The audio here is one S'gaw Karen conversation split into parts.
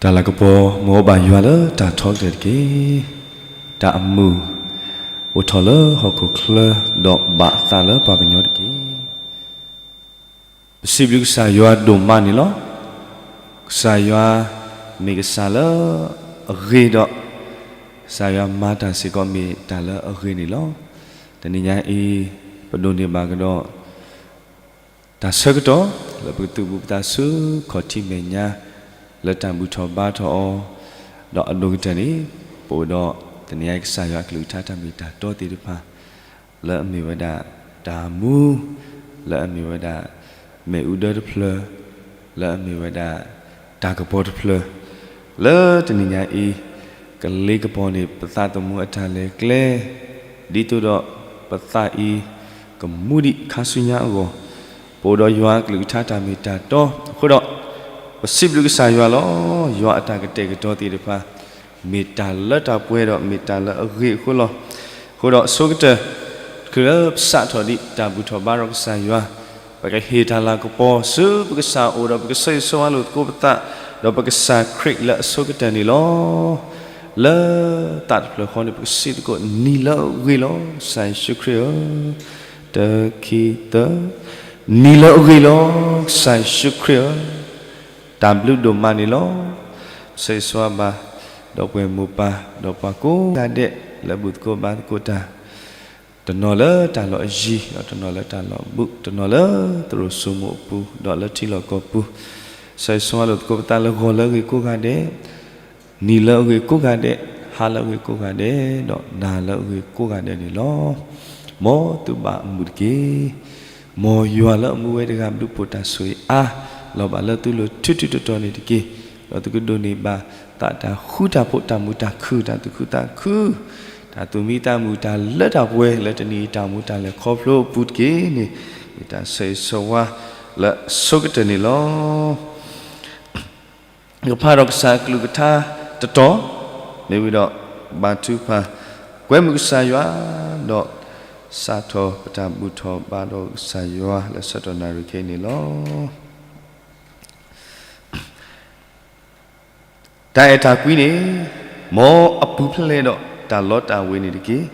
တၢ်လၤကပီၤမ့ၢ်အိၣ်ဘၣ်ယွၤလၢတၢ်ထီကတၢၢ်တက့ၢ်. တၢ်အမုာ်အိၣ်ထီၣ်လၢဟီၣ်ခိၣ်ချၢ ဒီးဘၣ်အသးလၢပှၤကညီတက့ၢ်. ပစံးဘျုးကစၢ်ယွၤဒိၣ်မးန့ၣ်လီၤ. ကစၢ်ယွၤမ့ၢ်ကစၢ်လၢအဂ့ၤဒီး ကစၢ်ယွၤမၤတၢ်စ့ၢ်ကီးမ့ၢ်တၢ်လၢအဂ့ၤန့ၣ်လီၤ. တနံၤညါအံၤ ပဒိးန့ၢ်ဘၣ်ကဒီး တၢ်ဆၢကတီၢ် လၢပကသူၣ်ဘူးပသးဆူခီၣ်ထံးမဲာ်ညါ လၢတၢ်ဘူၣ်ထီၣ်ဘါထီၣ်အီၤ, ဒီးအဒိၣ်ကတၢၢ်န့ၣ် ပအိၣ်ဒီးတနံၤညါအံၤ ကစၢ်ယွၤအကလုၢ်ကထါတၢ်မ့ၢ်တၢ်တီသ့ၣ်တဖၣ် လၢအမ့ၢ်ဝဲဒၣ်တၢ်မူ, လၢအမ့ၢ်ဝဲဒၣ် မ့ၣ်အူဒၢတဖျၢၣ်, လၢအမ့ၢ်ဝဲဒၣ် တၢ်ကပီၤတဖျၢၣ်, လၢတနံၤညါအံၤ ကလ့ကပီၤန့ၣ် ပသးသမူအတၢ်လဲၤကျဲ, ဒ်သိးဒီးပသးအံၤ ကမူဒံးခါဆူညါအဂီၢ်, ပအိၣ်ဒီးယွၤအကလုၢ်ကထါတၢ်မ့ၢ်တၢ်တီအဃိဒီး, ပစံးဘျုးကစၢ်ယွၤလီၤ. ယွၤအတၢ်ကတဲာ်ကတီၤသ့ၣ်တဖၣ် မ့ၢ်တၢ်လၢတၢ်ပှဲၤဒီးမ့ၢ်တၢ်လၢအဂ့ၤအဃိလီၤ. အဃိဒီးအဆိကတၢၢ် တချုးလၢပစးထီၣ်ဒံးတၢ်ဘူၣ်ထီၣ်ဘါထီၣ်ကစၢ်ယွၤ, ပကဟ့ၣ်တၢ်လၤကပီၤဆူပကစၢ်အအိၣ်ဒီးပကဆၢဂ့ၤဆၢဝါလိာ်သကိးပသး, ဒီးပကစၢ်ခရံာ်လၢအဆိကတၢၢ်န့ၣ်လီၤ. လၢသးတဖျၢၣ်ဃီန့ၣ် ပကစံးသကိး နံၤလၢအဂ့ၤလီၤ ကစၢ်ယ့ၣ်ၡူးခရံာ်ဧၢ, တၢ ခံ သၢ, နံၤလၢအဂ့ၤလီၤ ကစၢ်ယ့ၣ်ၡူးခရံာ်ဧၢ, တၢ်ဘျုးဒိၣ်မးန့ၣ်လီၤ. ဆၢဂ့ၤဆၢဝါဘၣ် ဒီပုၢ်ဝဲၢ်မိၢ်ပၢ် ဒီးပှၤကိးဂၤဒဲး လၢဘူၣ်သကိးဘါသကိးတၢ်, တနီၤလၢတၢ်လီၢ်အယံၤ ဒီးတနီၤလၢတၢ်လီၢ်ဘူး, တနီၤလၢသရိာ်စိမိၤအပူၤ ဒီးလၢထံလီၢ်ကီၢ်ပူၤ, ဆၢဂ့ၤဆၢဝါလိာ်သကိးပသးလၢဂီၤလၢအဂ့ၤကိးဂၤဒဲး, နံၤလၢအဂ့ၤကိးဂၤဒဲး, ဟါလၢအဂ့ၤကိးဂၤဒဲး, ဒီးနၤလၢအဂ့ၤကိးဂၤဒဲးန့ၣ်လီၤ. မ်သုဘၣ်အမုာ်တက့ၢ်. မ်ယွၤလၢအမူဝဲတဂၤဘျုးဖှိၣ်တၢ်ဆိၣ်ဂ့ၤအါ လီၤဘၣ်လၢသုလိၤထူထူတီတီန့ၣ်တက့ၢ်. ဒီးသုကဒိးန့ၢ်ဘၣ်သးတၢ်ဃူတၢ်ဖိး တၢ်မုာ်တၢ်ခုၣ် တၢ်သူၣ်ခုသးခု တၢ်သူၣ်မံသးမုာ် တၢ်လၢတၢ်ပှဲၤ လၢတနံၤအံၤတၢ်မူတၢ်လဲၤခီဖျိအပူၤတက့ၢ်န့ၣ်, မ့ၢ်တၢ်ဆၢဂ့ၤဆၢဝါလၢအဆိကတၢၢ်န့ၣ်လီၤ. ကဖးဒီးကစၢ်အကလုၢ်ကထါတတီၤ, မ့ၢ်ဝံၤဒီး ဘါထုကဖၣ်, ကွဲမုာ်ကစၢ်ယွၤ, ဒီးစးထီၣ်ပတၢ်ဘူၣ်ထီၣ်ဘါထီၣ်ကစၢ်ယွၤလၢဆၢကတီၢ်နၣ်ရံၣ်ခဲအံၤန့ၣ်လီၤ. တၢ်အဲၣ်တၢ်ကွံန့ၣ်, မ်အပူၤဖျဲးဒီးတၢ်လီတၢ်ဝ့ၤန့ၣ်တက့ၢ်.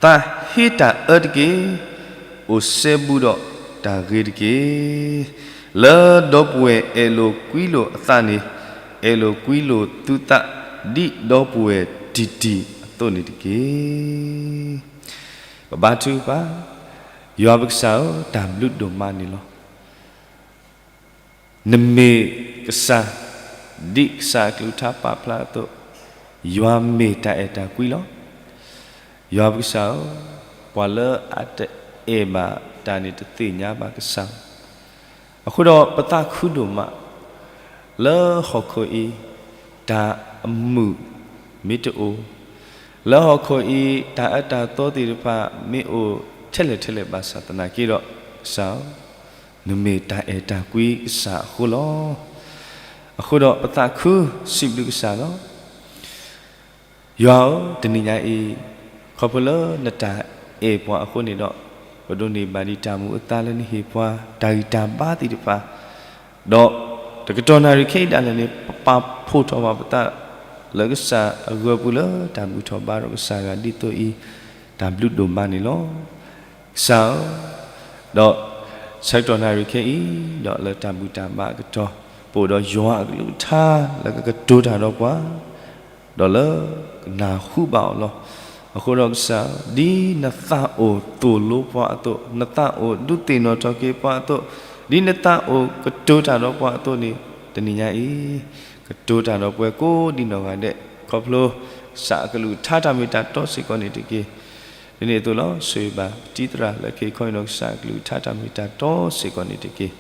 သးဟ့တၢ်အၢတက့ၢ်. အိၣ်စဲဘူးဒီးတၢ်ဂ့ၤတက့ၢ်. လၢဒီပုၢ်ဝဲၢ်အဲၣ်လိာ်ကွံလိာ်အသးန့ၣ်, အဲၣ်လိာ်ကွံလိာ်သုသး ဒ်ဒီပုၢ်ဝဲၢ်တံၢ်တံၢ်အသိးန့ၣ်တက့ၢ်. ပဘါထုကဖၣ်, ယွၤပကစၢ်ဧၢ, တၢ်ဘျုးဒိၣ်မးန့ၣ်လီၤ. နမ့ၢ်ကစၢ်, ဒ်ကစၢ်အကလုၢ်ကထါပာ်ဖျါအသိး, ယွၤမ့ၢ်တၢ်အဲၣ်တၢ်ကွံလီၤ. ယွၤပကစၢ်ဧၢ, ပှၤလၢအတအဲၣ်ဘၣ်တၢ်န့ၣ် တသ့ၣ်ညါဘၣ်ကစၢ်. အဃိဒီးပသးခုဒိၣ်မး, လၢဟီၣ်ခိၣ်အံၤ တၢ်အမုာ်မ့ၢ်တအိၣ်, လၢဟီၣ်ခိၣ်အံၤ တၢ်အၢတၢ်သီသ့ၣ်တဖၣ် မ့ၢ်အိၣ်ထဲလဲၣ်ထဲလဲၣ်ဘၣ်ဆၣ်သနာ်က့ဒီး, ကစၢ်ဧၢ, နမ့ၢ်တၢ်အဲၣ်တၢ်ကွံကစၢ်အဃိလီၤ. အဃိဒီးပသးခုစံးဘျုးကစၢ်လီၤ. ယွၤဧၢ, တနံၤညါအံၤ, ခီဖျိလၢနတၢ်အဲၣ်ပှၤအဃိန့ၣ်ဒီး, ပဒိးန့ၢ်ဘၣ်ဒံးတၢ်မူအသါလၢနဟ့ၣ်ပှၤ တၢ်ဂံၢ်တၢ်ဘါသ့ၣ်တဖၣ်, ဒီးတကတီၢ်နၣ်ရံၣ်ခဲအံၤဒၣ်လဲာ်န့ၣ် ပပာ်ဖှိၣ်ထီၣ်ဘၣ်ပသး လၢကစၢ်အဂၢၤပူၤလၢတၢ်ဘူၣ်ထီၣ်ဘါထီၣ်ကစၢ်ယွၤဒ်သိးအံၤ, တၢ်ဘျုးဒိၣ်မးန့ၣ်လီၤ. ကစၢ်ဧၢ, ဒီးဆၢကတီၢ်နၣ်ရံၣ်ခဲအံၤ, ဒီးလၢတၢ်ဘူၣ်တၢ်ဘါအကတီၢ်, ပအိၣ်ဒီးယွၤအကလုၢ်ကထါလၢကကတိၤတၢ်ဒီးပှၤ ဒီးလၢကနၢ်ဟူဘၣ်အီၤလီၤ. အဃိဒီးကစၢ်, ဒ်နသးအိၣ်သိၣ်လိပှၤအသိး, နသးအိၣ်ဒုးသ့ၣ်နီၣ်ထီၣ်က့ၤပှၤအသိး, ဒ်နသးအိၣ်ကတိၤတၢ်ဒီးပှၤအသိးန့ၣ်, တနံၤညါအံၤ, ကတိၤတၢ်ဒီးပှၤကိးဒံးနီၢ်ဂၤဒဲး, ခီဖျိကစၢ်အကလုၢ်ကထါတၢ်မ့ၢ်တၢ်တီစ့ၢ်ကီးန့ၣ်တက့ၢ်. ဒ်န့ၣ်အသိးလီၤ. ဆိၣ်ဂ့ၤဘၣ်ပတံၤသရၣ်လၢကဟ့ၣ်ခီဟ့ၣ်နီၤကစၢ်အကလုၢ်ကထါတၢ်မ့ၢ်တၢ်တီစ့ၢ်ကီးန့ၣ်တက့ၢ်.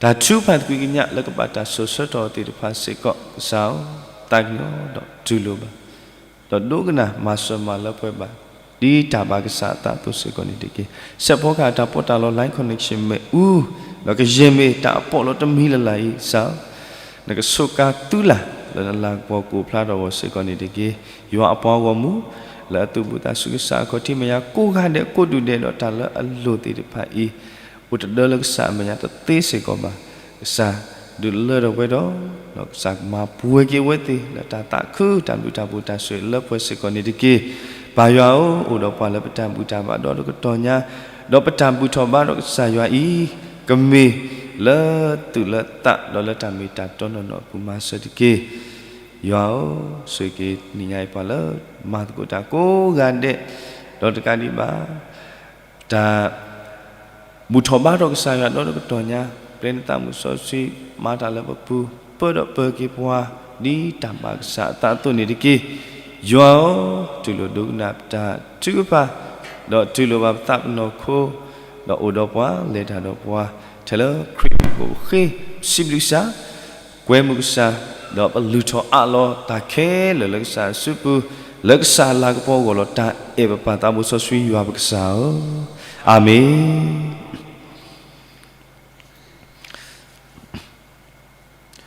တၢ်ထုကဖၣ်သကွံၢ်ကညးလၢကဘၣ်တၢ်စိာ်ဆှၢထီၣ်အီၤသ့ၣ်တဖၣ်စ့ၢ်ကီး, ကစၢ်ဧၢ, သးကညီၤဒီးတူၢ်လိာ်ဘၣ်, ဒီးဒိကနၣ်မၤစၢၤမၤလၢပှဲၤဘၣ်, ဒ်တၢ်ဘၣ်ကစၢ်အသးအသိးစ့ၢ်ကီးန့ၣ်တက့ၢ်. စဲးဖီကဟၣ်တၢ်ပီးတၢ်လီ Line Connection မ့ၣ်အူ, ဒီးကယဲၢ်မ့ၢ်တၢ်အပီးလီတမံၤလၢ်လၢ်အံၤ, ကစၢ်ဧၢ, နကဆိးကါသုလၢ်လၢနလၤကပီၤကအိၣ်ဖျါထီၣ်အဂီၢ်စ့ၢ်ကီးန့ၣ်တက့ၢ်. ယွၤအပှၤဂီၢ်မုၢ် လၢအသူၣ်ဘူးသးဆူကစၢ်အခီၣ်ထံးမဲာ်ညါကိးဂၤဒဲးကိးဒူၣ်ဒဲးဒီးတၢ်လၢအလိၣ်သ့ၣ်တဖၣ်အံၤ, အိၣ်တဒၢလၢကစၢ်အမဲာ်ညါတသ့စ့ၢ်ကီးဘၣ်. ကစၢ် ဒုးလၢထီၣ်ပှဲၤထီၣ်, ဒီးကစၢ်မၤပှဲၤက့ၤဝဲသ့ၣ်လၢတၢ်သးခု တၢ်ဘျုးတၢ်ဖှိၣ်တၢ်ဆိၣ်ဂ့ၤလၢပှဲၤစ့ၢ်ကီးန့ၣ်တက့ၢ်. ပၢ်ယွၤဧၢ, အိၣ်ဒီးပှၤလၢပတၢ်ဘူၣ်တၢ်ဘါဒီတကတီၢ်ညါ, ဒီးပတၢ်ဘူၣ်ထီၣ်ဘါဒီးကစၢ်ယွၤအံၤ, ကမ့ၢ်လၢသူၣ်လၢသးဒီးလၢတၢ်မ့ၢ်တၢ်တီနီၢ်နီၢ်အပူၤမၤစၢၤတက့ၢ်. ယွၤဧၢ, ဆိၣ်ဂ့ၤက့ၤနံၤညါအံၤပှၤလၢမၤသကိးတၢ်ကိးဂၤဒဲး, ဒီးတကးဒံးဘၣ် တၢ် ဘူၣ်ထီၣ်ဘါထီၣ်ကစၢ်ယွၤဒီတကတီၢ်ညါ, ပျဲနသးမုၢ်စီဆှံ, မၤတၢ်လၢပပူၤ, ပၢဒီးပၢက့ၤပှၤ, ဒ်တၢ်ဘၣ်ကစၢ်အသးအသိးန့ၣ်တက့ၢ်. ယွၤဧၢ, တူၢ်လိာ်ဒိကနၣ်ပတၢ်ထုကဖၣ်, ဒီးတူၢ်လိာ်ဘၣ်ပသးပနီၢ်ခိ, ဒီးအိၣ်ဒီးပှၤ, လဲၤတၢ်ဒီးပှၤ, ထဲလၢခရံာ်မံၤအဃိပဃ့စံးဘျုးကစၢ် ကွဲမုာ်ကစၢ်, ဒီးပလုၢ်ထီၣ်အးလီၤတၢ်ခဲလၢာ်လၢကစၢ်အစုပူၤ, လၢကစၢ်လၤကပီၤအဂီၢ်လီၤ. တၢ်အဲၣ်ပပၢ်သးဘိစီဆှံယွၤပကစၢ်ဧၢ, အၤမ့ၣ်.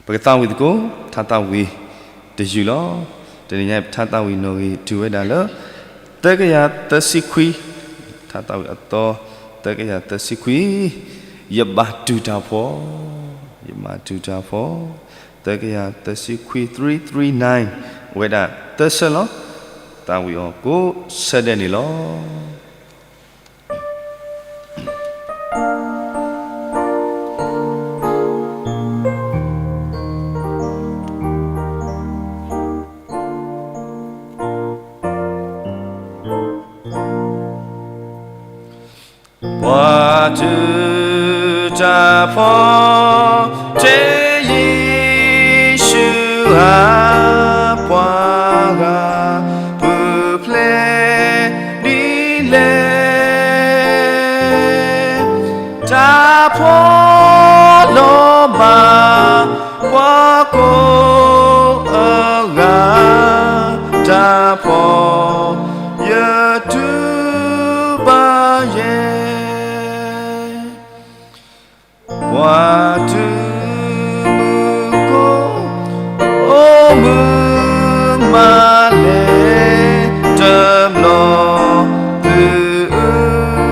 ပကသးဝံၣ်သကိး ထါသးဝံၣ်တယုၢ်လီၤ. တနံၤညါအံၤ ပထါသးဝံၣ်နီၣ်ဂံၢ်တုၤဝဲဒၣ်လၢ သၢကယၤသၢဆံခွံ, ထါသးဝံၣ်အသီ သၢကယၤသၢဆံခွံ, ယဘၣ်တူၢ်တၢ်ဖှီၣ်, ယဘၣ်တူၢ်တၢ်ဖှီၣ်, သၢကယၤသၢဆံခွံ three three nine, ဝဲဒၣ်သၢဆၢလီၤ. သးဝံၣ်အီၤကိးဆၢဒဲးန့ၣ်လီၤ. ပှၤတူၢ်တၢ်ဖှီၣ်, တ့ယ့ၣ်ၡူးဧါ, ပှၤဂၤပူၤဖျဲးဒ်လဲၣ်. တၢ်ဖှီၣ်လီၤဘၣ်ပှၤကိးအဂၤ, တၢ်ဖှီၣ် ယတူၢ်ဘၣ်ယဲ, ပှၤတူၢ်မုၢ်ကိၢ်, အိၣ်မုာ်မၤလဲၣ်တဘျီ, ပုၢ်အုၣ်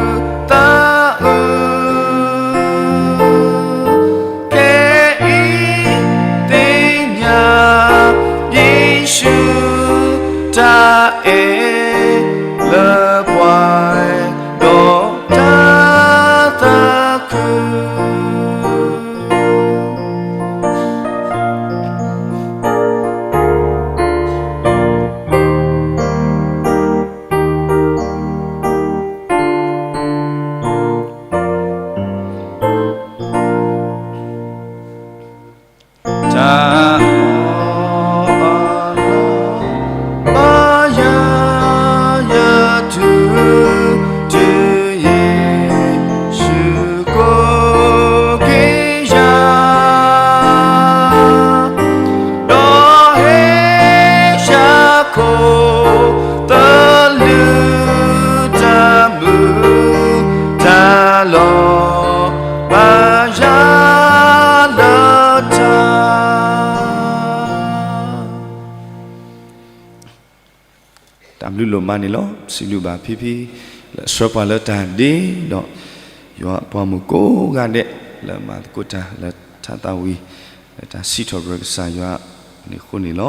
သးအုၣ် ခဲအံၤသ့ၣ်ညါ ယ့ၣ်ၡူးတၢ်အဲၣ်လၢပှၤ, ဒီးတၢ်သးခု တၢ်အီၣ်အီလီၤဘၣ်ယၤ, ယတူၢ်, တုၤယ့ၣ်ၡူးကိးက့ၤယၤ, ဒီးဟ့ၣ်ယၤခိၣ်သလုးတၢ်မုာ်တၢ်လီၤ ဘၣ်ယၤလၢတၢ် တၢ်ဘျုးဒိၣ်မးန့ၣ်လီၤ. စံးဘျုးဘၣ်ဖံဖံ လၢဆှၢပှၤလၢတၢ်ဒ့ဒီး ယွၤအပှၤမုၣ်ကိးဂၤဒဲး လၢမၤသကိးတၢ်လၢထါသးဝံၣ် လၢတၢ်စံးထီၣ်ပတြၢၤကစၢ်ယွၤန့ၣ်အဃိန့ၣ်လီၤ.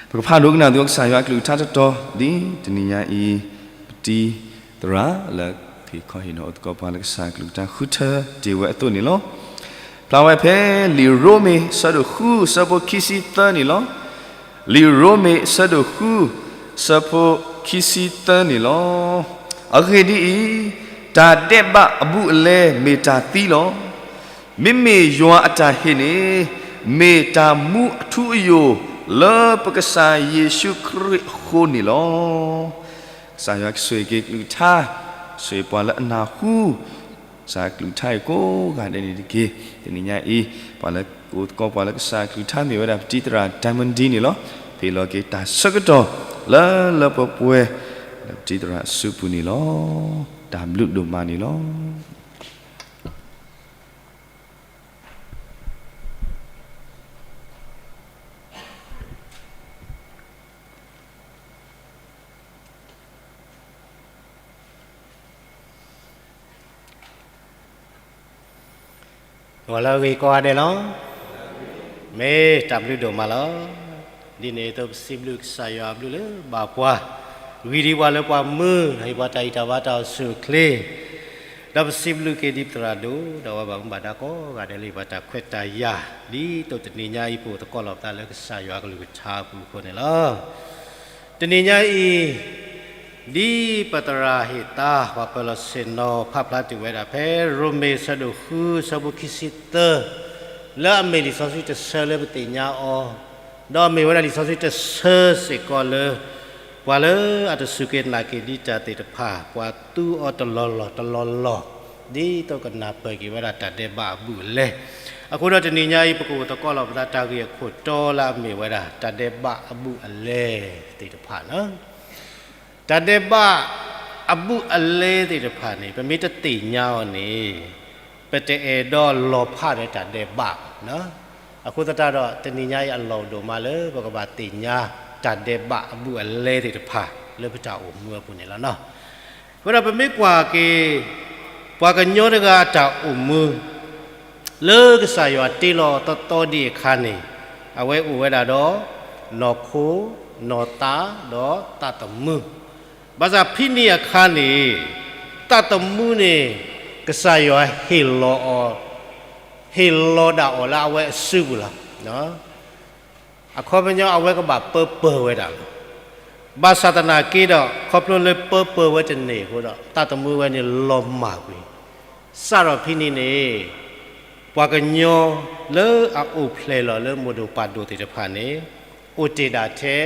ပကဖးဒိကနၣ်သုကစၢ်ယွၤအကလုၢ်ကထါတတီၤ ဒ်တနံၤညါအံၤ ပတံၤသရၣ်လၢက့ၤခီဟ့ၣ်နီၤအိၣ်သကိးပှၤလၢကစၢ်အကလုၢ်ကထါဃုထၢတ့ၢ်ဝဲအသိးန့ၣ်လီၤ. ဖျါဝဲဖဲလံာ်ရိမ့ၤ ဆၢဒိၣ်ဃု ဆၢဖိခံဆံသၢန့ၣ်လီၤ. လံာ်ရိမ့ၤ ဆၢဒိၣ်ဃု ဆၢဖိခံဆံသၢန့ၣ်လီၤ. အဂ့ၢ်ဒ်အံၤ, တၢ်ဒဲးဘးအဘူးအလဲမ့ၢ်တၢ်သံလီၤ. မ့မ့ၢ်ယွၤအတၢ်ဟ့ၣ်န့ၣ် မ့ၢ်တၢ်မူအထူအယိာ် လၢပကစၢ်ယ့ၣ်ၡူးခရံာ်အဃိန့ၣ်လီၤ. ကစၢ်ယွၤကဆိၣ်ဂ့ၤက့ၤကလုၢ်ကထါ, ဆိၣ်ဂ့ၤပှၤလၢအနၢ်ဟူ ကစၢ်ကလုၢ်ကထါအံၤကိးဂၤဒဲးန့ၣ်တက့ၢ်. တနံၤညါအံၤ ပှၤလၢကအိၣ်သကိးပှၤလၢကစၢ်ကလုၢ်ကထါမ့ၢ်ဝဲဒၣ် ပတံၤသရၣ် Diamond D န့ၣ်လီၤ. ဟ့ၣ်လီၤက့ၤတၢ်ဆၢကတီၢ်လၢလၢပှဲၤပှဲၤ လၢပတံၤသရၣ်အစုပူၤန့ၣ်လီၤ. တၢ်ဘျုးဒိၣ်မးန့ၣ်လီၤ. ဂီၤလၢအဂ့ၤကိးဂၤဒဲးလီၤ. မ့ၢ်တၢ်ဘျုးဒိၣ်မးလီၤ. ဒ်န့ၣ်အသိးပစံးဘျုးကစၢ်ယွၤအဘျုးလၢဘၣ်ပှၤ, ဂံၢ်ဒံးပှၤလၢပှၤမုၢ် ဟ့ၣ်ပှၤတၢ်အံၣ်တၢ်ဘါတၢ်အိၣ်ဆူၣ်အိၣ်ချ့, ဒီးပစံးဘျုးက့ၤဒ်ပသရၣ်ဒိၣ် ဒီးပှၤဘၣ်မူဘၣ်ဒါကိးဂၤဒဲးလၢဟ့ၣ်ပှၤတၢ်ခွဲးတၢ်ယာ်, ဒ်သိးတနံၤညါအံၤပအိၣ်သကိးလီၤပသးလၢကစၢ်ယွၤအကလုၢ်ကထါအပူၤအဃိန့ၣ်လီၤ. တနံၤညါအံၤ ဒ်ပသရၣ်ဟ့ၣ်သါ ပှၤပၢၤလီၢ်ဆ့ၣ်နီၤ ဖးဖျါတုၤဝဲဒၣ်ဖဲ ရိမ့ၤအဆၢဒိၣ်ဃု အဆၢဖိခံဆံသၢ, လၢအမ့ၢ်လံာ်စီဆှံတဆၢလၢပသ့ၣ်ညါအီၤ, ဒီးအမ့ၢ်ဝဲဒၣ်လံာ်စီဆှံတဆၢစ့ၢ်ကီးလၢ ပှၤလၢအတစူၢ်က့ၤနာ်က့ၤဒံးတၢ်သ့ၣ်တဖၣ် ပှၤသူအီၤတလီၢ်လီၢ်တလီၢ်လီၢ်, ဒ်သိးကနၢ်ပၢၢ်က့ၤဝဲဒၣ်တၢ်ဒဲးဘးအဘူးအလဲ. အဃိဒီးတနံၤညါအံၤ ပကအိၣ်သကိးလီၤပသးတၢ်ဂ့ၢ်အခိၣ်တီလၢအမ့ၢ်ဝဲဒၣ် တၢ်ဒဲးဘးအဘူးအလဲသ့ၣ်တဖၣ်လီၤ. တၢ်ဒဲးဘးအဘူးအလဲသ့ၣ်တဖၣ်န့ၣ် ပမ့ၢ်တသ့ၣ်ညါအီၤန့ၣ် ပတအဲၣ်ဒိးလီၤဖးဒီးတၢ်ဒဲးဘးဘၣ်. အဃိသတးဒီး တနံၤညါအံၤအလီၢ်အိၣ်ဒိၣ်မးလၢ ပကဘၣ်သ့ၣ်ညါတၢ်ဒဲးဘးအဘူးအလဲသ့ၣ်တဖၣ် လၢပတၢ်အိၣ်မူအပူၤန့ၣ်လီၤ. အဃိဒီးပမ့ၢ်ကွၢ်က့ၤ ပှၤကညီတဂၤအတၢ်အိၣ်မူ လၢကစၢ်ယွၤတ့လီၤသီသီဒံးအခါန့ၣ် အဝဲအိၣ်ဝဲဒၣ်ဒီး နီၢ်ခိ, နီၢ်သး, ဒီးသးသမူ. ဘၣ်ဆၣ်ဖဲန့ၣ်အခါန့ၣ် သးသမူန့ၣ် ကစၢ်ယွၤဟ့ၣ်လီၤအီၤ, ဟ့ၣ်လီၤဒၣ်အီၤလၢအဝဲအစုပူၤလီၤ. အခီပညီအဝဲကဘၣ်ပၢပၢၢ်ဝဲဒၣ်လီၤ. ဘၣ်ဆၣ်သနာ်က့ဒီး ခီဖျိလၢပၢပၢၢ်ဝဲတန့ၢ်အဃိဒီး သးသမူဝဲန့ၣ်လီၤမၢ်ကွံာ်. စးထီၣ်ဖဲန့ၣ်န့ၣ် ပှၤကညီလၢအအိၣ်ဖျဲၣ်လီၤလၢမိၢ်ဒိၣ်ပၢ်ဒိၣ်သ့ၣ်တဖၣ်န့ၣ် အိၣ်တ့ၢ်ဒၣ်ထဲ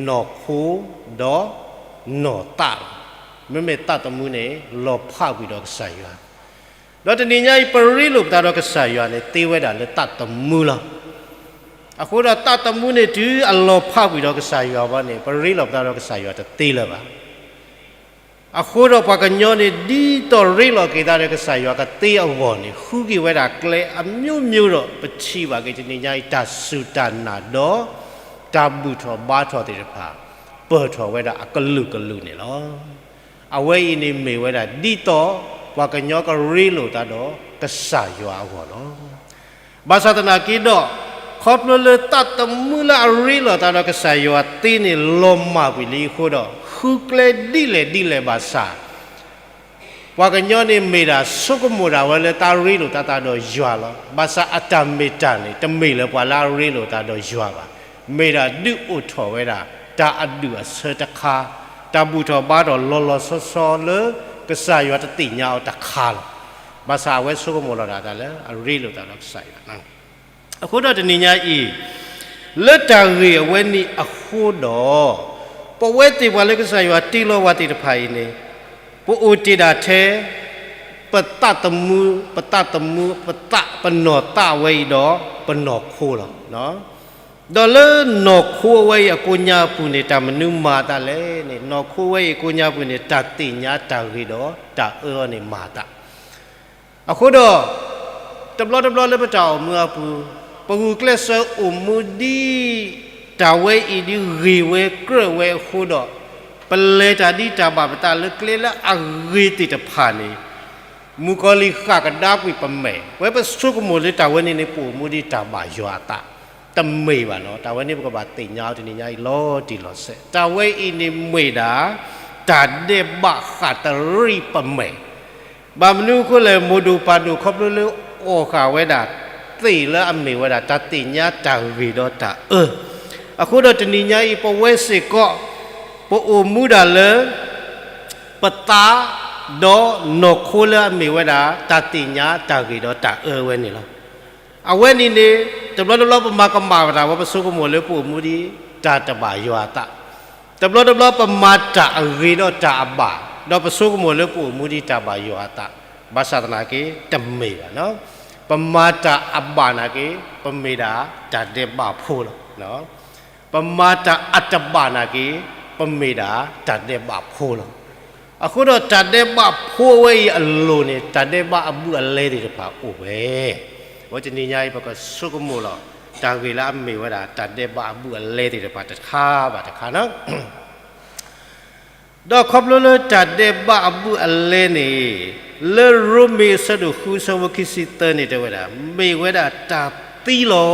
နီၢ်ခိ ဒီးနီၢ်သးလီၤ. မ့မ့ၢ်သးသမူန့ၣ် လီၤဖးကွံာ်ဒီးကစၢ်ယွၤ ဒီးတနံၤညါအံၤ ပရ့လိာ်ပသးဒီးကစၢ်ယွၤန့ၣ် သ့ဝဲဒၣ်လၢသးသမူလီၤ. အဃိဒီးသးသမူန့ၣ် တုၤအလီၤဖးကွံာ်ဒီးကစၢ်ယွၤဘၣ်န့ၣ် ပရ့လိာ်ပသးဒီးကစၢ်ယွၤတသ့လၢၤဘၣ်. အဃိဒီးပှၤကညီန့ၣ် ဒ်သိးရ့လိာ်က့ၤသးဒီးကစၢ်ယွၤကသ့အဂီၢ်န့ၣ် ဃုက့ၤဝဲဒၣ်ကျဲအမျိုးမျိုးဒီး ပထံၣ်ဘၣ်က့ၤတနံၤညါအံၤ တၢ်စူၢ်တၢ်နာ်ဒီး တၢ်ဘူၣ်ထီၣ်ဘါထီၣ်သ့ၣ်တဖၣ် ပၢၢ်ထီၣ်ဝဲဒၣ်အကလုာ်ကလုာ်န့ၣ်လီၤ. အဝဲအံၤန့ၣ်မ့ၢ်ဝဲဒၣ် ဒ်သိးပှၤကညီကရ့လိာ်သးဒီး ကစၢ်ယွၤအဂီၢ်လီၤ. ဘၣ်ဆၣ်သနာ်က့ဒီး ခီဖျိလၢသးသမူလၢအရ့လိာ်သးဒီးကစၢ်ယွၤသ့န့ၣ် လီၤမၢ်ကွံာ်လံအဃိဒီး ဃုကျဲဒ်လဲၣ်ဒ်လဲၣ်ဘၣ်ဆၣ် ပှၤကညီန့ၣ်မ့ၢ်ဒၣ်ဆိကမိၣ်ဒၣ်ဝဲလၢသးရ့လိာ်သးသးဒီးယွၤလီၤ. ဘၣ်ဆၣ်အတၢ်မ့ၢ်တၢ်န့ၣ် တမ့ၢ်လၢပှၤလၢအရ့လိာ်သးဒီးယွၤဘၣ်. မ့ၢ်ဒၣ်ဒုးအိၣ်ထီၣ်ဝဲဒၣ် တၢ်အဒူၣ်အဆၢတခါ, တၢ်ဘူၣ်ထီၣ်ဘါထီၣ်လီၤလီၤဆီဆီလၢ ကစၢ်ယွၤတသ့ၣ်ညါအီၤတခါလီၤ. ဘၣ်ဆၣ်အဝဲဆိကမိၣ်လီၤဒၣ်တၢ်လၢအရ့လိာ်သးဒီးကစၢ်ယွၤ အဃိဒီးတနံၤညါအံၤ လၢတၢ်ဂ့ၢ်အဝဲန့ၣ်အဃိဒီး ပဝဲသ့ၣ်ပှၤလၢကစၢ်ယွၤတ့လီၤဝဲသ့ၣ်တဖၣ်အံၤန့ၣ် ပအိၣ်တ့ၢ်ဒၣ်ထဲ ပသးသမူ, ပသးသမူ, ပသး, ပနီၢ်သးဝဲအံၤဒီး ပနီၢ်ခိလီၤ. ဒီးလၢနီၢ်ခိဝဲအံၤအကိးညါအပူၤန့ၣ် တၢ်မနုၤမၤအသးလဲၣ်န့ၣ် နီၢ်ခိဝဲအံၤအကိးညါအပူၤန့ၣ် တၢ်သ့ၣ်ညါတၢ်ဂ့ၤဒီးတၢ်အၢအီၤန့ၣ်မၤအသး အဃိဒီး တဘျီတဘျီလၢပတၢ်အိၣ်မူအပူၤ ပဂုာ်ကျဲးစၢးအိၣ်မူဒ် တၢ်ဝဲအံၤဒ်ဂ့ၤဝဲကြၢးဝဲအဃိဒီး ပလဲၤတၢ်ဒ်တၢ်ဘၣ်ပသးလၢကျဲလၢအဂ့ၤသ့ၣ်တဖၣ်န့ၣ် မုၣ်ကီၤလံၢ်ဃၣ်ကဒါကွံာ်ပမဲာ် ဝဲပဆိကမိၣ်လၢတၢ်ဝဲန့ၣ်န့ၣ် ပအိၣ်မူဒ်တၢ်ဘၣ်ယွၤအသး တမ့ၢ်ဘၣ်နီၤ. တၢ်ဝဲန့ၣ်ပကဘၣ်သ့ၣ်ညါအီၤတနံၤညါအံၤလီၤတံၢ်လီၤဆဲး တၢ်ဝဲအံၤန့ၣ်မ့ၢ်ဒၣ် တၢ်ဒဲးဘးဃၣ်တရံးပမဲာ် ဘၣ်မနုၤအဃိလဲၣ် မိၢ်ဒိၣ်ပၢ်ဒိၣ်ခီဖျိလၢအီၣ်ဃာ်ဝဲဒၣ် သ့ၣ်လၢအမ့ၢ်ဝဲဒၣ် တၢ်သ့ၣ်ညါတၢ်ဂ့ၤဒီးတၢ်အၢ အဃိဒီးတနံၤညါအံၤ ပဝဲစ့ၢ်ကီး ပအိၣ်မူဒၣ်လၢ ပသး ဒီးနီၢ်ခိလၢအမ့ၢ်ဝဲဒၣ် တၢ်သ့ၣ်ညါတၢ်ဂ့ၤဒီးတၢ်အၢဝဲန့ၣ်လီၤ. အဝဲန့ၣ်န့ၣ် တဘျီတဘျီပမၤကမၣ်ဝဲဒၣ်ဝဲ ပဆိကမိၣ်လၢပအိၣ်မူဒ်တၢ်တဘၣ်ယွၤအသး တဘျီတဘျီပမၤတၢ်အဂ့ၤဒီးတၢ်အဘၣ် ဒီးပဆိကမိၣ်လၢပအိၣ်မူဒ်တၢ်ဘၣ်ယွၤအသး ဘၣ်ဆၣ်သနာ်က့ တမ့ၢ်ဘၣ်နီၤ. ပမၤတၢ်အဘၣ်နာ်က့ ပမ့ၢ်ဒၣ်တၢ်ဒဲးဘးဖိလီၤ. ပမၤတၢ်အတဘၣ်နာ်က့ ပမ့ၢ်ဒၣ်တၢ်ဒဲးဘးဖိလီၤ. အဃိဒီးတၢ်ဒဲးဘးဖိဝဲအံၤအလိၤန့ၣ် တၢ်ဒဲးဘးအဘူးအလဲသ့ၣ်တဖၣ်အိၣ်ဝဲ အဝဲတနံၤညါအံၤ ပကဆိကမိၣ်လီၤ တၢ်ဂ့ၢ်လၢအမ့ၢ်ဝဲဒၣ် တၢ်ဒဲးဘးအဘူးအလဲသ့ၣ်တဖၣ်တခါဘၣ်တခါနီၤ. ဒီးခီဖျိလၢတၢ်ဒဲးဘးအဘူးအလဲန့ၣ်, လၢရိမ့ၤအဆၢဒိၣ်ဃုဆၢဖိခံဆံသၢန့ၣ်တဲဝဲဒၣ်, မ့ၢ်ဝဲဒၣ်တၢ်သံလီၤ.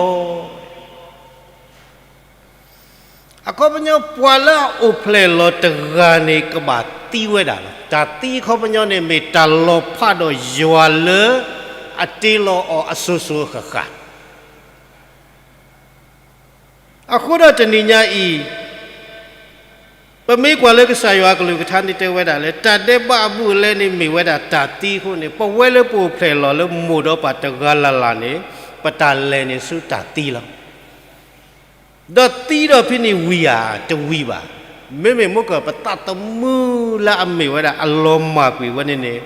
အခီပညီပှၤလၢအအိၣ်ဖျဲၣ်လီၤတဂၤန့ၣ် ကဘၣ်သံဝဲဒၣ်လီၤ. တၢ်သံအခီပညီန့ၣ် မ့ၢ်တၢ်လီၤဖးဒီးယွၤလၢအတ့လီၤအီၤအစိၤစိၤအဃၣ်ဃၣ် အဃိဒီးတနံၤညါအံၤ, ပမ့ၢ်ကွၢ်လၢကစၢ်ယွၤအကလုၢ်ကထါန့ၣ်တဲဝဲဒၣ်လၢ တၢ်ဒဲးဘးအဘူးအလဲန့ၣ်မ့ၢ်ဝဲဒၣ်တၢ်သံအဃိန့ၣ်, ပဝဲလၢပအိၣ်ဖျဲၣ်လီၤလၢမိၢ်ဒီးပၢ်တဂၤလၢ်လၢ်န့ၣ်, ပတၢ်လဲၤန့ၣ်ဆူတၢ်သံလီၤ. ဒီးသံဒီးဖဲန့ၣ်ဝံၤဧါ, တဝံၤဘၣ်. မ့မ့ၢ်မိၢ်ကၢၢ်ပသးသမူလၢအမ့ၢ်ဝဲဒၣ်အလီၤမၢ်ကွံာ်ဝဲန့ၣ်န့ၣ်,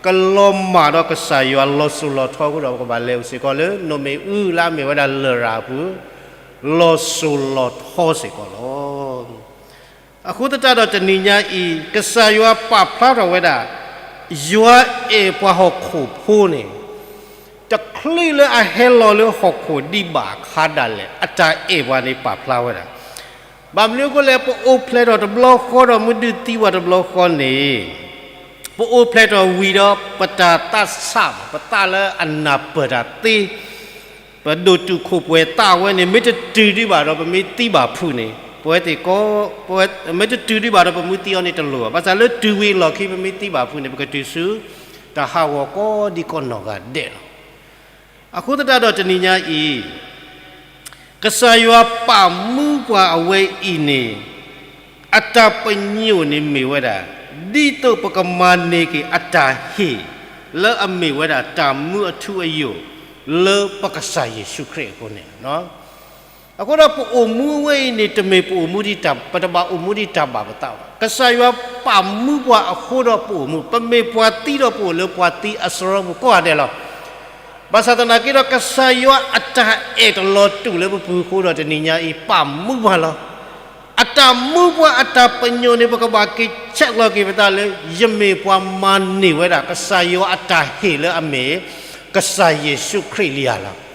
ကလီၤမၢ်ဒီးကစၢ်ယွၤလီၤစိၤလီၤထီအဃိဒီး ပကဘၣ်လဲၤအိၣ်စ့ၢ်ကီးလၢ နိၣ်မ့ၣ်အူလၢအမ့ၢ်ဝဲဒၣ်လရာ်အပူၤ, လီၤစိၤလီၤထီစ့ၢ်ကီးလီၤ. အဃိသတးဒီးတနံၤညါအံၤ ကစၢ်ယွၤပာ်ဖျါထီၣ်ဝဲဒၣ် ယွၤအဲၣ်ပှၤဟီၣ်ခိၣ်ဖိန့ၣ်, တချုးလၢအဟဲလီၤလၢဟီၣ်ခိၣ်ဒံးဘၣ်အခါဒၣ်လဲာ် အတၢ်အဲၣ်ပှၤန့ၣ်ပာ်ဖျါဝဲဒၣ်. ဘၣ်မနုၤအဃိလဲၣ်, ပအိၣ်ဖျဲၣ်ထီၣ်တဘျီဃီဒီးမူဒုးသံဝဲတဘျီဃီန့ၣ်, ပအိၣ်ဖျဲၣ်ထီၣ်ဝံၤဒီး ပတၢ်သးဆးဘၣ်, ပသးလၢအနၢ်ပၢၢ်တၢ်သ့ ပဒိၣ်တုာ်ခိၣ်ပှဲၤသးဝဲန့ၣ် မ့ၢ်တတုၤဒံးဘၣ်ဒီးပမ့ၢ်သံဘၣ်ဖုးန့ၣ်, ပဝဲသ့ၣ်ကီ, မ့ၢ်တတုၤဒံးဘၣ်ဒီးပမူသံအီၤန့ၣ်တလိၣ်ဘၣ်. ဘၣ်ဆၣ်လၢတုၤဝံၤအလီၢ်ခံ ပမ့ၢ်သံဘၣ်ဖုးန့ၣ် ပကတုၤဆူ တၢ်ဟးဂီၤကိးဒံကိးနီၢ်ဂၤဒဲးလီၤ. အဃိသတးဒီးတနံၤညါအံၤ, ကစၢ်ယွၤပာ်မူပှၤအဝဲအံၤန့ၣ် အတၢ်ပညိၣ်န့ၣ်မ့ၢ်ဝဲဒၣ်, ဒ်သိးပကမၤန့ၢ်က့ၤအတၢ်ဟ့ၣ် လၢအမ့ၢ်ဝဲဒၣ်တၢ်မူအထူအယိာ် လၢပကစၢ်ယ့ၣ်ၡူးခရံာ်အဃိန့ၣ်လီၤ. အဃိဒီးပအိၣ်မူအဝဲအံၤန့ၣ် တမ့ၢ်ပအိၣ်မူဒ်တၢ်, ပတဘၣ်အိၣ်မူဒ်တၢ်ဘၣ်ပသးဘၣ်. ကစၢ်ယွၤပာ်မူပှၤအဃိဒီးပအိၣ်မူ, ပမ့ၢ်ပှၤသံဒီးပအိၣ်လၢပှၤသံအစရီပူၤကိးဂၤဒဲးလီၤ. ဘၣ်ဆၣ်သနာ်က့ဒီး ကစၢ်ယွၤအတၢ်အဲၣ်တလီၤတူာ်လၢပပူၤအဃိဒီးတနံၤညါအံၤ ပာ်မူပှၤလီၤ. အတၢ်မူပှၤအတၢ်ပညိၣ်န့ၣ် ပကဘၣ်က့ၤဆဲးလီၤက့ၤပသးလၢ ယမ့ၢ်ပှၤမၤန့ၢ်ဝဲဒၣ် ကစၢ်ယွၤအတၢ်ဟ့ၣ်လၢအမ့ၢ် ကစၢ်ယ့ၣ်ၡူးခရံာ်လံဧါလီၤ.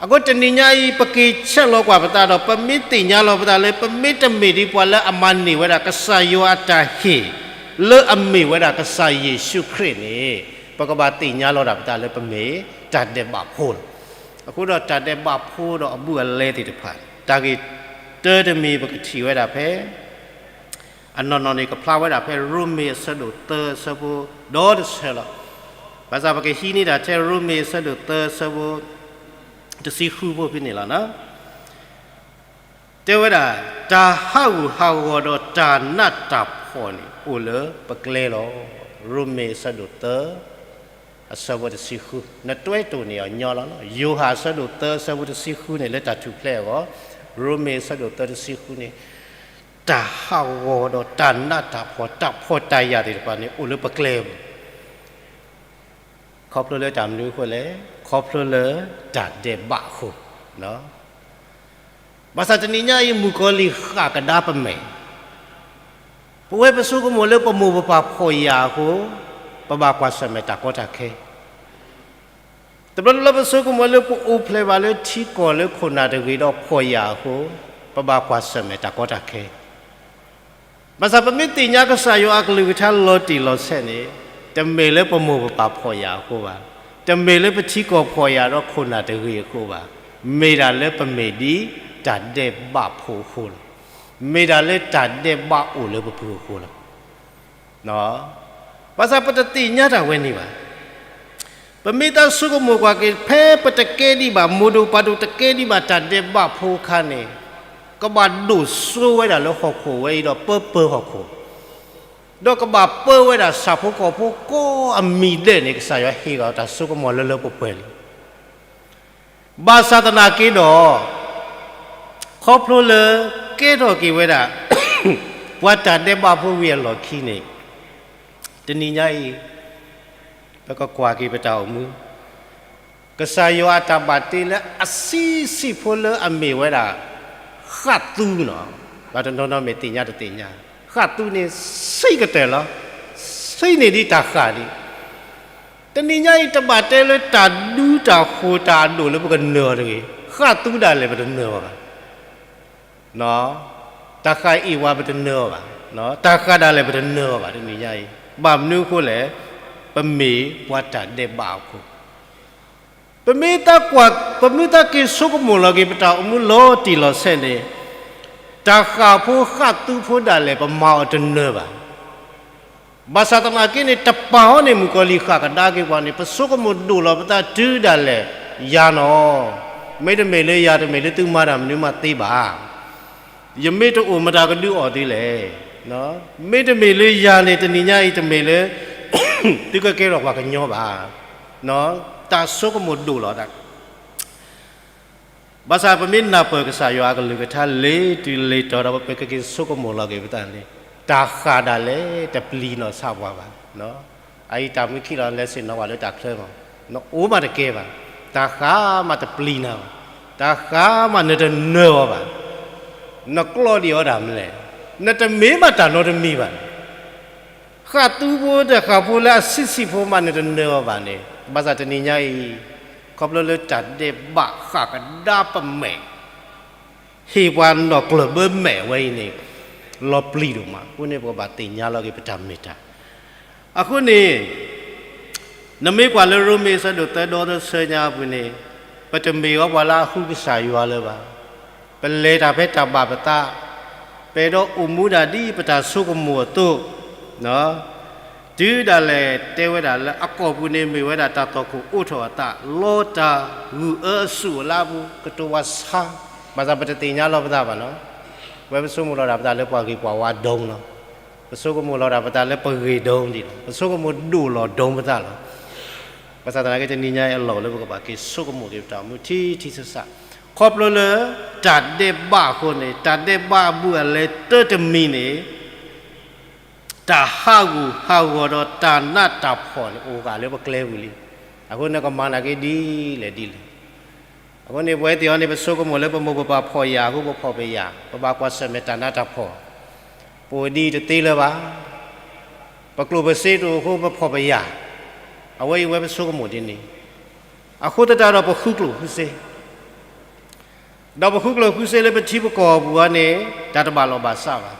အဃိတနံၤညါအံၤ ပက့ၤဆဲးလီၤကွၢ်ပသးဒီး ပမ့ၢ်သ့ၣ်ညါလီၤပသးလၢ ပမ့ၢ်တမ့ၢ်ဒ်ပှၤလၢအမၤန့ၢ်ဝဲဒၣ် ကစၢ်ယွၤအတၢ်ဟ့ၣ် လၢအမ့ၢ်ဝဲဒၣ်ကစၢ်ယ့ၣ်ၡူးခရံာ်န့ၣ်, ပကဘၣ်သ့ၣ်ညါလီၤဒၣ်ပသးလၢပမ့ၢ်တၢ်ဒဲးဘးဖိလီၤ. အဃိဒီးတၢ်ဒဲးဘးဖိဒီးအဘူးအလဲသ့ၣ်တဖၣ် တၢ်ဂ့ၢ်တၢတမံၤပကထံၣ်ဝဲဒၣ်ဖဲ အနီၢ်နီၢ်န့ၣ် ကဖျါဝဲဒၣ်ဖဲရိမ့ၤအဆၢဒိၣ်သၢအဆၢဖိဒီတဆၢလီၤ. ဘၣ်ဆၣ်ပကဟံးန့ၢ်ဒၣ်ထဲရိမ့ၤအဆၢဒိၣ်သၢအဆၢဖိ တဆံဃုဖိဖဲန့ၣ်လီၤ. တဲဝဲဒၣ်, တၢ်ဟးဂူာ်ဟးဂီၤဒီးတၢ်နးတၢ်ဖှီၣ်န့ၣ်အိၣ်လၢပကျဲလီၤ. ရိမ့ၤအဆၢဒိၣ်သၢ အဆၢဖိတဆံဃု, နတွဲတိၢ်န့ၢ်အီၤညီလီၤ. ယိၤဟၣ်အဆၢဒိၣ်သၢအဆၢဖိတဆံဃုန့ၣ် လၢတၢ်ထူၣ်ဖျဲးအဂီၢ်, ရိမ့ၤအဆၢဒိၣ်သၢတဆံဃုန့ၣ်, တၢ်ဟးဂီၤဒီးတၢ်နးတၢ်ဖှီၣ် တၢ်ဖှီၣ်တၢ်ယာ်သ့ၣ်တဖၣ်န့ၣ် အိၣ်လၢပကျဲပူၤ ခီဖျိလၢတၢ်မနုၤအဃိလဲၣ်, ခီဖျိလၢတၢ်ဒဲးဘးအဃိ. ဘၣ်ဆၣ်တနံၤညါအံၤ မုၣ်ကီၤလံၢ်ဃၣ်ကဒါပမဲာ်, ပဝဲပဆိကမိၣ်လၢပမိၢ်ပပၢ်ဖှီၣ်ယာ်အဃိ, ပဘၣ်ကွၢ်ဆၢၣ်မဲာ်တၢ်ကီတၢ်ခဲ တဘျီလၢပဆိကမိၣ်လၢပအိၣ်ဖျဲၣ်ဘၣ်လၢထံကီၢ်လၢခိၣ်နၢ်တဂ့ၤဒီးဖှီၣ်ယာ်အဃိ, ပဘၣ်ကွၢ်ဆၢၣ်မဲာ်တၢ်ကီတၢ်ခဲ. ဘၣ်ဆၣ်ပမ့ၢ်သ့ၣ်ညါကစၢ်ယွၤအကလုၢ်ကထါလီၤတံၢ်လီၤဆဲးန့ၣ်, တမ့ၢ်လၢပမိၢ်ပပၢ်ဖှီၣ်ယာ်အဃိဘၣ်, တမ့ၢ်လၢပထံကီၢ်ဖှီၣ်ယာ်ဒီးခိၣ်နၢ်တဂ့ၤအဃိဘၣ်, မ့ၢ်ဒၣ်လၢပမ့ၢ်ဒ်တၢ်ဒဲးဘးဖိအဃိလီၤ. မ့ၢ်ဒၣ်လၢတၢ်ဒဲးဘးအိၣ်လၢပပူၤအဃိလီၤ. ဘၣ်ဆၣ်ပတသ့ၣ်ညါတၢ်ဝဲန့ၣ်ဘၣ်. ပမ့ၢ်သးဆိကမိၣ်ကွၢ်က့ၤ ဖဲပတကဲဒံးဘၣ် မိၢ်ဒိၣ်ပၢ်ဒိၣ်တကဲဒံးဘၣ်တၢ်ဒဲးဘးဖိအခါန့ၣ်, ကဘၣ်ဒိၣ်စိဝဲဒၣ်လၢဟီၣ်ခိၣ်ဝဲအံၤဒီးပၢပၢဟီၣ်ခိၣ်, ဒီးကဘၣ်ပၢဝဲဒၣ်ဆၣ်ဖိကီၢ်ဖိကိးအမံၤဒဲးန့ၣ် ကစၢ်ယွၤဟ့ၣ်အီၤတၢ်ဆိကမိၣ်လၢလၢပှဲၤပှဲၤလံ. ဘၣ်ဆၣ်သနာ်က့ဒီး, ခီဖျိလၢကဲထီၣ်က့ၤဝဲဒၣ် ပှၤတၢ်ဒဲးဘးဖိဝံၤအလီၢ်ခံန့ၣ်, တနံၤညါအံၤ ပကကွၢ်က့ၤပတၢ်အိၣ်မူ, ကစၢ်ယွၤအတၢ်ဘၣ်တ့လၢအဆံးဆံးဖိလၢအမ့ၢ်ဝဲဒၣ် ဃၣ်သူနီၤ, ဘၣ်တနီၤနီၤမ့ၢ်သ့ၣ်ညါတသ့ၣ်ညါ, ဃၣ်သူန့ၣ်ဆံးကတၢၢ်လီၤ, ဆံးန့ၢ်ဒံးတၢ်ဃၣ်ဒံး. တနံၤညါအံၤ တဘၣ်တဲလၢတၢ်ဒူတၢ်ဃိၤတၢ်အဒိၣ်လၢပကနၢၤအီၤတဂ့ၤ, ဃၣ်သူဒၣ်လဲာ်ပတနၢၤအီၤဘၣ်. တၢ်ဃၣ်အ့ၣ်ဝဲပတနၢၤအီၤဘၣ်. တၢ်ဃၣ်ဒၣ်လဲာ်ပတနၢၤအီၤဘၣ်တနံၤညါအံၤ. ဘၣ်မနုၤအဃိလဲၣ်, ပမ့ၢ်ပှၤတၢ်ဒဲးဘးအဖိ ပမ့ၢ်တၢ်ကွၢ်, ပမ့ၢ်တၢ်က့ၤဆိကမိၣ်လီၤက့ၤပတၢ်အိၣ်မူလီၤတံၢ်လီၤဆဲးန့ၣ်, တၢ်ဃၣ်ဖိဃၣ်သူဖိဒၣ်လဲာ် ပမၤအီၤတနၢၤဘၣ်. ဘၣ်ဆၣ်သနာ်က့န့ၣ် တပာ်အီၤန့ၣ် မုၣ်ကီၤလံၢ်ဃၣ်ကဒါက့ၤပှၤန့ၣ် ပဆိကမိၣ်ဒိၣ်လီၤပသးတုၤဒၣ်လဲာ်ယၤနီၤ. မ့တမ့ၢ်လၢယၤ တမ့ၢ်လၢသုမၤတၢ်မနုၤမးသ့ဘၣ်. ယမ့ၢ်တအိၣ် မတၤကဒုးအီၣ်သုလဲၣ်. မ့တမ့ၢ်လၢယၤန့ၣ် တနံၤညါအံၤတမ့ၢ်လၢ သုကကဲထီၣ်ပှၤကညီဘၣ်. တၢ်ဆိကမိၣ်ဒိၣ်လီၤတၢ် ဘၣ်ဆၣ်ပမ့ၢ်နၢ်ပၢၢ်ကစၢ်ယွၤအကလုၢ်ကထါလ့ၤတုၤလ့ၤတီၤဒီး ပကက့ၤဆိကမိၣ်လီၤက့ၤပသးန့ၣ်, တၢ်ဃၣ်ဒၣ်လဲာ်တပျံၤနီၢ်ဆးပှၤဘၣ်. အအံၤတၢ်မုၢ်ခံလီၤ လဲၤဆ့ၣ်နီၤပှၤလၢတၢ်ချၢမး, နအိၣ်မးတကဲဘၣ်, တၢ်ဃၣ်မးတပျံၤနၤဘၣ်, တၢ်ဃၣ်မးနတနၢၤအီၤဘၣ်, နကျီဒံးအီၤဒၣ်မလဲၣ်, နတမ့ၢ်ဘၣ်တၢ်နီတမံၤဘၣ်. ဃၣ်သူဖိတဃၣ်ဖိလၢအဆံးဆံးဖိမး နတနၢၤအီၤဘၣ်န့ၣ်, ဘၣ်ဆၣ်တနံၤညါအံၤ ခီဖျိလၢတၢ်ဒဲးဘးဃၣ်ကဒါပမဲာ်, ဟ့ၣ်ပှၤနီၢ်ကျၢၢ်ဘၢမဲာ်ဝဲအံၤန့ၣ် လီၤပျံၤဒိၣ်မး. အဃိန့ၣ် ပကဘၣ်သ့ၣ်ညါလီၤက့ၤပတၢ်မ့ၢ်တၢ်. အဃိန့ၣ် နမ့ၢ်ကွၢ်လၢရိမ့ၤအဆၢဒိၣ်သၢဒီသၢဆၢညါအပူၤန့ၣ်, ပတမ့ၢ်ဝဲပှၤလၢအဃုကစၢ်ယွၤလၢၤဘၣ်. ပလဲၤတၢ်ဖဲတၢ်ဘၣ်ပသး, ပအဲၣ်ဒိးအိၣ်မူဒၣ်ဒ်ပတၢ်ဆိကမိၣ်အသိး, တုၤဒၣ်လဲာ်တဲဝဲဒၣ်လၢအကိာ်ပူၤန့ၣ် မ့ၢ်ဝဲဒၣ်တၢ်သီၣ်ခိၣ်အိးထီၣ်အသး, လီၤတၢ်ဂုၢ်အၢအစူၣ်အလါပူၤ ကတိၤဝါဆါ, ဘၣ်ဆၣ်ပတသ့ၣ်ညါလီၤပသးဘၣ်နီၤ. ဝဲပဆိကမိၣ်လီၤဒၣ်ပသးလၢပှၤဂ့ၤပှၤဝါဒိၣ်လီၤ. ပဆိကမိၣ်လီၤဒၣ်ပသးလၢပဂ့ၤဒိၣ်ဒံးလီၤ. ပဆိကမိၣ်ဒိၣ်လီၤဒိၣ်ပသးလီၤ. ဘၣ်ဆၣ်သနာ်က့ တနံၤညါအံၤအလီၢ်လၢပကဘၣ်က့ၤဆိကမိၣ်က့ၤပတၢ်အိၣ်မူထံထံဆးဆး, ခီဖျိလၢတၢ်ဒဲးဘးအဃိန့ၣ်, တၢ်ဒဲးဘးအဘူးအလဲတၢတမံၤန့ၣ် တၢ်ဟးဂူာ်ဟးဂီၤဒီးတၢ်နးတၢ်ဖှီၣ်န့ၣ် အိၣ်ဃာ်လၢပကျဲပူၤလံ. အဃိန့ၣ် ကမၤနာ်က့ဒ်လဲၣ်ဒ်လဲၣ်. အဃိန့ၣ် ပဝဲသ့ၣ်အံၤန့ၣ် ပဆိကမိၣ်လၢပမိၢ်ပပၢ်ဖှီၣ်ယာ်အဃိ ပဖှီၣ်ပယာ်, ပဘၣ်ကွၢ်ဆၢၣ်မဲာ်တၢ်နးတၢ်ဖှီၣ်, ပအိၣ်ဒ်အံၤတသ့လၢၤဘၣ်. ပကျိၣ်ပစ့တအိၣ်အဃိ ပဖှီၣ်ပယာ်, အဝဲအံၤဝဲပဆိကမိၣ်ဒ်န့ၣ်, အဃိသတးဒီးပဃုကျိၣ်ဃုစ့ ဒီးပဃုကျိၣ်ဃုစ့လၢပထံပကီၢ်အပူၤအံၤန့ၣ် တၢ်တဘၣ်လီၢ်ဘၣ်စးဘၣ်.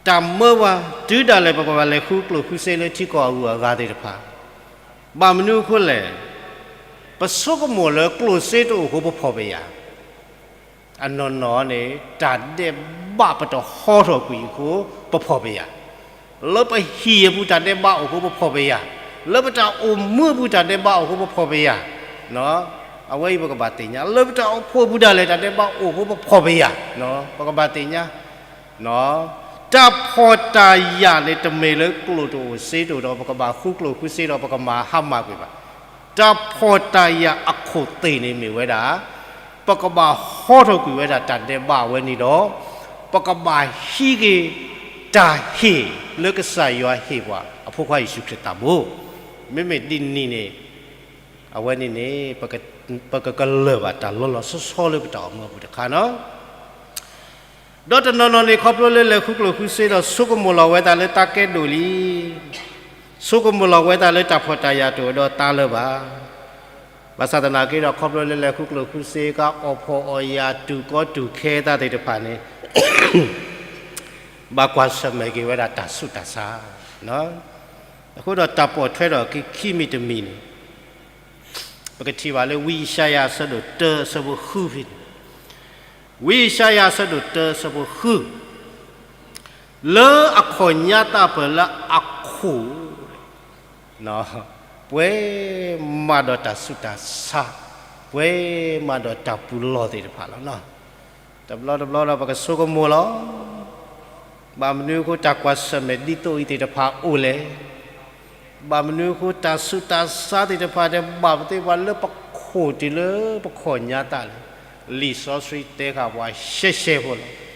တၢ်မၢပှၤ တုၤဒၣ်လဲာ်ပကဘၣ်လဲၤဃုကျိၣ်ဃုစ့လၢထံကီၢ်အဂုၤအဂၤသ့ၣ်တဖၣ်, ဘၣ်မနုၤအဃိလဲၣ်, ပဆိကမိၣ်လၢကျိၣ်စ့တအိၣ်အဃိပဖှီၣ်ပယာ် အနီၢ်နီၢ်န့ၣ် တၢ်ဒဲးဘးပတဟီထီၣ်ကွံာ်အဃိ ပဖှီၣ်ပယာ်, လၢပဟံၣ်အပူၤတၢ်ဒဲးဘးအိၣ်အဃိပဖှီၣ်ပယာ်, လၢပတၢ်အိၣ်မူအပူၤတၢ်ဒဲးဘးအိၣ်အဃိပဖှီၣ်ပယာ်, အဝဲအံၤပကဘၣ်သ့ၣ်ညါ, လၢပတၢ်အိၣ်ဖှိၣ်အပူၤဒၣ်လဲာ်တၢ်ဒဲးဘးအိၣ်အဃိပဖှီၣ်ပယာ်, ပကဘၣ်သ့ၣ်ညါ, တၢ်ဖှီၣ်တၢ်ယာ်န့ၣ် တမ့ၢ်လၢကျိၣ်တအိၣ်စ့တအိၣ်ဒီး ပကဘၣ်ဃုကျိၣ်ဃုစ့ဒီး ပကမၤဟါမၢ်ကွံာ်ဘၣ်. တၢ်ဖှီၣ်တၢ်ယာ်အခိၣ်သ့ၣ်န့ၣ်မ့ၢ်ဝဲဒၣ် ပကဘၣ်ဟီထီၣ်ကွံာ်ဝဲဒၣ်တၢ်ဒဲးဘးအဝဲန့ၣ်ဒီး ပကဘၣ်ဟံးက့ၤတၢ်ဟ့ၣ်လၢကစၢ်ယွၤဟ့ၣ်ပှၤအဖိခွါယ့ၣ်ၡူးခရံာ်သးဘိ. မ့မ့ၢ်ဒ်န့ၣ်န့ၣ် အဝဲန့ၣ်န့ၣ် ပကကလၢၢ်ဘၣ်တၢ်လီၤလီၤဆီဆီလၢပတၢ်အိၣ်မူအပူၤတခါနီၤ. ဒီးတနီၤနီၤန့ၣ် ခီဖျိလၢလဲၤဃုကျိၣ်ဃုစ့ဒီး ဆိကမိၣ်လီၤဝဲသးလၢသးကဲဒိၣ်လံ, ဆိကမိၣ်လီၤဝဲသးလၢတၢ်ဖှီၣ်တၢ်ယာ်တအိၣ်ဒီးသးလၢၤဘၣ်. ဘၣ်ဆၣ်သနာ်က့ဒီး ခီဖျိလၢလဲၤဃုကျိၣ်ဃုစ့ ကအီၣ်ဖှီၣ်အီၣ်ယာ်တူၢ်ကီတူၢ်ခဲသးသ့ၣ်တဖၣ်န့ၣ် ဘၣ်ကွၢ်ဆၢၣ်မဲာ်က့ၤဝဲဒၣ်တၢ်ဆူးတၢ်ဆါ. အဃိဒီးတၢ်ပိာ်ထွဲထီၣ်က့ၤခံမံၤတမံၤန့ၣ် ပကထံၣ်ဘၣ်လၢဝံယၡါယၤအဆၢဒိၣ်တၢအဆၢဖိဃုဖဲန့ၣ်, ဝံယၡါယၤအဆၢဒိၣ်တၢအဆၢဖိဃု, လၢအခီၣ်ညါသးပၢၢ်လၢအခိၣ် ပှဲၤမးဒီးတၢ်ဆူးတၢ်ဆါ, ပှဲၤမးဒီးတၢ်ပူၤလီၢ်သ့ၣ်တဖၣ်လီၤ. တဘျီတဘျီဒီးပကဆိကမိၣ်လီၤ. ဘၣ်မနုၤအဃိတၢ်ကွၢ်ဆၢၣ်မဲာ်ဒ်သိးအံၤသ့ၣ်တဖၣ်အိၣ်လဲၣ်. ဘၣ်မနုၤအဃိတၢ်ဆူးတၢ်ဆါသ့ၣ်တဖၣ်တဲဘၣ်ပသ့ၣ်ပှၤလၢပခိၣ်တုၤလၢပခီၣ်ညါသးလဲၣ်. လံာ်စီဆှံတဲဃာ်ပှၤရှဲရှဲဖိလီၤ.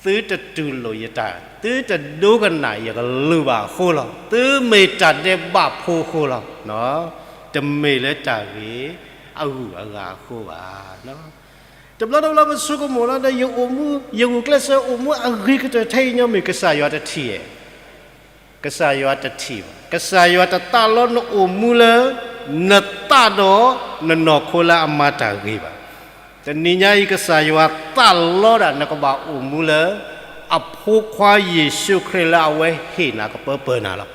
သုတတူၢ်လိာ်ယတၢ်, သုတဒိကနၣ်ယကလုၢ်ဘၣ်အဃိလီၤ. သုမ့ၢ်တၢ်ဒဲးဘးဖိအဃိလီၤ. တမ့ၢ်လၢတၢ်ဂ့ၤအဂုၤအဂၤအဃိဘၣ်. တဘျီတဘျီပဆိကမိၣ်လီၤဒီး ယအိၣ်မူ ယဂုာ်ကျဲးစၢးအိၣ်မူအဂ့ၤကတၢၢ်ထဲအံၤညီမ့ၢ် ကစၢ်ယွၤတထံၣ်ဧါ. ကစၢ်ယွၤတထံၣ်ဘၣ်. ကစၢ်ယွၤတသးလီနအိၣ်မူလၢ နသးဒီးနနီၢ်ခိလၢအမၤတၢ်ဂ့ၤဘၣ်. တနံၤညါအံၤ ကစၢ်ယွၤသးလီဒၣ်နကဘၣ်အိၣ်မူလၢ အဖိခွါယ့ၣ်ၡူးခရံာ်လၢအဝဲဟ့ၣ်နၤကပၢပၢၢ်နၤလီၤ.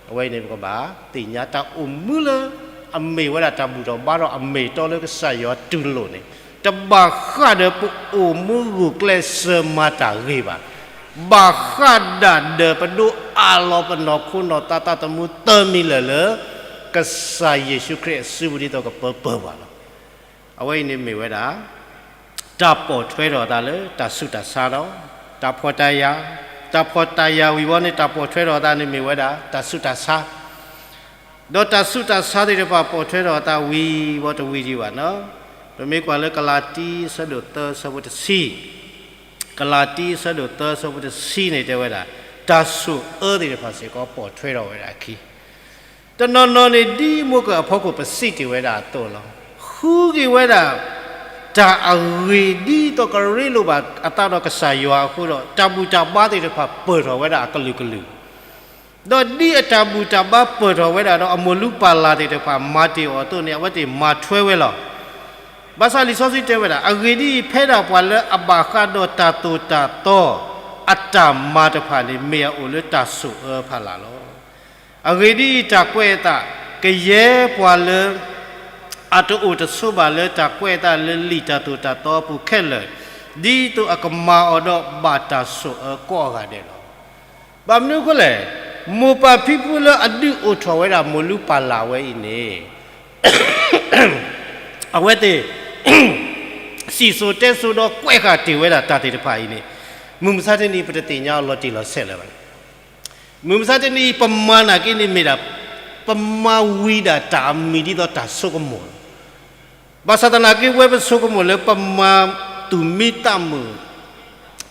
အဝဲအံၤန့ၣ် ပကဘၣ်သ့ၣ်ညါတၢ်အိၣ်မူလၢ အမ့ၢ်ဝဲဒၣ်တၢ်ဘူၣ်ထီၣ်ဘါထီၣ်အမ့ၢ်အတီလၢကစၢ်ယွၤတူၢ်လိာ်န့ၣ် တဘၣ်ဃးဒီးပအိၣ်မူဂုာ်ကျဲးစၢးမၤတၢ်ဂ့ၤဘၣ်. ဘၣ်ဃးဒၣ်ဒီးပဒိးအးလီၤပနီၢ်ခိနီၢ်သးသးသမူသၢမံၤလၢာ်လၢ ကစၢ်ယ့ၣ်ၡူးခရံာ်အစုပူၤဒ်သိးကပၢပၢၢ်ပှၤလီၤ. အဝဲအံၤန့ၣ်မ့ၢ်ဝဲဒၣ် တၢ်ပိာ်ထွဲထီၣ်အသးလၢတၢ်ဆူးတၢ်ဆါဒီး တၢ်ဖှီၣ်တၢ်ယာ်, တၢ်ဖှီၣ်တၢ်ယာ်ဝံၤဝီန့ၣ် တၢ်ပိာ်ထွဲထီၣ်အသးန့ၣ်မ့ၢ်ဝဲဒၣ် တၢ်ဆူးတၢ်ဆါ ဒီးတၢ်ဆူးတၢ်ဆါသ့ၣ်တဖၣ်ပိာ်ထွဲထီၣ်အသးဝံၤဝီတဝံၤဒံးဘၣ်နီၤ. ပမ့ၢ်ကွၢ်လၢကလၤတံ အဆၢဒိၣ်သၢ အဆၢဖိတဆံ, ကလၤတံ အဆၢဒိၣ်သၢ အဆၢဖိတဆံန့ၣ်တဲဝဲဒၣ် တၢ်ဆိၣ်အၢသ့ၣ်တဖၣ်စ့ၢ်ကီးပိာ်ထွဲထီၣ်ဝဲဒၣ်အခံ တနီၤနီၤန့ၣ် ဒ်မိၢ်ကၢၢ်အဖီခိၣ်ပစံးတ့ၢ်ဝဲဒၣ်အသိးလီၤ. ဃုက့ၤဝဲဒၣ် တၢ်အဂ့ၢ်ဒ်သိးကရ့လိာ်ဘၣ်အသးဒီးကစၢ်ယွၤအဃိဒီး တၢ်ဘူၣ်တၢ်ဘါသ့ၣ်တဖၣ်ပၢၢ်ထီၣ်ဝဲဒၣ်အကလုာ်ကလုာ်, ဒီးဒ်အတၢ်ဘူၣ်တၢ်ဘါပၢၢ်ထီၣ်ဝဲဒၣ်ဒီးအမိၢ်လုၢ်ပၢ်လၢ်သ့ၣ်တဖၣ်မၤတ့ၢ်အီၤအသိးန့ၣ် အဝဲသ့ၣ်မၤထွဲဝဲလီၤ. ဘၣ်ဆၣ်လံာ်စီဆှံတဲဝဲဒၣ် အဂ့ၢ်ဒ်အံၤ, ဖဲဒၣ်ပှၤလၢအဘၣ်ဃးဒီးတၢ်သိၣ်တၢ်သီ အတၢ်မၤတဖၣ်န့ၣ် မ့ၢ်အအိၣ်လၢတၢ်ဆိၣ်အၢဖီလာ်လီၤ. အဂ့ၢ်ဒ်အံၤ, တၢ်ကွဲးအသးကယဲၢ်ပှၤလၢ အတအိၣ်တဆိးဘၣ်လၢတၢ်ကွဲးအသးလၢလံာ်တၢ်သိၣ်တၢ်သီအပူၤခဲလၢာ်, ဒ်သိးအကမၤအီၤဒီးဘၣ်တၢ်ဆိၣ်အၢကိးဂၤဒဲးလီၤ. ဘၣ်မနုၤအဃိလဲၣ်, မိၢ်ပၢ်ဖံဖုလၢအဒုးအိၣ်ထီၣ်ဝဲဒၣ်မိၢ်လုၢ်ပၢ်လၢ်ဝဲအံၤန့ၣ် အဝဲသ့ၣ် စံၣ်စိၤတဲစိၤဒီးကွဲးဃာ်တ့ၢ်ဝဲဒၣ်တၢ်သ့ၣ်တဖၣ်အံၤန့ၣ်, မုၢ်မဆါတနံၤအံၤ ပတသ့ၣ်ညါအီၤလီၤတံၢ်လီၤဆဲးလၢၤဘၣ်. မုၢ်မဆါတနံၤအံၤ ပမၤနာ်က့န့ၣ်မ့ၢ်ဒၣ် ပမၤဝံၤဒၣ်တၢ်အမံၤဒ်သိးတၢ်ဆိကမိၣ်လီၤ. ဘၣ်ဆၣ်သနာ်က့ ပဝဲပဆိကမိၣ်လၢပမၤသူၣ်မံသးမုာ်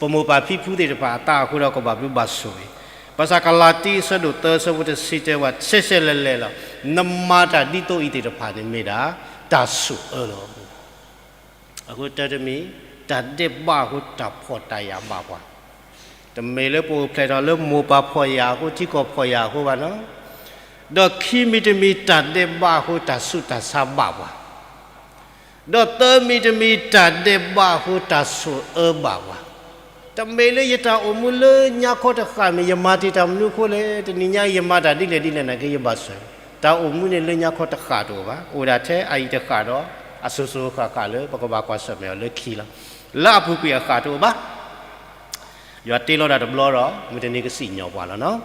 ပမိၢ်ပၢ်ဖံဖုသ့ၣ်တဖၣ်အသးအဃိဒီး ကဘၣ်ဘျုးဘၣ်ဆိၣ်ဂ့ၤ. ဘၣ်ဆၣ်ကလၤတံ အဆၢဒိၣ်သၢ အဆၢဖိတဆံတဲဝဲ ဆဲးဆဲးလဲၤလဲၤလီၤ. နမၤတၢ်ဒ်သိးအံၤသ့ၣ်တဖၣ်န့ၣ်မ့ၢ်ဒၣ် တၢ်ဆိၣ်အၢလီၤ. အဃိတၢ်တမံၤ တၢ်ဒဲးဘးအဃိ တၢ်ဖှီၣ်တၢ်ယာ်ဘၣ်ပှၤ, တမ့ၢ်လၢပအိၣ်ဖျဲၣ်ထီၣ်လၢမိၢ်ပၢ်ဖှီၣ်ယာ်အဃိ ထံကီၢ်ဖှီၣ်ယာ်အဃိဘၣ်နီၤ, ဒီးခံမံၤတမံၤ တၢ်ဒဲးဘးအဃိ တၢ်ဆူးတၢ်ဆါဘၣ်ပှၤ, ဒီးသၢမံၤတမံၤ တၢ်ဒဲးဘးအဃိ တၢ်ဆိၣ်အၢဘၣ်ပှၤ, တမ့ၢ်လၢယတၢ်အိၣ်မူလၢညါခီတဃၣ်မ့ၢ် ယမၤတ့ၢ်တၢ်မနုၤအဃိလဲၣ်, တနံၤညါအံၤ ယမၤတၢ်ဒ်လဲၣ်ဒ်လဲၣ်နာ်က့ ယဘၣ်ဆိၣ်, တၢ်အိၣ်မူန့ၣ်လၢညါခီတဃၣ်တအိၣ်ဘၣ်, အိၣ်ဒၣ်ထဲအအံၤတဃၣ်ဒီး အစိၤစိၤအဃၣ်ဃၣ်လၢ ပကဘၣ်ကွၢ်ဆၢၣ်မဲာ်အီၤလၢခံလီၤ. လၢအပူၤကွံာ်အဃၣ်တအိၣ်ဘၣ်, ယွၤတ့လီၤဒၣ်တဘျီဒီး မုၢ်တနံၤကစံၣ်ညီၣ်ပှၤလီၤနီၤ.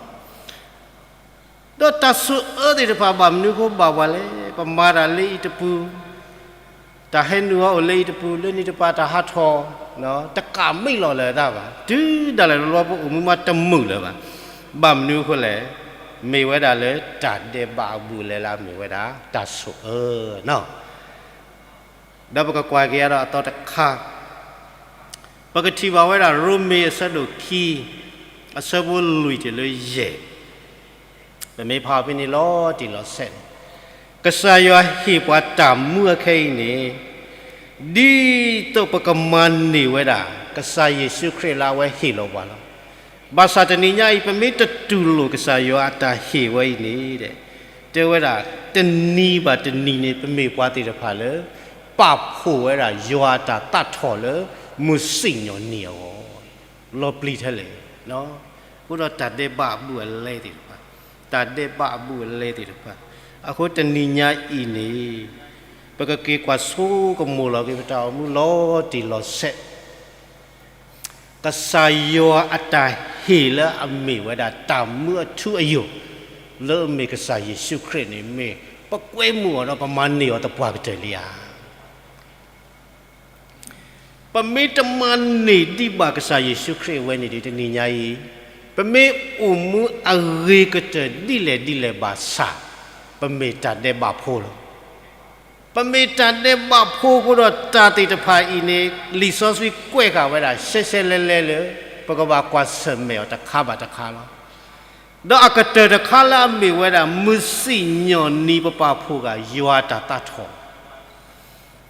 ဒီးတၢ်ဆိၣ်အၢသ့ၣ်တဖၣ်ဘၣ်မနုၤအဃိဘၣ်ပှၤလဲၣ်, ပမၤတၢ်လၢအံၤတပူၤ တၢ်ဟဲနုာ်အီၤအိၣ်လၢအံၤတပူၤ လၢန့ၣ်တပၤတၢ်ဟးထီၣ်, တကးမံလီၤလၢၤတၢ်ဘၣ်, တုၤဒၣ်လဲာ်တဘျီပအိၣ်မူမးတမုာ်လၢၤဘၣ်. ဘၣ်မနုၤအဃိလဲၣ်, မ့ၢ်ဝဲဒၣ်လၢတၢ်ဒဲးဘးအဘူးအလဲလၢအမ့ၢ်ဝဲဒၣ်တၢ်ဆိၣ်အၢနီၤ. ဒီးပကကွၢ်က့ၤအဒီးအသီတခါ, ပကထံၣ်ဘၣ်ဝဲဒၣ်ရိမ့ၤအဆၢဒိၣ်ခံ, အဆၢဖိလွံၢ်တုၤလၢယဲၢ်, ပမ့ၢ်ဖးအီၤဖဲန့ၣ်လီၤတံၢ်လီၤဆဲးန့ၣ်, ကစၢ်ယွၤဟ့ၣ်ပှၤတၢ်မူအခဲအံၤန့ၣ်, ဒ်သိးပကမၤန့ၢ်ဝဲဒၣ် ကစၢ်ယ့ၣ်ၡူးခရံာ်လၢအဝဲဟ့ၣ်လီၤပှၤလီၤ. ဘၣ်ဆၣ်တနံၤညါအံၤ ပမ့ၢ်တတူၢ်လိာ်ကစၢ်ယွၤအတၢ်ဟ့ၣ်ဝဲအံၤန့ၣ်, တဲဝဲဒၣ် တနံၤဘၣ်တနံၤန့ၣ် ပမ့ၢ်ပှၤသ့ၣ်တဖၣ်လၢ ပာ်ဖှိၣ်ဝဲဒၣ်ယွၤအတၢ်သးထီၣ်လၢ မုၢ်စံၣ်ညီၣ်နံၤအဂီၢ်, လီၤပျံၤထဲလဲၣ်. အဃိဒီးတၢ်ဒဲးဘးအဘူးအလဲသ့ၣ်တဖၣ်, တၢ်ဒဲးဘးအဘူးအလဲသ့ၣ်တဖၣ်, အဃိတနံၤညါအံၤန့ၣ်, ပကက့ၤကွၢ်ဆိကမိၣ်လီၤက့ၤပတၢ်အိၣ်မူလီၤတံၢ်လီၤဆဲး ကစၢ်ယွၤအတၢ်ဟ့ၣ်လၢအမ့ၢ်ဝဲဒၣ်တၢ်မူအထူအယိာ်, လၢအမ့ၢ်ကစၢ်ယ့ၣ်ၡူးခရံာ်န့ၣ် မ့ၢ်ပကွဲမုာ်အီၤဒီးပမၤန့ၢ်အီၤသပှၢ်ကတၢၢ်လံဧါ. ပမ့ၢ်တမၤန့ၢ်ဒံးဘၣ်ကစၢ်ယ့ၣ်ၡူးခရံာ်အဝဲန့ၣ်ဒီး တနံၤညါအံၤ, ပမ့ၢ်အိၣ်မူအဂ့ၤကတၢၢ်ဒ်လဲၣ်ဒ်လဲၣ်ဘၣ်ဆၣ်, ပမ့ၢ်တၢ်ဒဲးဘးဖိလီၤ. ပမ့ၢ်တၢ်ဒဲးဘးဖိအဃိဒီးတၢ်သ့ၣ်တဖၣ်အံၤန့ၣ် လံာ်စီဆှံကွဲးဃာ်ဝဲဒၣ် ရှဲရှဲလဲလဲလၢ ပကဘၣ်ကွၢ်ဆၢၣ်မဲာ်အီၤတခါဘၣ်တခါလီၤ. ဒီးအကတၢၢ်တခါလၢအမ့ၢ်ဝဲဒၣ် မုၢ်စံၣ်ညီၣ်နံၤပပာ်ဖှိၣ်ဃာ်ယွၤအတၢ်သးထီၣ်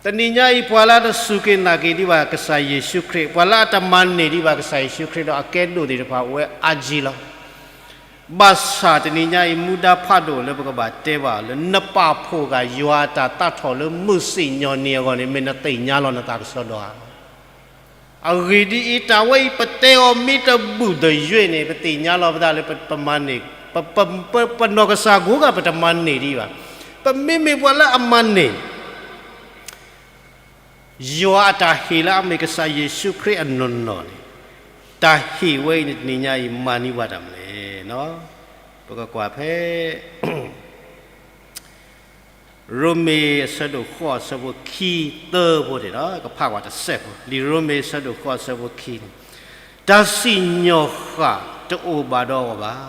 တနံၤညါအံၤ ပှၤလၢအတစူၢ်က့ၤနာ်က့ၤဒံးဘၣ်ကစၢ်ယ့ၣ်ၡူးခရံာ်, ပှၤလၢအတမၤန့ၢ်ဒံးဘၣ်ကစၢ်ယ့ၣ်ၡူးခရံာ်ဒီးအကဲဒိၣ်သ့ၣ်တဖၣ် အိၣ်ဝဲအါကံလီၤ. ဘၣ်ဆၣ်တနံၤညါအံၤ မူဒါဖးဒိၣ်လၢပကဘၣ်တဲဘၣ်လၢ နပာ်ဖှိၣ်ဃာ်ယွၤအတၢ်သးထီၣ်လၢမုၢ်စံၣ်ညီၣ်နံၤအဂီၢ်န့ၣ် မ့ၢ်နသ့ၣ်ညါလီၤနသးကစီဒီဧါ. အဂ့ၢ်ဒ်အံၤ, တၢ်ဝဲအံၤပတဲအီၤမ့ၢ်တဘူၣ်တယွဲၢ်န့ၣ်, ပသ့ၣ်ညါလီၤပသးလၢပမၤန့ၢ်, ပနီၢ်ကစၢ်ကိးဂၤ ပတမၤန့ၢ်ဒံးဘၣ်. ပမ့မ့ၢ်ပှၤလၢအမၤန့ၢ် ယွၤအတၢ်ဟ့ၣ်လၢအမ့ၢ်ကစၢ်ယ့ၣ်ၡူးခရံာ်အနီၢ်နီၢ်န့ၣ်, တၢ်ဟ့ၣ်ဝဲအံၤန့ၣ် တနံၤညါအံၤ မၤန့ၢ်ပှၤတၢ်မနုၤလဲၣ်. ပကကွၢ်ဖဲ ရိမ့ၤအဆၢဒိၣ်ဃိး အဆၢဖိခံ သၢဖိန့ၣ်ဒီး ကဖးကွၢ်တစဲးဖိ, လံာ်ရိမ့ၤအဆၢဒိၣ်ဃိး အဆၢဖိခံန့ၣ်, တၢ်စံၣ်ညီၣ်ဃၣ်တအိၣ်ဘၣ်ဒီးအီၤဘၣ်.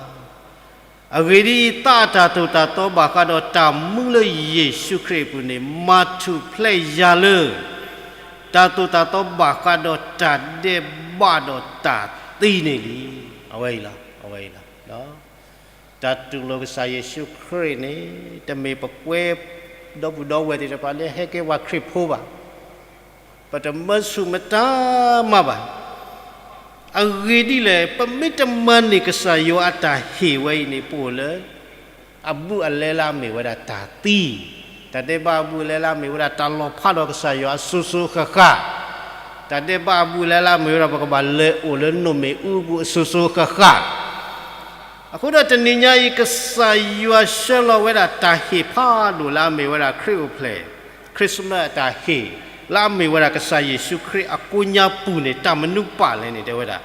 အဂ့ၢ်ဒ်အံၤ, သးအတၢ်သိၣ်တၢ်သီဘၣ်ဃးဒီးတၢ်မူလၢယ့ၣ်ၡူးခရံာ်အပူၤန့ၣ်, မၤထူၣ်ဖျဲးယၤလၢ တၢ်သိၣ်တၢ်သီဘၣ်ဃးဒီးတၢ်ဒဲးဘးဒီးတၢ်သံန့ၣ်လံ. အဝဲအံၤလီၤ, အဝဲအံၤလီၤ. တၢ်တူၢ်လိာ်ကစၢ်ယ့ၣ်ၡူးခရံာ်န့ၣ်, တမ့ၢ်ပကွဲဒီပုၢ်ဒီဝဲၢ်သ့ၣ်တဖၣ်လၢဟဲကဲပှၤခရံာ်ဖိဘၣ်. ပတမၢဆူၣ်မတၤမးဘၣ်. အဂ့ၢ်ဒ်လဲၣ်, ပမ့ၢ်တမၤန့ၢ်ကစၢ်ယွၤအတၢ်ဟ့ၣ်ဝဲအံၤန့ၣ်, ပအိၣ်လၢ အဘူးအလဲလၢအမ့ၢ်ဝဲဒၣ်တၢ်သံ, တၢ်ဒဲးဘးအဘူးအလဲလၢအမ့ၢ်ဝဲဒၣ်တၢ်လီၤဖးဒီးကစၢ်ယွၤအစိၤစိၤဃၣ်ဃၣ်, တၢ်ဒဲးဘးအဘူးအလဲလၢအမ့ၢ်ဝဲဒၣ်ပကဘၣ်လဲၤအိၣ်လၢနိၣ်မ့ၣ်အူအပူၤအစိၤစိၤဃၣ်ဃၣ်. အဃိဒီးတနံၤညါအံၤ ကစၢ်ယွၤဆှၢလီၤဝဲဒၣ်တၢ်ဟ့ၣ်ဖးဒိၣ်လၢအမ့ၢ်ဝဲဒၣ်ခရံာ်အိၣ်ဖျဲၣ်, Christmas အတၢ်ဟ့ၣ်, လၢအမ့ၢ်ဝဲဒၣ်ကစၢ်ယ့ၣ်ၡူးခရံာ်အကိးညါပူၤန့ၣ် တၢ်မနုၤပာ်လဲၣ်န့ၣ် တဲဝဲဒၣ်,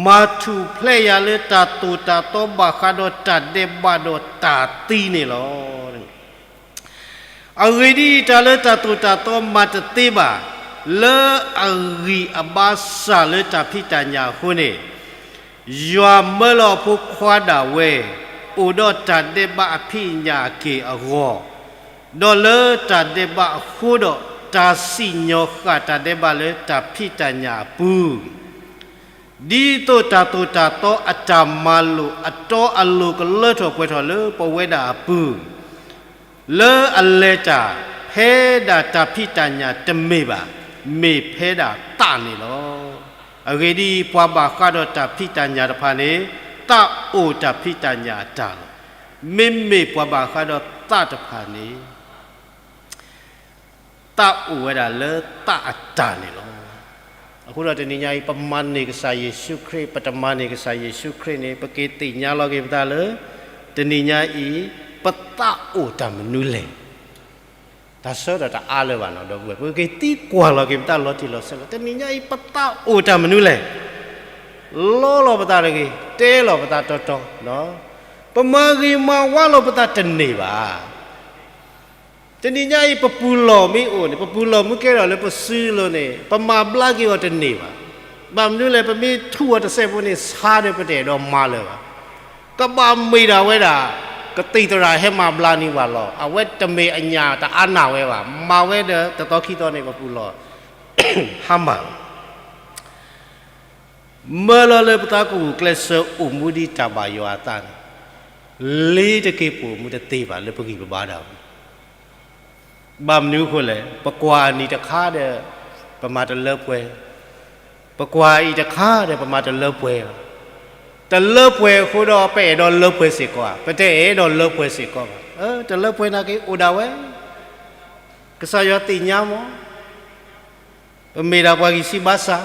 မၤထူၣ်ဖျဲးယၤလၢတၢ်သိၣ်တၢ်သီဘၣ်ဃးဒီးတၢ်ဒဲးဘးဒီးတၢ်သံန့ၣ်လီၤ. အဂ့ၢ်ဒ်အံၤ, တၢ်လၢတၢ်သိၣ်တၢ်သီမၤတသ့ဘၣ်, လၢအဂံၢ်အဘါစၢ်လၢတၢ်ဖံးတၢ်ညၣ်အဃိန့ၣ်, ယွၤမၢလီၤအဖိခွါဒၣ်ဝဲ, အိၣ်ဒီးတၢ်ဒဲးဘးအဖံးအညၣ်အက့ၢ်အဂီၤ, ဒီးလၢတၢ်ဒဲးဘးအဃိဒီး, တၢ်စံၣ်ညီၣ်ဃၣ်တၢ်ဒဲးဘးလၢတၢ်ဖံးတၢ်ညၣ်အပူၤ ဒ်သိးတၢ်သိၣ်တၢ်သီအတၢ်မၤလိာ်အတီအလိၤကလၢထီၣ်ပှဲၤထီၣ်လၢပဝဲဒၣ်အပူၤ, လၢအလဲၤတၢ်ဖဲဒၣ်တၢ်ဖံးတၢ်ညၣ်တမ့ၢ်ဘၣ်, မ့ၢ်ဖဲဒၣ်သးန့ၣ်လီၤ. အဂ့ၢ်ဒ်အံၤ, ပှၤဘၣ်ဃးဒီးတၢ်ဖံးတၢ်ညၣ်တဖၣ်န့ၣ်, သးအိၣ်တၢ်ဖံးတၢ်ညၣ်အတၢ်လီၤ. မ့မ့ၢ်ပှၤဘၣ်ဃးဒီးသးတဖၣ်န့ၣ် သးအိၣ်ဝဲဒၣ်လၢသးအတၢ်န့ၣ်လီၤ. အဃိဒီးတနံၤညါအံၤ ပမၤန့ၢ်ကစၢ်ယ့ၣ်ၡူးခရံာ်, ပတမၤန့ၢ်ကစၢ်ယ့ၣ်ၡူးခရံာ်န့ၣ်, ပက့ၤသ့ၣ်ညါလီၤက့ၤပသးလၢ တနံၤညါအံၤ ပသးအိၣ်တၢ်မနုၤလဲၣ်. တၢ်ဆၢဒီးတအါလၢၤဘၣ်နီၤ, ဒီပုၢ်ဝဲၢ်, ပက့ၤသံကွၢ်လီၤက့ၤပသးလီၤတံၢ်လီၤဆဲးလီၤ, တနံၤညါအံၤ ပသးအိၣ်တၢ်မနုၤလဲၣ်. လီလီၤပသးတဂ့ၤ, တဲလီၤပသးတီတီ, ပမၤဂ့ၤမၤဝါလီၤပသးတန့ၢ်ဘၣ်. တနံၤညါအံၤ ပပူၤလီၢ်မ့ၢ်အိၣ်န့ၣ်, ပပူၤလီၢ်မ့ၢ်ကဲထီၣ်လၢပစုလိၤန့ၣ်, ပမၤဘျါက့ၤအီၤတန့ၢ်ဘၣ်. ဘၣ်မနုၤလဲၣ်, ပမ့ၢ်ထူးအီၤတစဲးဖိန့ၣ် ဆါဒီးပတအဲၣ်ဒိးမၤလၢၤဘၣ်. ကဘၣ်မ့ၢ်ဒၣ်ဝဲဒၣ် ကသံၣ်သရၣ်ဟဲမၤဘျါန့ၢ်ပှၤလီၤ. အဝဲတမ့ၢ်အညၣ်တအါနၢ်ဝဲဘၣ်. မၤဝဲဒီးတသီခံသီန့ၣ် ပပူၤလီၢ် ဟါမၢ်လီၤ. မၢလီၤလၢပသးကဂုာ်ကျဲးစၢးအိၣ်မူဒ်တၢ်ဘၣ်ယွၤအသးန့ၣ်, လ့ၤတက့ၤပိာ်မူတသ့ဘၣ်လၢပဂံၢ်ပဘါဒၣ်ဝဲ. ဘၣ်မနုၤအဃိလဲၣ်, ပကွၢ်အနံၤတခါဒီး ပမၤတလၢပှဲၤ, ပကွၢ်အအံၤတခါဒီး ပမၤတလၢပှဲၤ, တလၢပှဲၤအဃိဒီး ပအဲၣ်ဒိးလၢပှဲၤစ့ၢ်ကီးဧါ, ပတအဲၣ်ဒိးလၢပှဲၤစ့ၢ်ကီးဘၣ်. တလၢပှဲၤနာ်က့ အိၣ်ဒၣ်ဝဲ, ကစၢ်ယွၤသ့ၣ်ညါမး ပမ့ၢ်ဒၣ်ပှၤဂံၢ်စၢ်ဘါစၢ်.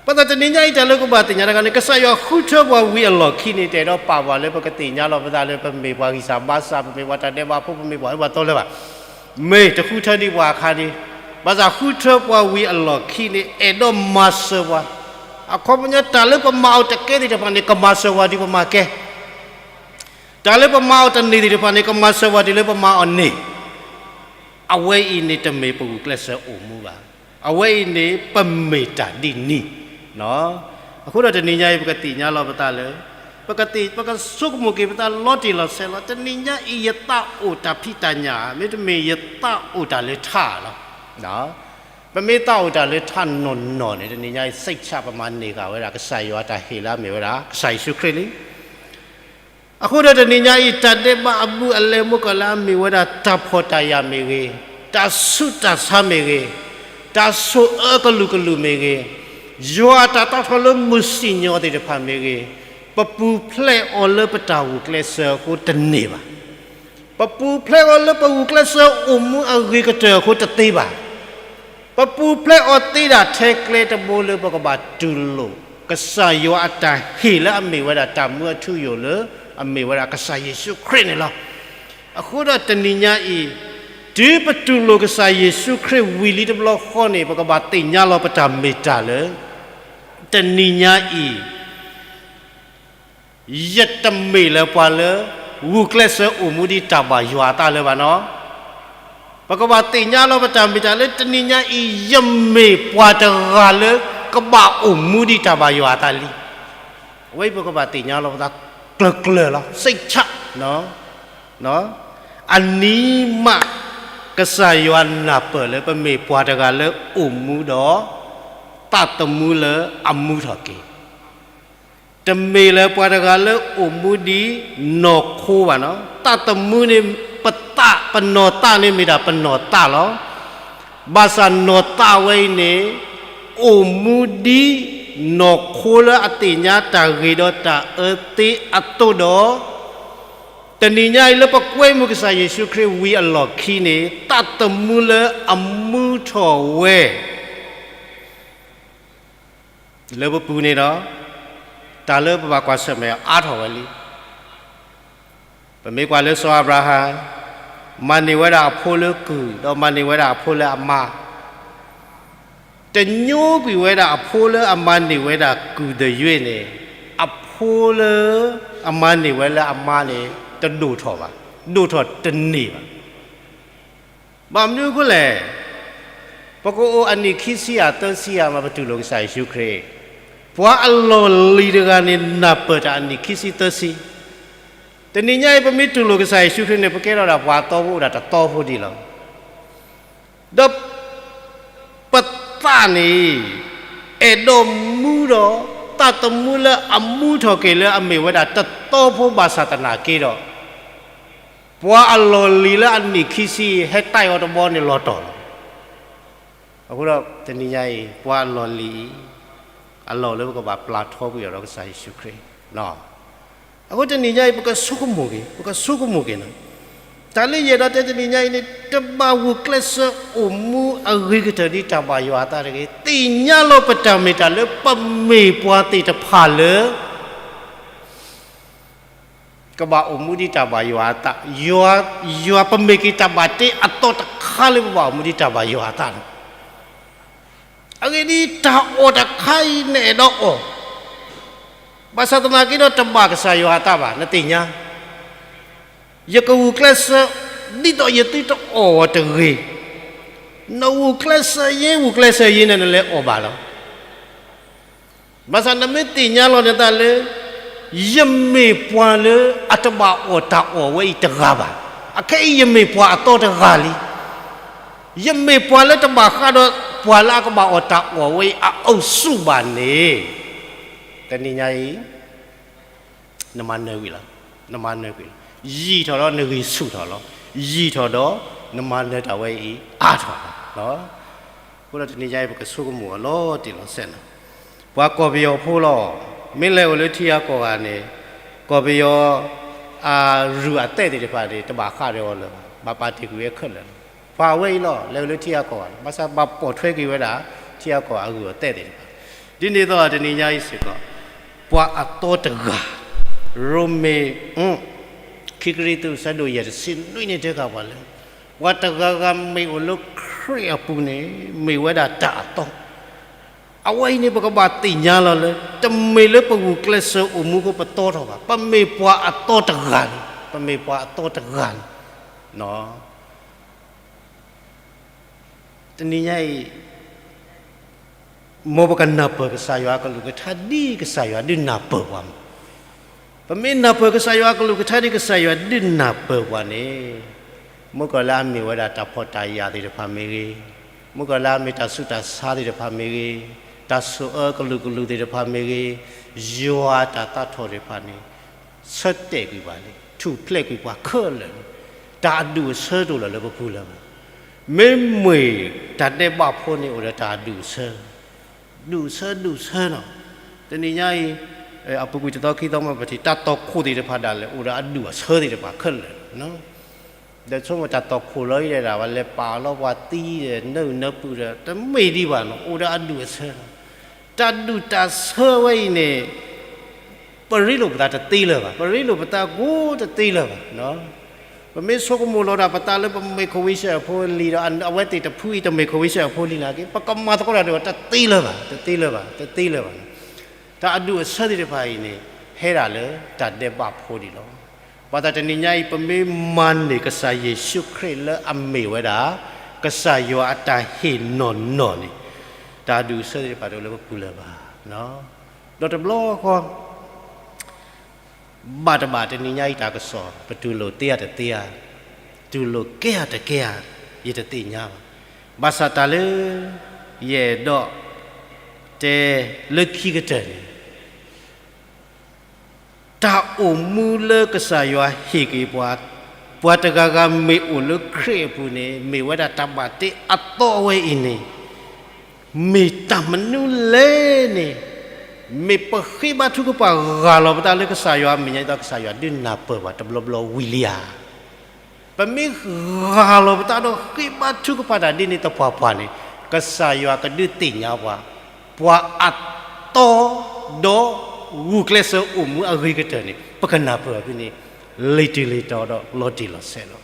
ဘၣ်ဆၣ်တနံၤညါအံၤ တၢ်လၢကဘၣ်သ့ၣ်ညါတခါန့ၣ်, ကစၢ်ယွၤဃုထၢပှၤဝံၤအလီၢ်ခံန့ၣ် တအဲၣ်ဒိးပာ်ပှၤလၢပကသ့ၣ်ညါလီၤပသးလၢ ပမ့ၢ်ပှၤဂံၢ်စၢ်ဘါစၢ်, ပမ့ၢ်ပှၤတၢ်ဒဲးဘးဖိ, ပမ့ၢ်ပှၤအၢပှၤသီလၢၤဘၣ်. မ့ၢ်တဃုထၢဒံးပှၤအခါန့ၣ်, ဘၣ်ဆၣ်ဃုထၢပှၤဝံၤအလီၢ်ခံန့ၣ် အဲၣ်ဒိးမၤစၢၤပှၤ. အခီပညီ တၢ်လၢပမၤအီၤတကဲသ့ၣ်တဖၣ်န့ၣ် ကမၤစၢၤပှၤဒ်ပမၤကဲ တၢ်လၢပမၤအီၤတန့ၢ်သ့ၣ်တဖၣ်န့ၣ် ကမၤစၢၤပှၤတုၤလၢပမၤအီၤန့ၢ်. အဝဲအံၤန့ၣ် တမ့ၢ်ပဂုာ်ကျဲးစၢးအိၣ်မူဘၣ်. အဝဲအံၤန့ၣ် ပမ့ၢ်တၢ်ဒ်န့ၣ်. အဃိဒီးတနံၤညါအံၤ ပကသ့ၣ်ညါလီၤပသးလၢ ပကသ့ၣ်, ပကဆိကမိၣ်က့ၤပသးလီၤတံၢ်လီၤဆဲးလီၤ. တနံၤညါအံၤ ယသးအိၣ်တၢ်ဖံးတၢ်ညၣ် မ့တမ့ၢ် ယသးအိၣ်တၢ်လၢထးလီၤ. ပမ့ၢ်သးအိၣ်တၢ်လၢထးနီၢ်နီၢ်န့ၣ် တနံၤညါအံၤ စိတ်ချ ပမၤန့ၢ်ဃာ်ဝဲဒၣ် ကစၢ်ယွၤအတၢ်ဟ့ၣ်လၢအမ့ၢ်ဝဲဒၣ် ကစၢ်ယ့ၣ်ၡူးခရံာ်လံ. အဃိဒီးတနံၤညါအံၤ တၢ်ဒဲးဘးအဘူးအလဲ မ့ၢ်ကီၢ်လၢအမ့ၢ်ဝဲဒၣ်တၢ်ဖှီၣ်တၢ်ယာ်မ့ၢ်ဂ့ၤ, တၢ်ဆူးတၢ်ဆါမ့ၢ်ဂ့ၤ, တၢ်ဆိၣ်အၢကလုာ်ကလုာ်မ့ၢ်ဂ့ၤ, ယွၤအတၢ်တီထီၣ်လၢမုၢ်စံၣ်ညီၣ်သ့ၣ်တဖၣ်မ့ၢ်ဂ့ၤ, ပပူၤဖျဲးအီၤလၢပတၢ်ဂုာ်ကျဲးစၢးအဃိတန့ၢ်ဘၣ်. ပပူၤဖျဲးအီၤလၢပဂုာ်ကျဲးစၢးအိၣ်မူအဂ့ၤကတၢၢ်အဃိတသ့ဘၣ်. ပပူၤဖျဲးအီၤသ့ဒၣ်ထဲကျဲတဘိလၢပကဘၣ်တူၢ်လိာ် ကစၢ်ယွၤအတၢ်ဟ့ၣ်လၢအမ့ၢ်ဝဲဒၣ်တၢ်မူအထူအယိာ်လၢ အမ့ၢ်ဝဲဒၣ်ကစၢ်ယ့ၣ်ၡူးခရံာ်န့ၣ်လီၤ. အဃိဒီးတနံၤညါအံၤ တုၤပတူၢ်လိာ်ကစၢ်ယ့ၣ်ၡူးခရံာ်ဝံၤလံတဘျီဃီန့ၣ် ပကဘၣ်သ့ၣ်ညါလီၤပတၢ်မ့ၢ်တၢ်လၢ တနံၤညါအံၤ ယတမ့ၢ်လၢပှၤလၢ ဂုာ်ကျဲးစၢးအိၣ်မူဒ်တၢ်ဘၣ်ယွၤအသးလၢၤဘၣ်နီၤ. ပကဘၣ်သ့ၣ်ညါလီၤပတၢ်မ့ၢ်တၢ်လၢတနံၤညါအံၤ ယမ့ၢ်ပှၤတဂၤလၢ ကဘၣ်အိၣ်မူဒ်တၢ်ဘၣ်ယွၤအသးလံ. အဝဲအံၤပကဘၣ်သ့ၣ်ညါလီၤပသးကျၢၤကျၢၤလီၤ စိတ်ချ အနံၤမး ကစၢ်ယွၤနၢ်ပၢၢ်လၢပမ့ၢ်ပှၤတဂၤလၢအိၣ်မူဒီး သးသမူလၢအမူထီၣ်က့ၤ တမ့ၢ်လၢပှၤတဂၤလၢအိၣ်မူဒ်နီၢ်ခိဘၣ်နီၤ. သးသမူန့ၣ် ပသးပနီၢ်သးန့ၣ်မ့ၢ်ဒၣ်ပနီၢ်သးလီၤ. ဘၣ်ဆၣ်နီၢ်သးဝဲအံၤန့ၣ် အိၣ်မူဒ်နီၢ်ခိလၢအသ့ၣ်ညါတၢ်ဂ့ၤဒီးတၢ်အၢသ့အသိးဒီး တနံၤညါအံၤလၢပကွဲမုာ်ကစၢ်ယ့ၣ်ၡူးခရံာ်ဝံၤအလီၢ်ခံန့ၣ် သးသမူလၢအမူထီၣ်ဝဲ လၢပပူၤန့ၣ်ဒီး တၢ်လၢပဘၣ်ကွၢ်ဆၢၣ်မဲာ်အါထီၣ်ဝဲလံ. ပမ့ၢ်ကွၢ်လၢစီၤအၤဘြၤဟၣ် မၤန့ၢ်ဝဲဒၣ်အဖိလၢကုၢ် ဒီးမၤန့ၢ်ဝဲဒၣ်အဖိလၢအမါ, တညိကွံာ်ဝဲဒၣ်အဖိလၢအမၤန့ၢ်ဝဲဒၣ်ကုၢ်သယွ့န့ၣ်, အဖိလၢအမၤန့ၢ်ဝဲလၢအမါန့ၣ် တဒိၣ်ထီၣ်ဘၣ်, ဒိၣ်ထီၣ်တန့ၢ်ဘၣ်. ဘၣ်မနုၤအဃိလဲၣ်, ပကအိၣ်အနံၣ်ခံဆံယဲၢ်သၢဆံယဲၢ်မး ပတူၢ်လိာ်ကစၢ်ယ့ၣ်ၡူးခရံာ်, ပှၤအလီၢ်လံၤတဂၤန့ၣ် နၢ်ပၢၢ်တၢ်အနံၣ်ခံဆံသၢဆံ. တနံၤညါအံၤ ပမ့ၢ်တူၢ်လိာ်ကစၢ်ယ့ၣ်ၡူးခရံာ်န့ၣ် ပကဲထီၣ်ဒၣ်ပှၤအသီဖိအိၣ်ဒၣ်တသီဖိဒံးလီၤ. ဒီး ပသးန့ၣ် အဲၣ်ဒိးမူဒီး သးသမူလၢအမူထီၣ်က့ၤလၢအမ့ၢ်ဝဲဒၣ်တသီဖိဘၣ်ဆၣ်သနာ်က့ဒီး, ပှၤအလီၢ်လံၤလၢအနံၣ်ခံဆံ ဟဲတၢ်အီၤတဘီန့ၣ်လီၤတီၢ်လီၤ. အဃိဒီးတနံၤညါအံၤ ပှၤအလီၢ်လံၤအံၤ အလီၢ်လၢပကဘၣ်ပျၢ်ထီကွံာ်အီၤဒီးကစၢ်ယ့ၣ်ၡူးခရံာ်. အဃိတနံၤညါအံၤ ပကဆိကမိၣ်က့ၤ, ပကဆိကမိၣ်က့ၤန့ၣ်, တၢ်လၢယအဲၣ်ဒိးတဲတနံၤညါအံၤန့ၣ် တဘၣ်ဂုာ်ကျဲးစၢးအိၣ်မူအဂ့ၤကတၢၢ်ဒ်တၢ်ဘၣ်ယွၤအသးတဂ့ၤ, သ့ၣ်ညါလီၤပတၢ်မ့ၢ်တၢ်လၢပမ့ၢ်ပှၤသ့ၣ်တဖၣ်လၢ ကဘၣ်အိၣ်မူဒ်တၢ်ဘၣ်ယွၤအသး, ယွၤ, ယွၤပမ့ၢ်က့ၤတၢ်ဘၣ်တ့အသီတခါလၢပဘၣ်အိၣ်မူဒ်တၢ်ဘၣ်ယွၤအသးန့ၣ်, အဂ့ၢ်ဒ်အံၤ, တၢ်အီၣ်တခါအံၤ နအဲၣ်ဒိးအီၣ်, ဘၣ်ဆၣ်သနာ်က့ဒီး တဘၣ်ကစၢ်ယွၤအသးဘၣ်, နသ့ၣ်ညါ, ယကဂုာ်ကျဲးစၢး ဒ်သိးယသုတအီၣ်အီၤတဂ့ၤ, နဂုာ်ကျဲးစၢးယ့ ဂုာ်ကျဲးစၢးယ့န့ၣ် နလဲၤအီၣ်ဘၣ်လီၤ. ဘၣ်ဆၣ်နမ့ၢ်သ့ၣ်ညါလီၤနသးလၢ ယမ့ၢ်ပှၤလၢအတဘၣ်အီၣ်တၢ်အီၣ်ဝဲအံၤတဂၤဘၣ်, အခဲအံၤယမ့ၢ်ပှၤအသီတဂၤလံ, ယမ့ၢ်ပှၤလၢတဘၣ်ဃးဒီးပှၤလၢအကဘၣ်အီၣ်တၢ်အီၣ်ဝဲအံၤအအုပ်စုဘၣ်န့ၣ်, တနံၤညါအံၤ နမၤနၢၤဝံၤလီၤ, နမၤနၢၤကွံာ်လီၤ, ယံာ်ထီၣ်ဒီးနဂံၢ်ဆူၣ်ထီၣ်လီၤ, ယံာ်ထီၣ်ဒီးနမၤနၢၤတၢ်ဝဲအံၤအါထီၣ်လီၤ. အဃိဒီးတနံၤညါအံၤ ပကဆိကမိၣ်အီၤလီၤတံၢ်လီၤဆဲးလီၤ. ပှၤကီၢ်ပယီၤဖိလီၤ, မ့ၢ်လဲၤအိၣ်လၢထံဂၤကီၢ်ဂၤန့ၣ်, ကီၢ်ပယီၤ အရူၢ်အသဲးသ့ၣ်တဖၣ်န့ၣ် တဘၣ်ဃးဒီးအီၤလၢၤဘၣ်, ဘၣ်ပာ်တ့ၢ်ကွံာ်ဝဲခဲလၢာ်လီၤ. ပှၤအဝဲအံၤလီၤ လဲၤအိၣ်လၢထံဂၤကီၢ်ဂၤလီၤ, ဘၣ်ဆၣ်ဘၣ်ပိာ်ထွဲက့ၤဝဲဒၣ် ထံဂၤကီၢ်ဂၤအရူၢ်အသဲးသ့ၣ်တဖၣ်, ဒ်န့ၣ်အသိးတနံၤညါအံၤစ့ၢ်ကီး ပှၤအသီတဂၤ, ရိမ့ၤ ခံကရံၣ်သူး ဆၢဒိၣ်ယဲၢ် တဆံနွံန့ၣ် တဲဃာ်ပှၤလၢ ပှၤတဂၤဂၤမ့ၢ်အိၣ်လၢခရံာ်အပူၤန့ၣ် မ့ၢ်ဝဲဒၣ်တၢ်အသီ, အဝဲအံၤန့ၣ် ပကဘၣ်သ့ၣ်ညါလီၤလၢ တမ့ၢ်လၢပဂုာ်ကျဲးစၢးအိၣ်မူအဃိပသီထီၣ်ဘၣ်, ပမ့ၢ်ပှၤအသီတဂၤလံ, ပမ့ၢ်ပှၤအသီတဂၤလံ. တနံၤညါအံၤ မ်ပကနၢ်ပၢၢ်ကစၢ်ယွၤအကလုၢ်ကထါ ဒ်ကစၢ်ယွၤဒုးနၢ်ပၢၢ်ပှၤမး. ပမ့ၢ်နၢ်ပၢၢ်ကစၢ်ယွၤအကလုၢ်ကထါ ဒ်ကစၢ်ယွၤဒုးနၢ်ပၢၢ်ပှၤန့ၣ်, မ့ၢ်ကီးလၢအမ့ၢ်ဝဲဒၣ်တၢ်ဖှီၣ်တၢ်ယာ်သ့ၣ်တဖၣ်မ့ၢ်ဂ့ၤ, မ့ၢ်ကီးလၢအမ့ၢ်တၢ်ဆူးတၢ်ဆါသ့ၣ်တဖၣ်မ့ၢ်ဂ့ၤ, တၢ်ဆိၣ်အၢကလုာ်ကလုာ်သ့ၣ်တဖၣ်မ့ၢ်ဂ့ၤ, ယွၤတၢ်သးထီၣ်သ့ၣ်တဖၣ်န့ၣ် ဆၢတဲာ်ကွံာ်ပှၤလံ, ထူၣ်ဖျဲးကွံာ်ပှၤခဲလၢာ်လီၤ. တၢ်အဒူၣ်အဆၢတအိၣ်လၢၤလၢပပူၤလၢၤဘၣ်. မ့မ့ၢ်တၢ်ဒဲးဘးဖိန့ၣ်အိၣ်ဒီးတၢ်အဒူၣ်အဆၢ, ဒူၣ်အဆၢဒူၣ်အဆၢလီၤ. တနံၤညါအံၤ အပူၤကွံာ်တသီခံသီမ့ၢ်ပထံၣ် တၢ်တီၢ်ခိၣ်သ့ၣ်တဖၣ်ဒၣ်လဲာ် အိၣ်ဒီးအဒူၣ်အဆၢသ့ၣ်တဖၣ်ခဲလၢာ်လီၤ. ဒီးဆိကမိၣ်တၢ်တီၢ်ခိၣ်လီၤအံၤဒီး ပှၤလဲၤပာ်အီၤလီၤပှၤသံဒီး နၢအုၣ်နၢပူၤဒီး တမ့ၢ်ဒံးဘၣ်နီၤ, အိၣ်ဒီးအဒူၣ်အဆၢလီၤ. တၢ်ဒူၣ်တၢ်ဆၢဝဲအံၤန့ၣ် ပရ့လိာ်ပသးတသ့လၢၤဘၣ်, ပရ့လိာ်ပသးကိးတသ့လၢၤဘၣ်. ပမ့ၢ်ဆိကမိၣ်လီၤဒၣ်ပသးလၢပမ့ၢ် convention အဖိလံၤဒီး အဝဲသ့ၣ်တဖုအံၤတမ့ၢ် convention အဖိလံၤနာ်က့ ပကမၤသကိးတၢ်ဒီးတသ့လၢၤဘၣ်, တသ့လၢၤဘၣ်, တသ့လၢၤဘၣ်. တၢ်အဒူၣ်အဆၢသ့ၣ်တဖၣ်အံၤန့ၣ် ဟဲဒၣ်လၢတၢ်ဒဲးဘးဖိဒံးလီၤ. ဘၣ်ဆၣ်တနံၤညါအံၤ ပမ့ၢ်မၤန့ၢ်ကစၢ်ယ့ၣ်ၡူးခရံာ်လၢအမ့ၢ်ဝဲဒၣ် ကစၢ်ယွၤအတၢ်ဟ့ၣ်နီၢ်နီၢ်န့ၣ် တၢ်အဒူၣ်အဆၢသ့ၣ်တဖၣ်တအိၣ်လၢပပူၤလၢၤဘၣ်. ဒီးတဘျီဃီ ဘၣ်တဘၣ်တနံၤညါအံၤတၢ်ကစီၣ် ပတူၢ်လိာ်သ့ဧါတသ့ဧါ, တူၢ်လိာ်ကဲဧါတကဲဧါ, ယတသ့ၣ်ညါဘၣ်. ဘၣ်ဆၣ်တၢ်လၢ ယအဲၣ်ဒိး တဲလၢခံကတၢၢ်န့ၣ် တၢ်အိၣ်မူလၢကစၢ်ယွၤဟ့ၣ်က့ၤပှၤ, ပှၤတဂၤဂၤမ့ၢ်အိၣ်လၢခရံာ်အပူၤန့ၣ် မ့ၢ်ဝဲဒၣ်တၢ်ဘၣ်တ့အသီအဝဲအံၤန့ၣ် မ့ၢ်တၢ်မနုၤလဲၣ်န့ၣ်, မ့ၢ်ပဃ့ဘါထုကဖၣ်ဂၢ်လီၤပသးလၢကစၢ်ယွၤအမဲာ်ညါအသိး ကစၢ်ယွၤဒုးနၢ်ပၢၢ်ပှၤတဘျီဘျီဝံၤလံဧါ. ပမ့ၢ်ဂၢ်လီၤပသးဒီးဃ့ဘါထုကဖၣ်တၢ်ဒ်န့ၣ်သပှၢ်ပှၢ်န့ၣ် ကစၢ်ယွၤကဒုးသ့ၣ်ညါပှၤ, ပှၤအသီ ဒီးဂုာ်ကျဲးစၢးအိၣ်မူအဂ့ၤကတၢၢ်န့ၣ် ပကနၢ်ပၢၢ်အီၤဖဲန့ၣ် လံာ်တ့ၢ်လံာ်တီၤဒီးလီၤတံၢ်လီၤဆဲးလီၤ.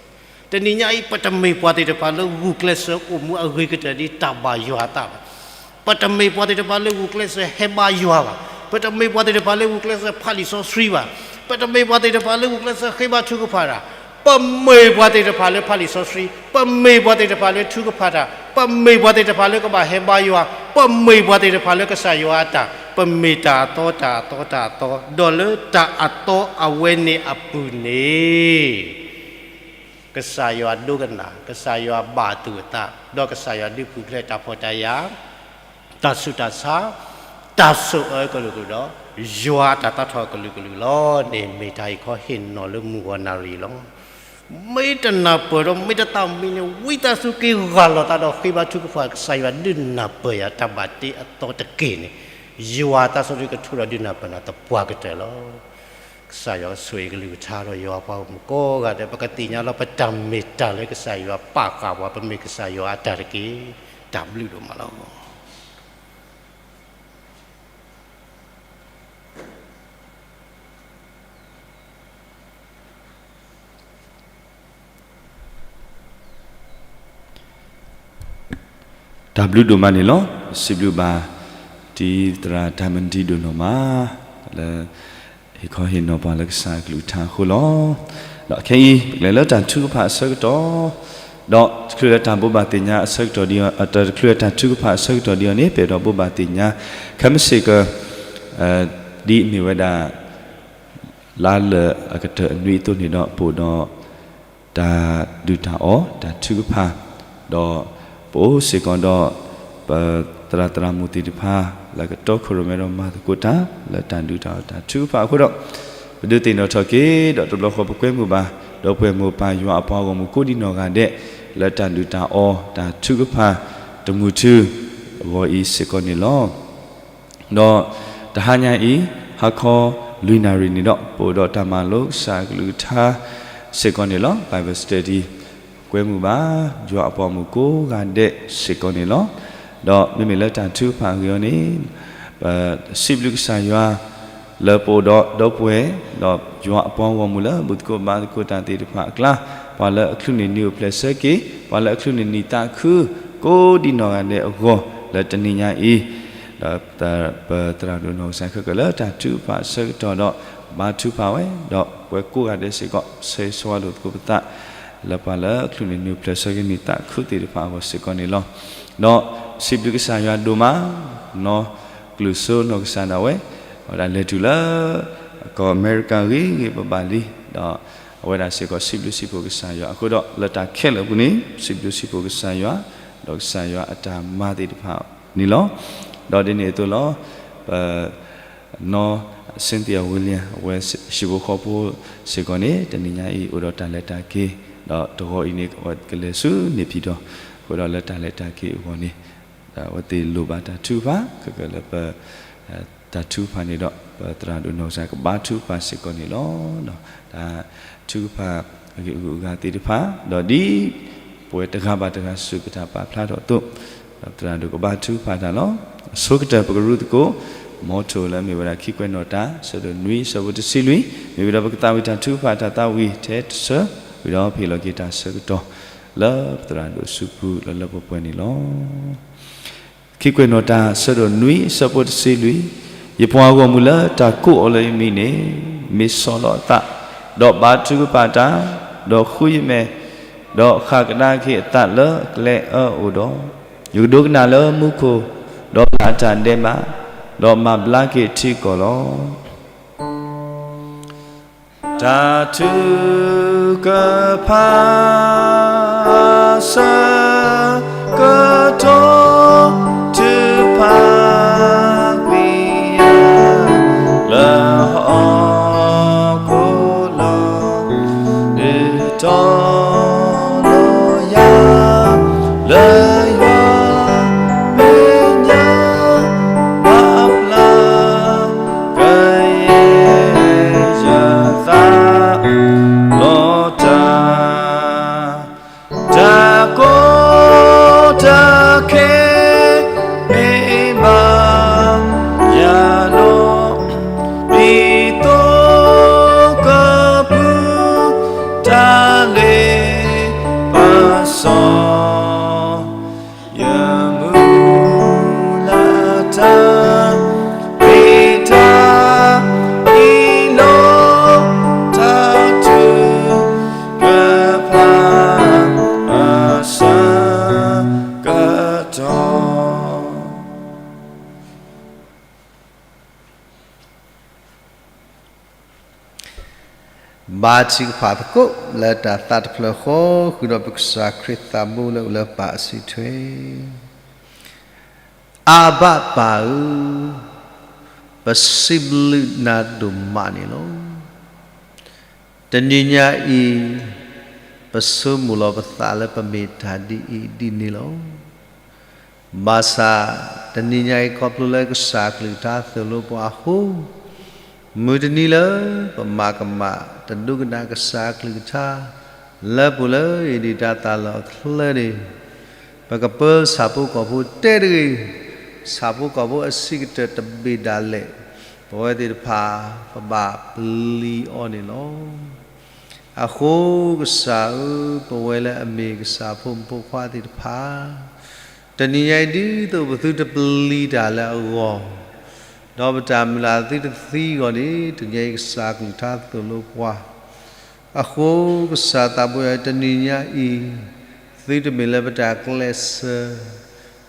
တနံၤညါအံၤ ပတမ့ၢ်ပှၤသ့ၣ်တဖၣ်လၢဂုာ်ကျဲးစၢးအိၣ်မူအဂ့ၤကတၢၢ်ဒ်တၢ်ဘၣ်ယွၤအသးဘၣ်. ပတမ့ၢ်ပှၤသ့ၣ်တဖၣ်လၢဂုာ်ကျဲးစၢးဟဲဘါယွၤဘၣ်. ပတမ့ၢ်ပှၤသ့ၣ်တဖၣ်လၢဂုာ်ကျဲးစၢးဖးလံာ်စီဆှံဘၣ်. ပတမ့ၢ်ပှၤသ့ၣ်တဖၣ်လၢဂုာ်ကျဲးစၢးဃ့ဘါထုကဖၣ်တၢ်. ပမ့ၢ်ပှၤသ့ၣ်တဖၣ်လၢဖးလံာ်စီဆှံ, ပမ့ၢ်ပှၤသ့ၣ်တဖၣ်လၢထုကဖၣ်တၢ်, ပမ့ၢ်ပှၤသ့ၣ်တဖၣ်လၢကဘၣ်ဟဲဘါယွၤ, ပမ့ၢ်ပှၤသ့ၣ်တဖၣ်လၢကစၢ်ယွၤအတၢ်, ပမ့ၢ်တၢ်အသီ တၢ်အသီ တၢ်အသီ, ဒီးလၢတၢ်အသီအဝဲန့ၣ်အပူၤန့ၣ် ကစၢ်ယွၤဒိကနၣ်, ကစၢ်ယွၤဘၣ်သူၣ်အသး, ဒီးကစၢ်ယွၤဒုးပူၤဖျဲးတၢ်ဖှီၣ်တၢ်ယာ်, တၢ်ဆူးတၢ်ဆါ, တၢ်ဆိၣ်အၢကလုာ်ကလုာ်ဒီး ယွၤအတၢ်သးထီၣ်ကလုာ်ကလုာ်လီၤန့ၣ် မ့ၢ်တၢ်အံၤခီဟ့ၣ်နီၤလၢမုၢ်ဂီၤနၣ်ရံၣ်လီၤ. မ့ၢ်တနၢ်ပၢၢ်ဒီးမ့ၢ်တသးမံန့ၣ် ဝံသးစူၤက့ၤဂၢ်လီၤသးဒီးဃ့ဘါထုကဖၣ် ကစၢ်ယွၤဒုးနၢ်ပၢၢ်ယၤတၢ်ဘၣ်တ့အသီတက့ၢ်န့ၣ် ယွၤသးစီဆှံကထိဒီးဒုးနၢ်ပၢၢ်နၤသပှၢ်ကတၢၢ်လီၤ. ကစၢ်ယွၤကဆိၣ်ဂ့ၤကလုၢ်ကထါဒီးယွၤအပှၤဂီၢ်မုၢ်ကိးဂၤဒဲး ပကသ့ၣ်ညါလီၤပတၢ်မ့ၢ်တၢ်လၢကစၢ်ယွၤပာ်ဃာ်ပှၤ ပမ့ၢ်ကစၢ်ယွၤအတၢ်တက့ၢ်. တၢ်ဘျုးဒိၣ်မးလီၤ. တၢ်ဘျုးဒိၣ်မးန့ၣ်လီၤ. စံးဘျုးဘၣ် တံၤသရၣ်တၢ်မနုၤဒိၣ်နီၢ်မး လၢ ဟ့ၣ်ခီဟ့ၣ်နီၤပှၤလၢကစၢ်အကလုၢ်ကထါအဃိလီၤ. ဒီးခဲအံၤ ပကလဲၤလၢတၢ်ထုကဖၣ်အဆၢကတီၢ်, ဒီးတချုးလၢတၢ်ဘိးဘၣ်သ့ၣ်ညါအဆၢကတီၢ်ဒ်အံၤ, တချုးလၢတၢ်ထုကဖၣ်အဆၢကတီၢ်ဒ်အံၤန့ၣ် ပအဲၣ်ဒိးဘိးဘၣ်သ့ၣ်ညါ ခဲမုၢ်ဆ့ၣ်က ဒ်အမ့ၢ်ဝဲဒၣ် လါလၢာ်အကတၢၢ်အနွံအသိးန့ၣ်ဒီး ပအိၣ်ဒီး တၢ်ဒုၣ်တၢ်အီၣ် တၢ်ထုကဖၣ်, ဒီးပအိၣ်စ့ၢ်ကီးဒီး ပသရၣ်သရၣ်မုၣ်သ့ၣ်တဖၣ် လၢကတီခိၣ်ရိၣ်မဲဒီးမၤသကိးတၢ် လၢတၢ်ဒုၣ်တၢ်အီၣ်တၢ်ထုကဖၣ်အဃိဒီး ပဒုးသ့ၣ်နီၣ်ထီၣ်က့ၤ ဒီးတဘျီဃီပကွဲမုာ်ဘၣ် ဒီပုၢ်ဝဲၢ်မိၢ်ပၢ်ယွၤအပှၤဂီၢ်မုၢ်ကိးဒံးနီၢ်ဂၤဒဲး လၢတၢ်ဒုၣ်တၢ်အီၣ်တၢ်ထုကဖၣ်တမုာ်ထူအဂီၢ်အံၤစ့ၢ်ကီးန့ၣ်လီၤ. ဒီးတဟါညါအံၤ ဟါခီလွံၢ်နၣ်ရံၣ်န့ၣ်ဒီး ပအိၣ်ဒီးတၢ်မၤလိကစၢ်အကလုၢ်ကထါစ့ၢ်ကီးန့ၣ်လီၤ. Bible study ကွဲမုာ်ဘၣ် ယွၤအပှၤဂီၢ်မုၢ်ကိးဂၤဒဲးစ့ၢ်ကီးန့ၣ်လီၤ. ဒီးမ့မ့ၢ်လၢတၢ်ထုကဖၣ်အဂ့ၢ်အံၤန့ၣ် ပစံးဘျုးကစၢ်ယွၤ လၢပအိၣ်ဒီးဒီပုၢ်ဝဲၢ် ဒီးယွၤအပှၤဂီၢ်မုၢ်လၢဘူၣ်သကိးဘါသကိးတၢ်သ့ၣ်တဖၣ်အကျါ, ပှၤလၢအချုးန့ၢ်နံၤအိၣ်ဖျဲၣ်ဆၢက့ၤ, ပှၤလၢအချုးန့ၢ်နံၤသးခု ကိးဒံးနီၢ်ဂၤဒဲးအဂီၢ် လၢတနံၤညါအံၤ, ဒီးပသရၣ်ဒိၣ်နီၢ်ကစၢ်ခဲကၢၢ်လၢတၢ်ထုကဖၣ်အဆၢကတီၢ်ဒီး ဘါထုကဖၣ်ဝဲ, ဒီးပဝဲကိးဂၤဒဲးစ့ၢ်ကီး ဆၢဂ့ၤဆၢဝါလိာ်သကိးပသး လၢပှၤလၢအချုးန့ၢ်နံၤအိၣ်ဖျဲၣ်ဆၢက့ၤနံၤသးခုသ့ၣ်တဖၣ်အဂီၢ်စ့ၢ်ကီးန့ၣ်လီၤ. ဒီးစံးဘျုးကစၢ်ယွၤဒိၣ်မး, နီၢ်ကျိၣ်စိနီၢ်ကစၢ်ဒၣ်ဝဲ အဝဲဒၣ်လဲၤတုၤလၢ ကီၢ်အမဲရကၤဂ့ၤဂ့ၤဘၣ်ဘၣ်လံ, ဒီးအဝဲဒၣ်စ့ၢ်ကီးစံးဘျုးစံးဖှိၣ်ကစၢ်ယွၤအဃိဒီး လၢတၢ်ခဲလၢာ်အပူၤန့ၣ် စံးဘျုးစံးဖှိၣ်ကစၢ်ယွၤ, ဒီးကစၢ်ယွၤအတၢ်မၤသ့ၣ်တဖၣ်န့ၣ်လီၤ. ဒီးဒ်န့ၣ်အသိးလီၤ, ပ နီၢ် Cynthia William အဝဲဟံၣ်ဖိဃီဖိစ့ၢ်ကီးန့ၣ် တနံၤညါအံၤအိၣ်ဒီးတၢ်လဲၤတၢ်က့ၤ, ဒီးတဂီၤအံၤန့ၣ် အဝဲကလဲၤဆူန့ၣ်ဖံးဒီး, အဃိဒီးလၢတၢ်လဲၤတၢ်က့ၤအဂီၢ်န့ၣ် အဝဲသ့ၣ်လိၣ်ဘၣ်တၢ်ထုကဖၣ်, ခဲကၢၢ်လၢပ တၢ်ထုကဖၣ်န့ၣ်ဒီး ပသရၣ်ဒိၣ်နီၢ်ကစၢ်ကဘါထုကဖၣ်စ့ၢ်ကီးန့ၣ်လီၤ. တၢ်ထုကဖၣ် အဂ့ၢ်အဂုၤအဂၤသ့ၣ်တဖၣ်, ဒီးဒ်ပဝဲတဂၤဘၣ်တဂၤစူၢ်က့ၤတၢ်ပာ်ဖျါထီၣ်အသိး, ဒီးသရၣ်ဒိၣ်ကဘါထုကဖၣ်တၢ်လီၤ. အဆိကတၢၢ်ပကရူၢ်သကိး မ်ထိၣ်လၢအမ့ၢ်ဝဲဒၣ်ခံကွဲးနီၣ်တၢ် အဆၢဒိၣ်နွံအဆၢဖိတဆံလွံၢ်, မ့ၢ်ဝဲဒီးပကသးဝံၣ်တၢ်ထုကဖၣ်တၢ်သးဝံၣ်ထဲတဆၢ, ဝံၤဒီးပဟ့ၣ်လီၤက့ၤတၢ်ဆၢကတီၢ် လၢပသရၣ်ဒိၣ်စူးပူၤလၢလၢပှဲၤပှဲၤန့ၣ်လီၤ. ခံကွဲးနီၣ်တၢ် အဆၢဒိၣ်နွံအဆၢဖိတဆံလွံၢ်, ယပှၤဂီၢ်မုၢ်လၢတၢ်ကိးအီၤလၢယမံၤန့ၣ် မ့ၢ်ဆီၣ်လီၤအသး, ဒီးဘါထုကဖၣ်တၢ်, ဒီးဃုယမဲာ်, ဒီးဃၣ်ကဒါက့ၤအသးလၢအကျဲအၢအိၣ်ဒီး, ယကဒိကနၣ်လၢမူခိၣ်, ဒီးပျၢ်အတၢ်ဒဲးဘး, ဒီးမၤဘျါက့ၤထံကီၢ်လီၤ. တၢ်ထုကဖၣ် ဆၢကတီၢ်ထုကဖၣ်ကွံာ်ယၤ လၢဟီၣ်ခိၣ်လီၤ. ဒုးတီၤလီၤယၤ လၢယွၤမဲာ်ညါ ဘၣ်ဘျါ ကယဲၢ်ယသးလီၤတၢ်, တၢ်ကီတၢ်ခဲ မ့ၢ်ဘၣ်ယၤဒီး ဒ်သိးကပူၤ တၢ်လ့ပစီ ယမုၢ်လၢ်တၢ် မ့ၢ်တၢ်အံၤလီၤ. တၢ်ထုကဖၣ် အဆၢကတီၢ် ဘါထုကဖၣ်သကိးလၢတၢ်သးတဖျၢၣ်ဃီ ဃုာ်ဒီးပကစၢ်ခရံာ်သးဘိလၢအိၣ်လၢပၢ်အစုထွဲ, အဘၣ်ပၢ်ဧၢ, ပစံးဘျုးနၤဒိၣ်မးန့ၣ်လီၤ. တနံၤညါအံၤ ပဆိကမိၣ်လီၤပသးလၢပမ့ၢ်တၢ်ဒ်အံၤဒ်န့ၣ်လီၤ. ဘၣ်ဆၣ် တနံၤညါအံၤ ခီဖျိလၢကစၢ်အကလုၢ်ကထါသိၣ်လိပှၤအဃိ, မုၢ်တနံၤလၢပမၤကမၣ်တဒိကနၣ်ကစၢ်အကလုၢ်ကထါ လၢပူၤလၢယဒုၣ်ဒါသးလီၤအချၢန့ၣ်, ပကပၢဆၣ်ဖိကီၢ်ဖိတဲတဂ့ၤ, ဆၣ်ဖိကီၢ်ဖိအဆံးကတၢၢ်တဘ့ၣ်ဒၣ်လဲာ်, ပဝဲသ့ၣ်တဖၣ် ပဘၣ်ပျံၤအီၤန့ၣ်လီၤ. အဃိကစၢ်ဧၢ, ပဝဲလၢအမ့ၢ်ကစၢ်ဖိမုၣ်ဖိခွါသ့ၣ်တဖၣ်, တနံၤညါအံၤဒ်သိးပသုတပျံၤတၢ်လၢအဂီၢ်, ဒီးပတၢ်မုၢ်လၢ်သုတသံအဂီၢ်န့ၣ်, တနံၤညါအံၤကစၢ်အကလုၢ်ကထါသိၣ်လိပှၤ, အဃိကစၢ်သးဘိယွၤ တနံၤညါအံၤ, သုတမ့ၢ်လၢပတၢ်ကျဲးစၢး,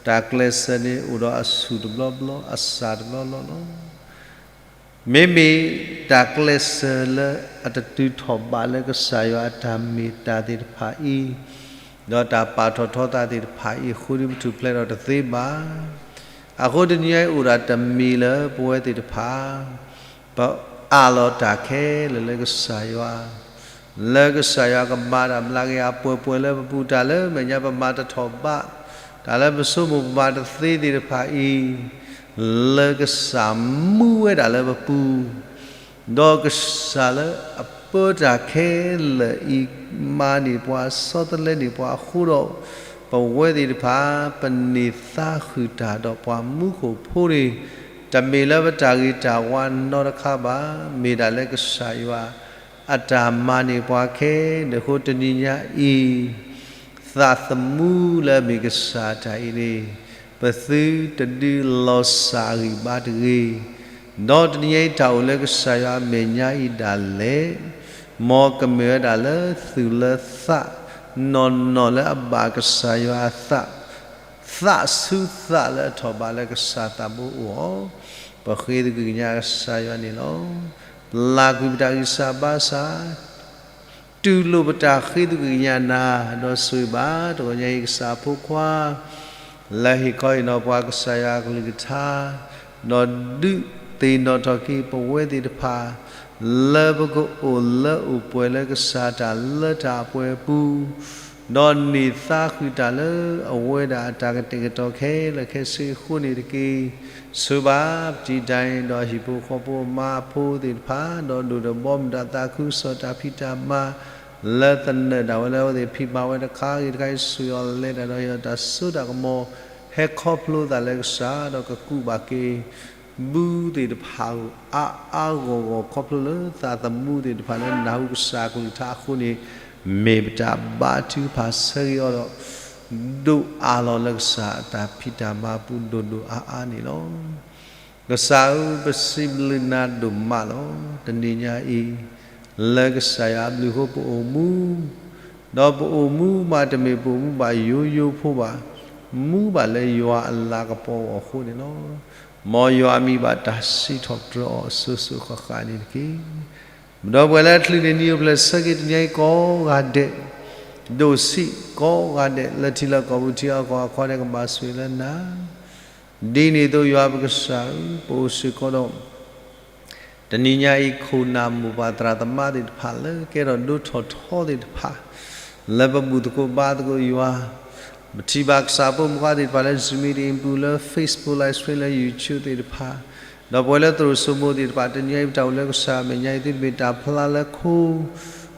တၢ်ကျဲးစၢးန့ၣ်အိၣ်ဒီးအဆူၣ်တဘျီဘျီ အစၢ်တဘျီဘျီလီၤ. မ့မ့ၢ်တၢ်ကျဲးစၢးလၢအတတုၤထီၣ်ဘးလၢကစၢ်ယွၤအတၢ်မ့ၢ်တၢ်သ့ၣ်တဖၣ်အံၤ, ဒီးတၢ်ပာ်ထီၣ်ထီသးသ့ၣ်တဖၣ်အံၤအဃိဒီး ပထူၣ်ဖျဲးထီၣ်တသ့ဘၣ်. အဃိတနံၤညါအံၤအိၣ်ဒၣ်တမံၤလၢပဝဲသ့ၣ်တဖၣ် ပအးလီၤတၢ်ခဲလၢာ်လၢကစၢ်ယွၤ, လၢကစၢ်ယွၤကမၤတၢ်ဘျါက့ၤအပှဲၤပှဲၤလၢပပူၤ, တၢ်လၢမဲာ်ညါပမၤတထီၣ်ဘး, တၢ်လၢပဆိကမိၣ်ပမၤတသ့သ့ၣ်တဖၣ်အံၤ, လၢကစၢ်မူဝဲဒၣ်လၢပပူၤ, ဒီးကစၢ်လၢအပၢတၢ်ခဲလၢာ်အံၤ မၤန့ၢ်ပှၤ ဆီတလဲန့ၢ်ပှၤအဃိဒီး, ပဝဲသ့ၣ်တဖၣ် ပန့ၢ်သါဃုာ်တၢ်ဒီးပှၤမူခိၣ်ဖိန့ၣ်, တမ့ၢ်လၢပတၢ်ဂ့ၤတၢ်ဝါနီတခါဘၣ်, မ့ၢ်ဒၣ်လၢကစၢ်ယွၤ အတၢ်မၤန့ၢ်ပှၤခဲလၢာ်အဃိ တနံၤညါအံၤ, သးသမူလၢအမ့ၢ်ကစၢ်တၢ်အံၤန့ၣ်, ပသုတဒုးလီၤစၢ်အဂံၢ်ဘါတဂ့ၤ. ဒီးတနံၤညါအံၤတၢ်အိၣ်လၢကစၢ်ယွၤအမဲာ်ညါအံၤဒၣ်လဲာ်, မ်ကမ့ၢ်ဝဲဒၣ်လၢသူၣ်လၢသး နီၢ်နီၢ်လၢအဘၣ်ကစၢ်ယွၤအသး, သးဆူသးလၢအထီၣ်ဘးလၢကစၢ်သးဘိအအိၣ်, ပဃ့သကွံာ်ကညးကစၢ်ယွၤန့ၣ်လီၤ. ပလၢ်ကွံာ်ပတၢ်ဂံၢ်စၢ်ဘါစၢ် တူၢ်လိာ်ပတၢ်ဃ့သကွံာ်ကညးနၤ, ဒီးဆိၣ်ဂ့ၤဘၣ်တဂီၤညါအံၤကစၢ်အဖိခွါ လၢဟ့ၣ်ခီဟ့ၣ်နီၤပှၤကစၢ်ယွၤအကလုၢ်ကထါ, ဒီးဒုးသ့ၣ်နီၣ်ထီၣ်က့ၤပဝဲသ့ၣ်တဖၣ် လၢပကအိၣ်လၢအိၣ်ပှဲၤလၢကစၢ်တၢ်လၢတၢ်အပှဲၤအပူၤ, ဒီးန့ၢ်သါဃုာ်တၢ်လၢအဝဲဒၣ်အတၢ်ကတဲာ်ကတီၤခဲလၢာ်ခဲဆ့အဃိန့ၣ်တက့ၢ်. ဆိၣ်ဂ့ၤဘၣ်ပတံၤတၢ်အံၤ ဒီးဟံၣ်ဖိဃီဖိအမါအဖိသ့ၣ်တဖၣ်, ဒီးဒိၣ်ဒီးဘီမုၢ်ဒီးသးခုကစီၣ်တၢ်ဖံးတၢ်မၤ လၢသနၢၣ်ဒၣ်ဝဲလၢအဝဲသ့ၣ်ဖံးမၤဝဲတခါဂ့ၤတခါအံၤ ဆိၣ်ဂ့ၤအီၤလဲၤတၢ်ဒီးဟ့ၣ်အီၤတၢ်စိတၢ်ကမီၤ ဟဲခီဖျိသးလၢကစၢ် ဒီးကကူးဘၣ်က့ၤ ဘုသ့ၣ်တဖၣ်အါအါဂီၢ်ဂီၢ် ခီဖျိလၢသးသမူသ့ၣ်တဖၣ်လၢနၢ်ဟူကစၢ်ကလုၢ်ကထါအဃိန့ၣ် မ့ၢ်ပတၢ်ဘါထုကဖၣ်ဆၢဂ့ၤအီၤဒီး ဒိၣ်အါလီၤလၢကစၢ်အတၢ်ဖံးတၢ်မၤပူၤဒိၣ်ဒိၣ်အါအါန့ၣ်လီၤ. ကစၢ်ဧၢ, ပစံးဘျုးနၤဒိၣ်မးလီၤ. တနံၤညါအံၤ လၢကစၢ်ယွၤအဘျုးအဃိပအိၣ်မူ, ဒီးပအိၣ်မူမးတမ့ၢ်ပအိၣ်မူဘၣ်ယိယိဖိဘၣ်, မူဘၣ်လၢယွၤအလၤကပီၤအဂီၢ်အဃိန့ၣ်လီၤ. မ်ယွၤအမံၤဘၣ်တၢ်စံးထီၣ်ပတြၢၤအီၤအစိၤစိၤဃၣ်ဃၣ်န့ၣ်တက့ၢ်. ဒီးပှၤလၢအချုးန့ၢ်နံၣ်အိၣ်ဖျဲၣ်ဆၢက့ၤတနံၤအံၤကိးဂၤဒဲး, ဒိၣ်ဆံးကိးဂၤဒဲး လၢထံလၢကီၢ်ပူၤထံအကီၢ်အကီၢ်ဒဲး ကဘၣ်ဆိၣ်ဂ့ၤလၢနၤ ဒ်န့ၣ်အသိးယွၤပကစၢ်ဧၢ, ပအိၣ်စ့ၢ်ကီးဒီး တနံၤညါအံၤ ခိၣ်နၢ်မိၢ်ပၢ်သရၣ်သမါသ့ၣ်တဖၣ်လၢကဲထီၣ်ဒိၣ်ထီၣ်ထီသ့ၣ်တဖၣ် လၢပဘူၣ်သကိးဘါသကိးယွၤ, ပထံၣ်ဘၣ်ကစၢ်ဖိမုၣ်ခွါသ့ၣ်တဖၣ်လၢ Zoom meeting ပူၤ လၢ Facebook Live Stream လၢ YouTube သ့ၣ်တဖၣ်, ဒီးပဝဲလၢသရိာ်စိမိၤသ့ၣ်တဖၣ် တနံၤညါအံၤပတၢ်အိၣ်လၢကစၢ်အမဲာ်ညါအံၤ သုတမ့ၢ်တၢ်ဖျါလၢခိ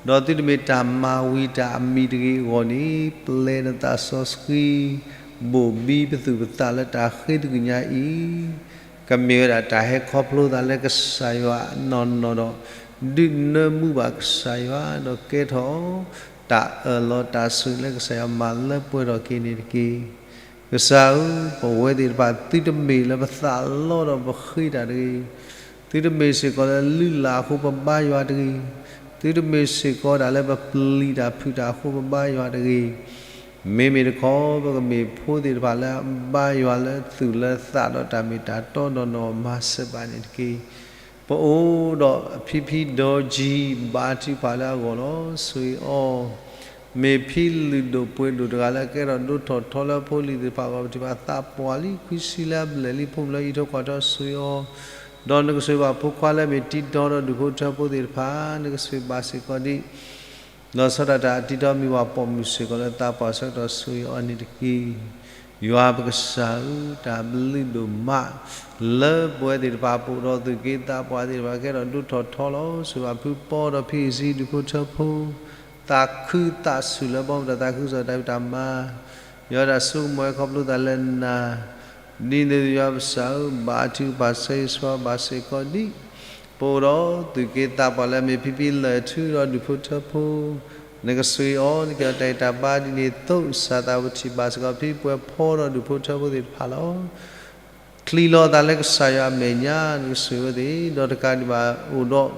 ဒီးသုတမ့ၢ်တၢ်မၤဝံၤတၢ်အမံၤတဂ့ၤအဂီၢ်န့ၣ် ပျဲနသးစီဆှံ ဘိၣ်ဘံပသူၣ်ပသးလၢတၢ်ဃ့တဂ့ၤညါအံၤ ကမ့ၢ်ဝဲဒၣ်တၢ်ဟဲခီဖျိသးလၢကစၢ်ယွၤအနီၢ်နီၢ်ဒီး ဒုးနၢမူဘၣ်ကစၢ်ယွၤ ဒီးကဲထီၣ် တၢ်အၢၣ်လီၤတၢ်ဆိၣ်ဂ့ၤလၢကစၢ်ယွၤမၤလၢပှဲၤထီၣ်က့ၤန့ၣ်တက့ၢ်. ကစၢ်ဧၢ, ပဝဲသ့ၣ်တဖၣ် သုတမ့ၢ်လၢပသးလီဒီးပဃ့တၢ်တဂ့ၤ, သုတမ့ၢ်စ့ၢ်ကီးလၢလုၢ်လၢ်အဃိပဘါယွၤတဂ့ၤ, သုတမ့ၢ်စ့ၢ်ကီးဒၣ်လၢပပျံၤတၢ်ဖုးတၢ်အဃိပဘါယွၤတဂ့ၤ, မ့မ့ၢ်တခီ ပကမ့ၢ်ဖိသ့ၣ်တဖၣ်လၢအဘါယွၤလၢသူၣ်လၢသးဒီးတၢ်မ့ၢ်တၢ်တီဒီးနီၢ်မၤစၢၤဘၣ်န့ၣ်တက့ၢ်. ပအိၣ်ဒီးအဖံဖံဒီကံ ဘါထုကဖၣ်လၢအဂီၢ်လီၤ. ဆိၣ်ဂ့ၤအီၤ, မ့ၢ်ဖံလုၢ်ဒိၣ်ပှ့ၤဒိၣ်တဂၤလၢအကဲထီၣ်ဒိၣ်ထီၣ်ထီလၢဖိလံၤသ့ၣ်တဖၣ်အဂီၢ် ပထံၣ်ဘၣ်သးပှၢ်လံ ခွံဆံလၢအဘျဲၣ်လံ ဖိမုၣ်လၢအအံးထိကွၢ်ထီ ဆိၣ်ဂ့ၤအီၤ, ဒီးနကဆိၣ်ဂ့ၤဘၣ်ဖိခွါလၢအမ့ၢ်တံၤတီဒီးဒူၣ်ဖိထၢဖိသ့ၣ်တဖၣ် နကဆိၣ်ဂ့ၤဘၣ်စ့ၢ်ကီးဒံး လီၤဆီဒၣ်တၢ်အတံၤတီမံၤပှၤပိာ်မုၣ်စ့ၢ်ကီးလၢသးပှၢ်ဆၢကတီၢ် ဆိၣ်ဂ့ၤအီၤန့ၣ်တက့ၢ်. ယွၤပကစၢ်ဧၢ, တၢ်ဘျုးဒိၣ်မး လၢပဝဲသ့ၣ်တဖၣ်ပအိၣ်ဒီးသူၣ်က့သးပှၢ်သ့ၣ်တဖၣ်ကဲထီၣ်ဒိၣ်ထီၣ်ထီလီၤ. ဆိၣ်ဂ့ၤဘၣ်ဖုပီဒီးဖံအံၤစံဒူၣ်ဖိထၢဖိ သးခုသးဆူၣ်လၢဘီမုၢ်တၢ်သးခုကစီၣ်တၢ်ဖံးတၢ်မၤ ယွၤတၢ်စိကမီၤဟဲခီဖျိသးလၢနၤ, ဒ်န့ၣ်အသိးယွၤပကစၢ်ဧၢ, ဘါထုကဖၣ်ဆၢဂ့ၤဆၢဝါဘၣ်စ့ၢ်ကီးဒံး ပအိၣ်ဒီးသူၣ်က့သးပှၢ်လၢအမ့ၢ်ဖံဖံလၢၢ်ထူဒီးဒူၣ်ဖိထၢဖိ, နကဆိၣ်ဂ့ၤအီၤ နကဟ့ၣ်အီၤတၢ်ဂံၢ်တၢ်ဘါဒ်န့ၣ်အသိး ကစၢ်သးပှၢ်ပထံၣ်ဘၣ်စ့ၢ်ကီးဖံပှဲၤဖီဒီးဒူၣ်ဖိထၢဖိသ့ၣ်တဖၣ်လီၤ. ချံးလီၤသးလၢကစၢ်ယွၤအမဲာ်ညါ နကဆိၣ်ဂ့ၤအဝဲသ့ၣ်, ဒီးတကးဒံးဘၣ်အိၣ်ဒီး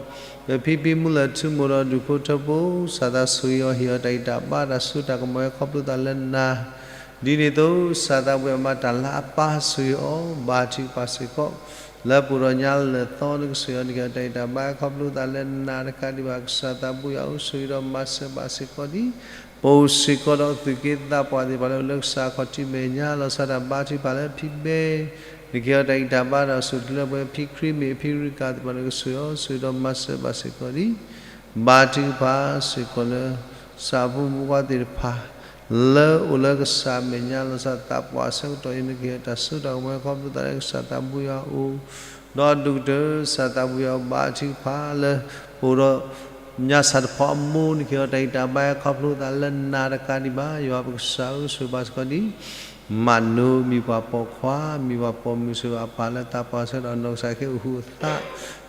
ပဖံဖံမုၢ်လၢၢ်ထူမိၢ်ဒီးဒူၣ်ဖိထၢဖိ ကစၢ်သးဆိၣ်ဂ့ၤအီၤ ဟ့ၣ်အီၤတၢ်ဂံၢ်တၢ်ဘါ တၢ်စိတၢ်ကမီၤဟဲခီဖျိသးလၢနၤ, ဒ်န့ၣ်အသိး ကစၢ်သးပှၢ်မၤတၢ်လၤအပၢ် ဆိၣ်ဂ့ၤအီၤ ဘါထုကဖၣ်စ့ၢ်ကီး လၢပအိၣ်ဒီးညါလၢာ်သီ နကဆိၣ်ဂ့ၤအီၤ နကဟ့ၣ်အီၤတၢ်ဂံၢ်တၢ်ဘါဟဲခီဖျိသးလၢနၤ တကးဒံးဘၣ် ကစၢ်သးဘိယွၤဧၢ ဆိၣ်ဂ့ၤဒီးမၤစၢၤဘၣ်စ့ၢ်ကီးဒံး ပအိၣ်စ့ၢ်ကီးဒီးသူၣ်က့သးပှၢ်သ့ၣ်တဖၣ်လၢ လၢကစၢ်ခီၣ်ထံးမဲာ်ညါ လီၤဆီဒၣ်တၢ်ဘါထုကဖၣ်လၢဖံဘဲ နကဟ့ၣ်အီၤတၢ်ဂံၢ်တၢ်ဘါဒီးဆိၣ်ဂ့ၤလၢပှဲၤ ဖံခရံာ်မ့ၢ်အဖံရူကၤသ့ၣ်တဖၣ် နကဆိၣ်ဂ့ၤအီၤ ဆိၣ်ဂ့ၤဒီးမၤစၢၤဘၣ်စ့ၢ်ကီးဒံး ဘါထုကဖၣ်စ့ၢ်ကီးလၢ ကစၢ်ဖိမုၣ်ဖိခွါသ့ၣ်တဖၣ် လၢအိၣ်လၢကစၢ်မဲာ်ညါ လီၤဆီဒၣ်တၢ်သးပှၢ်ဆၢကတီၢ်အံၤ နကဟ့ၣ်အီၤတၢ်စိတၢ်ကမီၤဟဲခီဖျိသးလၢကစၢ်သးဘိယွၤအအိၣ် ဒီးအဒိၣ်ကတၢၢ် ကစၢ်သးဘိယွၤအအိၣ် ဘါထုကဖၣ်လၢ ပအိၣ်ဒီး ညါစၢ်တဖီအမိၢ် နကဟ့ၣ်အီၤတၢ်ဂံၢ်တၢ်ဘါဟဲခီဖျိသးလၢနၤ တကးဒံးဘၣ် ယွၤပကစၢ်ဧၢ ဆိၣ်ဂ့ၤဘၣ်စ့ၢ်ကီးဒံး မၤနိမံၤပှၤပိာ်ခွါ မံၤပှၤပိာ်မုၣ် ဆိၣ်ဂ့ၤဘၣ်အပၢ်လၢသးပှၢ်ဆၢကတီၢ် နီၢ်ကစၢ်ခ့အိၣ်ဃုာ်အသး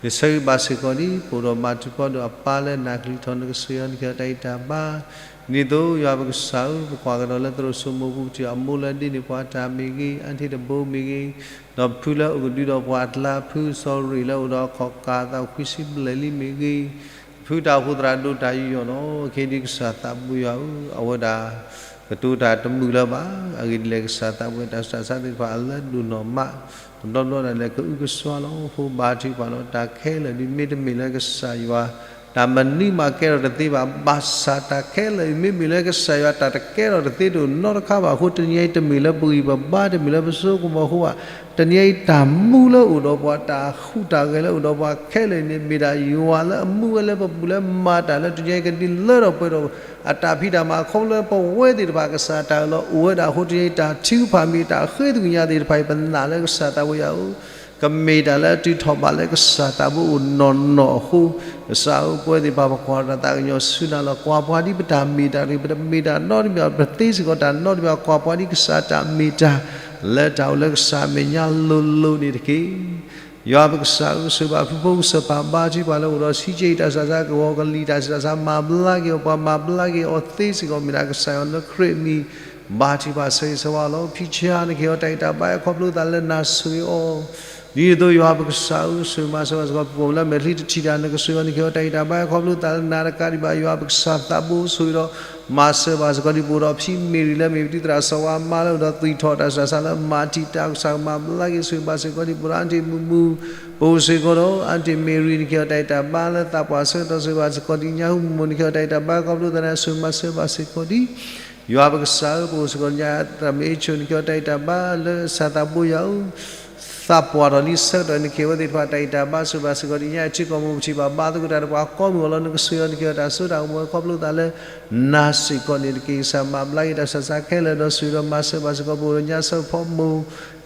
ယဆိၣ်ဂ့ၤဘၣ်စ့ၢ်ကီးဒံး ပအိၣ်ဒီးမၤထူၣ်ကီၢ်ဒီးအပၢ်လၢနၢ်ကလံၤထီၣ် နကဆိၣ်ဂ့ၤအီၤ နကဟ့ၣ်အီၤတၢ်ဂံၢ်တၢ်ဘါ ဒ်န့ၣ်အသိး ယွၤပကစၢ်ဧၢ ပကွၢ်ကဒီးလၢသရိာ်စိမိၤပူၤ ပထံၣ်အမိၢ်လၢဒ်န့ၣ်ပှၤတၢ်မ့ၢ်ဂ့ၤ အါထံၣ်တဘိမ့ၢ်ဂ့ၤ ဒီးဖုလၢအိၣ်ကဒုဒီးပှၤအကျါ ဖုစီၤရ့ၣ်လၢအိၣ်ဒီးအခီၣ်ကၢ်သးခွံဆံဘျဲၣ်လံမ့ၢ်ဂ့ၤ ဖုတၢ်အိၣ်ဖှိၣ်သရၣ်ဒိၣ်တၢ်ယူးယီၣ်လီၤ. ခဲအံၤဒ်ကစၢ်သးဘိယွၤဧၢ အဝဲဒၣ် ကတိၤတၢ်တမုာ်လၢၤဘၣ်. အဂ့ၢ်ဒ်လဲၣ် ကစၢ်သးဘိယွၤတၢ်ဆူးတၢ်ဆါသ့ၣ်တဖၣ်အလၢဒိၣ်နီၢ်မး တဘျီဘျီဒၣ်လဲာ်ကအုကစွါလီၤ. အဃိဘါထုကဖၣ်လီၤ. တၢ်ခဲလၢာ်ဒ်မ့တမ့ၢ်လၢကစၢ်ယွၤ တၢ်မနုၤမးကဲထီၣ်တသ့ဘၣ်. ဘၣ်ဆၣ်တၢ်ခဲလၢာ်အံၤ မ့မ့ၢ်လၢကစၢ်ယွၤ တၢ်တကဲထီၣ်တသ့တအိၣ်နီတခါဘၣ်အဃိ တနံၤအံၤတမ့ၢ်လၢပဂံၢ်ပဘါ တမ့ၢ်လၢပစိကမီၤအဃိဘၣ်. တနံၤအံၤတၢ်မူလၢအိၣ်ဒီးပှၤ တၢ်ဟူးတၢ်ဂဲၤလၢအိၣ်ဒီးပှၤခဲလၢာ်အံၤန့ၣ် မ့ၢ်ဒၣ်ယွၤလၢအမူဝဲလၢပပူၤလၢမၤတၢ်လၢတနံၤအံၤကဒုးလၢထီၣ်ပှဲၤထီၣ် အတၢ်ဖံးတၢ်မၤအဃိလၢပဝဲသ့ၣ်တဖၣ် ကစၢ်တၢ်အၢၣ်လီၤအိၣ်ဝဲဒၣ်အဃိ တနံၤအံၤ တၢ်ထုကဖၣ်မ့ၢ်တၢ်ဃ့တဂ့ၤညါသ့ၣ်တဖၣ်အံၤ ပနာ်လၢကစၢ်သးဘိယွၤဧၢ ကမ့ၢ်တၢ်လၢအတုၤထီၣ်ဘၣ်လၢကစၢ်သးဘိအိၣ်နီၢ်နီၢ်အဃိ, ကစၢ်ဧၢ ပဝဲသ့ၣ်တဖၣ် ပကွၢ်တၢ်သးကညီၤဆူနၤလီၤ. ကွၢ်ပှၤဒ်ပတၢ်မ့ၢ်တၢ်တဂ့ၤ, ပတမ့ၢ်တၢ်နီတမံၤဘၣ်, ပသ့စ့ၢ်ကီးတၢ်နီတမံၤဘၣ်, ကွၢ်ပှၤဒ်ကစၢ်တၢ်မ့ၢ်တၢ် လၢတၢ်အိၣ်လၢကစၢ်အမဲာ်ညါလိၤလိၤန့ၣ်တက့ၢ်. ယွၤပကစၢ်ဧၢ, ဆိၣ်ဂ့ၤဘၣ်ဖုဖိကစၢၢ်ပၢ်, ဘါထုကဖၣ်လၢအိၣ်ဒီးဆံးက့အံၤ တၢ်ဆူးတၢ်ဆါကဝီၤကလံၤ, တၢ်ဆူးတၢ်ဆါမၤဘျါက့ၤအီၤ, ပှၤမၤဘျါက့ၤအီၤသ့စ့ၢ်ကီး မ့ၢ်ဒၣ်ကစၢ်ယွၤလၢခရံာ်အမံၤ, ဘါထုကဖၣ်ဆၢဂ့ၤဆၢဝါလီၤ. ဖံဆၢနကဟ့ၣ်အီၤတၢ်ဂံၢ်တၢ်ဘါ ခီဖျိသးလၢနၤဆိၣ်ဂ့ၤအီၤ ဒ်န့ၣ်အသိး ယွၤပကစၢ်ဧၢ, ဆိၣ်ဂ့ၤမၤစၢၤဘၣ်စ့ၢ်ကီး ပှၤလၢမဲာ်ချံတထံၣ်တၢ် နကဆိၣ်ဂ့ၤအီၤ, နကဟ့ၣ်အီၤတၢ်ဂံၢ်တၢ်ဘါ ခီဖျိသးလၢနၤတကးဒံးဘၣ်, ယွၤပကစၢ်သးဘိ ဆိၣ်ဂ့ၤဒီးမၤစၢၤဘၣ်စ့ၢ်ကီး ဒ်ပအိၣ်ဒီးဖံမ့ၢ်ရံၤလၢမ့ၢ်ပတံၤသရၣ်စီၤဝါမါလၢအိၣ်ဒီးသွံၣ်ထီၣ်တၢ်ဆူးတၢ်ဆါလၢမၤတံာ်တာ် ကစၢ်ကမၤဘျါက့ၤ ဆိၣ်ဂ့ၤဘၣ်စ့ၢ်ကီး ဒ်ပအိၣ်ဒီးအါတ့ၢ်မုာ်မုာ် ပအိၣ်စ့ၢ်ကီးဒီးအါတ့ၢ်မ့ၢ်ရံၤ နကဟ့ၣ်အီၤတၢ်ဂံၢ်တၢ်ဘါလၢသးပှၢ်ဆၢကတီၢ် ဆိၣ်ဂ့ၤဘၣ်စ့ၢ်ကီး ညၣ်ဟူမုၢ်မုၢ် နကဟ့ၣ်အီၤတၢ်ဂံၢ်တၢ်ဘါ ခီဖျိသးန့ၣ် ဆိၣ်ဂ့ၤမၤစၢၤဘၣ်စ့ၢ်ကီး ဒ် ယွၤပကစၢ်ဧၢ, ပအိၣ်စ့ၢ်ကီးညါ သရၣ်မုၣ်အ့ၣ်ဆိၣ် နကဟ့ၣ်အီၤတၢ်ဂံၢ်တၢ်ဘါလၢကစၢ်သးဘိယွၤဧၢ, သးပှၢ်ထီၣ်လံဆၢကတီၢ် နကဟ့ၣ်အဝဲသ့ၣ်တဖၣ်တၢ်ဂံၢ်တၢ်ဘါ ဆိၣ်ဂ့ၤဘၣ်စ့ၢ်ကီး ဒ်ညါအထံကီၢ်မူပထံၣ်ဘၣ် ဘါသကိးတၢ်ဒီးပှၤကိးမုၢ်အလီၢ် နကဆိၣ်ဂ့ၤအီၤ နကဟ့ၣ်အီၤတၢ်စိတၢ်ကမီၤ ခီဖျိသးလၢနၤစ့ၢ်ကီးန့ၣ်တက့ၢ်. ကစၢ်မၤဘျါက့ၤတၢ်ဆူးတၢ်ဆါခဲလၢာ်ဒီးဆိၣ်ဂ့ၤဒီးမၤစၢၤဘၣ်စ့ၢ်ကီး ပအိၣ်ဒီးညါဆၢဖီမုၢ်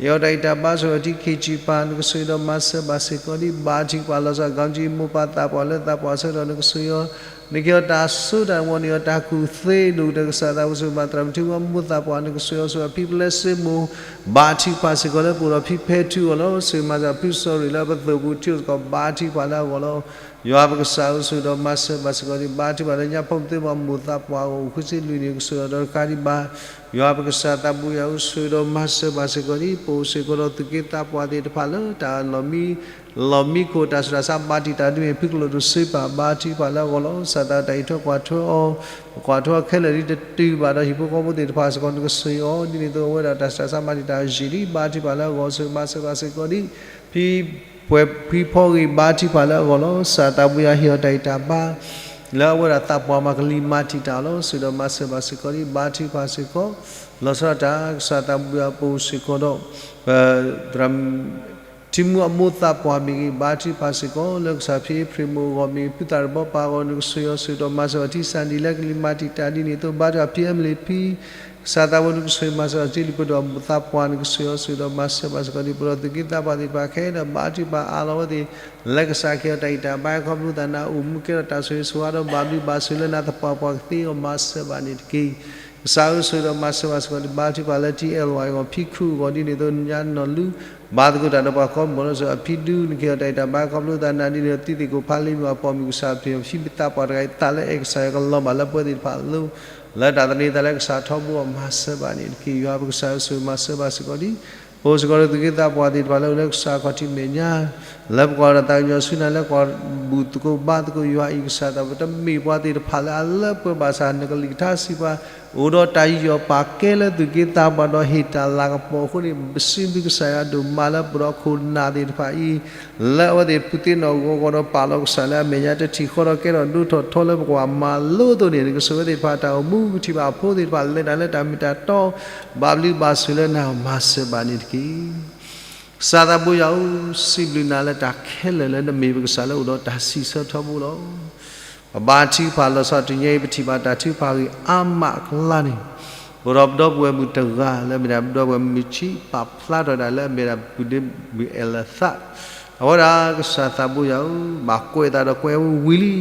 ယဟ့ၣ်အီၤတၢ်ဂံၢ်တၢ်ဘါ ဆိၣ်ဂ့ၤအီၤထံက့ၤစံးပာ် နကဆိၣ်ဂ့ၤဒီးမၤစၢၤဘၣ်စ့ၢ်ကီး ဒ်ဘါထုကဖၣ်လီၤဆီ ကီၤကၠံမိၢ်ပၢ်သးပှၢ်လၢသးပှၢ်ဆၢကတီၢ် နကဆိၣ်ဂ့ၤအီၤ နကဟ့ၣ်အီၤတၢ်စိတၢ်ကမီၤ နဟ့ၣ်အီၤတၢ်ကူၣ်သ့ဒိၣ်ကတၢၢ် ကစၢ်သးဘိ ဆိၣ်ဂ့ၤဘၣ်သရၣ်မုၣ်ထံဝါမိၢ်သးပှၢ် နကဆိၣ်ဂ့ၤအီၤ ဆိၣ်ဂ့ၤဘၣ်ဖံပလဲစ့မိၢ် ဘါထုကဖၣ်စ့ၢ်ကီးလၢပအိၣ်ဒီးဖံဖဲထူအဂီၢ်လီၤ. ဆိၣ်ဂ့ၤမၤစၢၤဖုစီၤရံၣ်လၢပသိၣ်ပူၤထံအိၣ်စ့ၢ်ကီး ဘါထုကဖၣ်လၢအဂီၢ်လီၤ. ယွၤပကစၢ်ဧၢ ဆိၣ်ဂ့ၤဒီးမၤစၢၤဘၣ်စ့ၢ်ကီး ဒ်ဘါထုကဖၣ်လၢညါဖိမုၣ်သ့ၣ်တဖၣ်မိၢ်သးပှၢ်အဂီၢ် အိၣ်ဃုဆံလွံၢ်နံၣ် ကဆိၣ်ဂ့ၤအီၤဒီးတကးဒံးဘၣ် ယွၤပကစၢ်သးဘိယွၤဧၢ ဆိၣ်ဂ့ၤဒီးမၤစၢၤဘၣ်စ့ၢ်ကီး ဒ်ပအိၣ်စ့ၢ်ကီးဒီးသူၣ်က့သးပှၢ်သ့ၣ်တဖၣ်လၢတၢ်လီၢ်မံ လီၢ်မံခိၣ်တၢ်ဆူးတၢ်ဆါ ဘၣ်တံာ်တာ်ဒ်မ့ၢ်ဖုကလိာ်ဒိၣ်စ့ပာ် ဘါထုကဖၣ်လၢအဂီၢ်လီၤ. ကစၢ်သးတၢ်အံးထွဲကွၢ်ထွဲအီၤ ကွၢ်ထွဲအီၤခဲလၢာ်ဒ်တတုၤဘၣ်ဒီးဟံၣ်ဖိဃီဖိသ့ၣ်တဖၣ်စ့ၢ်ကီး နကဆိၣ်ဂ့ၤအီၤ ဒ်န့ၣ်အသိးအဝဲဒၣ်တၢ်ဆူးတၢ်ဆါဘၣ်တံာ်တာ်ယံာ်လံ ဘါထုကဖၣ်လၢအဂီၢ် ဆိၣ်ဂ့ၤမၤစၢၤဘၣ်စ့ၢ်ကီး ဒ်ဖံ ပှဲၤဖံဖီဂ့ၤ ဘါထုကဖၣ်လၢအဂီၢ်လီၤ. ကစၢ်သးဘိယွၤဟ့ၣ်အီၤတၢ်ဂံၢ်တၢ်ဘါ လၢအဝဲဒၣ်သးပှၢ်မၤကလံၤမၤတံာ်တာ်အီၤလီၤ. ဆိၣ်ဂ့ၤဒီးမၤစၢၤဘၣ်စ့ၢ်ကီး ဒ်ဘါထုကဖၣ်စ့ၢ်ကီး လီၤဆီဒၣ်တၢ် ကစၢ်သးဘိယွၤပအိၣ်စ့ၢ်ကီးဒီး ပသရၣ် ထံမူအမိၢ်သးပှၢ်မ့ၢ်ဂ့ၤ ဘါထုကဖၣ်စ့ၢ်ကီး လၢကစၢ်ဖံဖရံးမိၢ်အဂီၢ်မ့ၢ်ဂ့ၤ ဖုသၣ်တဘီပၢ်အဂီၢ် နကဆိၣ်ဂ့ၤအီၤ ဆိၣ်ဂ့ၤဒီးမၤစၢၤဘၣ်ထံစၢ်ဒံၣ်လၢကလံၤမၤတံာ်တာ်ဒ်န့ၣ်အသိး ဘါထုကဖၣ်ဖံအဲမလံးဖံ ကစၢ်သးဘိ နကဆိၣ်ဂ့ၤမၤစၢၤဘၣ်စ့ၢ်ကီး လံၤပဒီးမိၢ်သးပှၢ် နကဆိၣ်ဂ့ၤအီၤ ဆိၣ်ဂ့ၤဒီးမၤစၢၤဘၣ်စ့ၢ်ကီး ဒ်ပဒီးသူၣ်က့သးပှၢ်သ့ၣ်တဖၣ်ခဲလၢာ် ဘါထုကဖၣ်အးလီၤဝဲသ့ၣ် လၢကစၢ်ကဟ့ၣ်အီၤတၢ်ဂံၢ်တၢ်ဘါ ခီဖျိသးနၤအိၣ်မူကဲထီၣ်တၢ်ဆိၣ်ဂ့ၤဆိၣ်ဝါဒီး ဘၣ်ဘျုးဘၣ်ဆိၣ်လၢနၤသပှၢ်ပှၢ်ကသ့အီၤ မၤစၢၤဘၣ်န့ၣ်တက့ၢ်. ကစၢ်ဧၢ ဆိၣ်ဂ့ၤဒီးမၤစၢၤဘၣ်စ့ၢ်ကီး ဒ်ဘါထုကဖၣ်လၢ ထံအဲၣ်လဝါအဂီၢ် ဖံခူအဂီၢ်ဒ်န့ၣ်အသိး ညါနီၢ်လူ ဘါသကိးတၢ်ဒီးပှၤကိးမုၢ်အလီၢ် ဆိၣ်ဂ့ၤအီၤ ဖံဒူ နကဟ့ၣ်အီၤတၢ်ဂံၢ်တၢ်ဘါ ခီဖျိသးနၤဒ်န့ၣ်အသိး သံသ့ၣ်ကိၣ်ဖးလံ မ့ၢ်ပှၤပိာ်မုၣ်ကစၢ်ဖံး ဖံသးပှၢ်တဂၤအံၤ သးလၢအဲၣ်ကစၢ်ယွၤကလီၤဘၣ်လၢပဝဲသ့ၣ်တဖၣ်အလိၤ လၢတၢ်သန့ၤသးလၢကစၢ်ထီဘိအီၤ မၤစၢၤဘၣ်န့ၣ်တက့ၢ်. ယွၤပကစၢ်ဧၢ ဆိၣ်ဂ့ၤမၤစၢၤဘၣ်စ့ၢ်ကီး ဒ် ပအိၣ်စ့ၢ်ကီးဒီးသူၣ်က့သးပှၢ်သ့ၣ်တဖၣ်လၢအိၣ်လၢကစၢ်ခီၣ်ထံးမဲာ်ညါ လၢပကွၢ်ဒီးတၢ်ကညီၤဆူနၤ လၢပှၤဘူၣ်သကိးဘါသကိးယွၤအံၤ ကစၢ်သးဘိ တမ့ၢ်ပှၤသ့ၣ်တဖၣ်လၢအလၢပှဲၤဘၣ်ဆၣ် နကလုၢ်ကထါစံးပှၤ အိၣ်ဒီးတၢ်ယူးယီၣ်ပာ်ကဲလၢသူၣ်က့သးပှၢ်ဒီးဟ့ၣ်တၢ်လၤကပီၤအဃိန့ၣ် ပစံးဘျုးကစၢ်ယွၤဒိၣ်မးလၢပဒီးခိၣ်နၢ်သ့ၣ်တဖၣ်အံၤ လၢအဝဲသ့ၣ်ဖုးသ့နီၣ်ဂီၤဂီၤဒီးပာ်လီၤကစၢ်လၢအမဲာ်ညါ တထံၣ်ဃီဒီးကဲထီၣ်ဒိၣ်ထီၣ်ထီလၢပကွၢ်မၤလိအသိးန့ၣ် နကဆိၣ်ဂ့ၤဝဲသ့ၣ်တဖၣ်တၢ်အိၣ်မူ ကထံၣ်ဘၣ်အဖိသ့ၣ်တဖၣ်လဲၤတၢ်လၢတၢ်မ့ၢ်တၢ်တီ ဘၣ်ဘျုးဘၣ်ဆိၣ်လၢနၤ မၤစၢၤဘၣ်န့ၣ်တက့ၢ်. ကစၢ်သးဘိယွၤဧၢ, စံးဘျုးနၤလၢတၢ်ခဲလၢာ်လၢနမ့ၢ်ပကစၢ်လၢအိၣ်ဒီးတၢ်စံးဆၢထီဘိလီၤ. ပဘါထုကဖၣ်လီၤဆီတနံၤအံၤ ပထံၣ်ဘၣ်တၢ်ထုကဖၣ်ဂ့ၢ်အါမးအကျါန့ၣ်, ပဒီပုၢ်ဝဲၢ်မုၣ်တဂၤလၢအမ့ၢ်ဒၣ်ပဒီပုၢ်ဝဲၢ်မုၣ်ဆံး ပာ်ဖျါထီၣ်ဒၣ်လၢအမ့ၢ်ဒၣ်ပုၢ်ဒ့မုၣ်အဲၣ်လသး, အဝဲဒၣ်ကစၢ်သးဘိယွၤဧၢ, ဘၣ်ကွဲးအသးဒီးကွဲးဝံၤလံ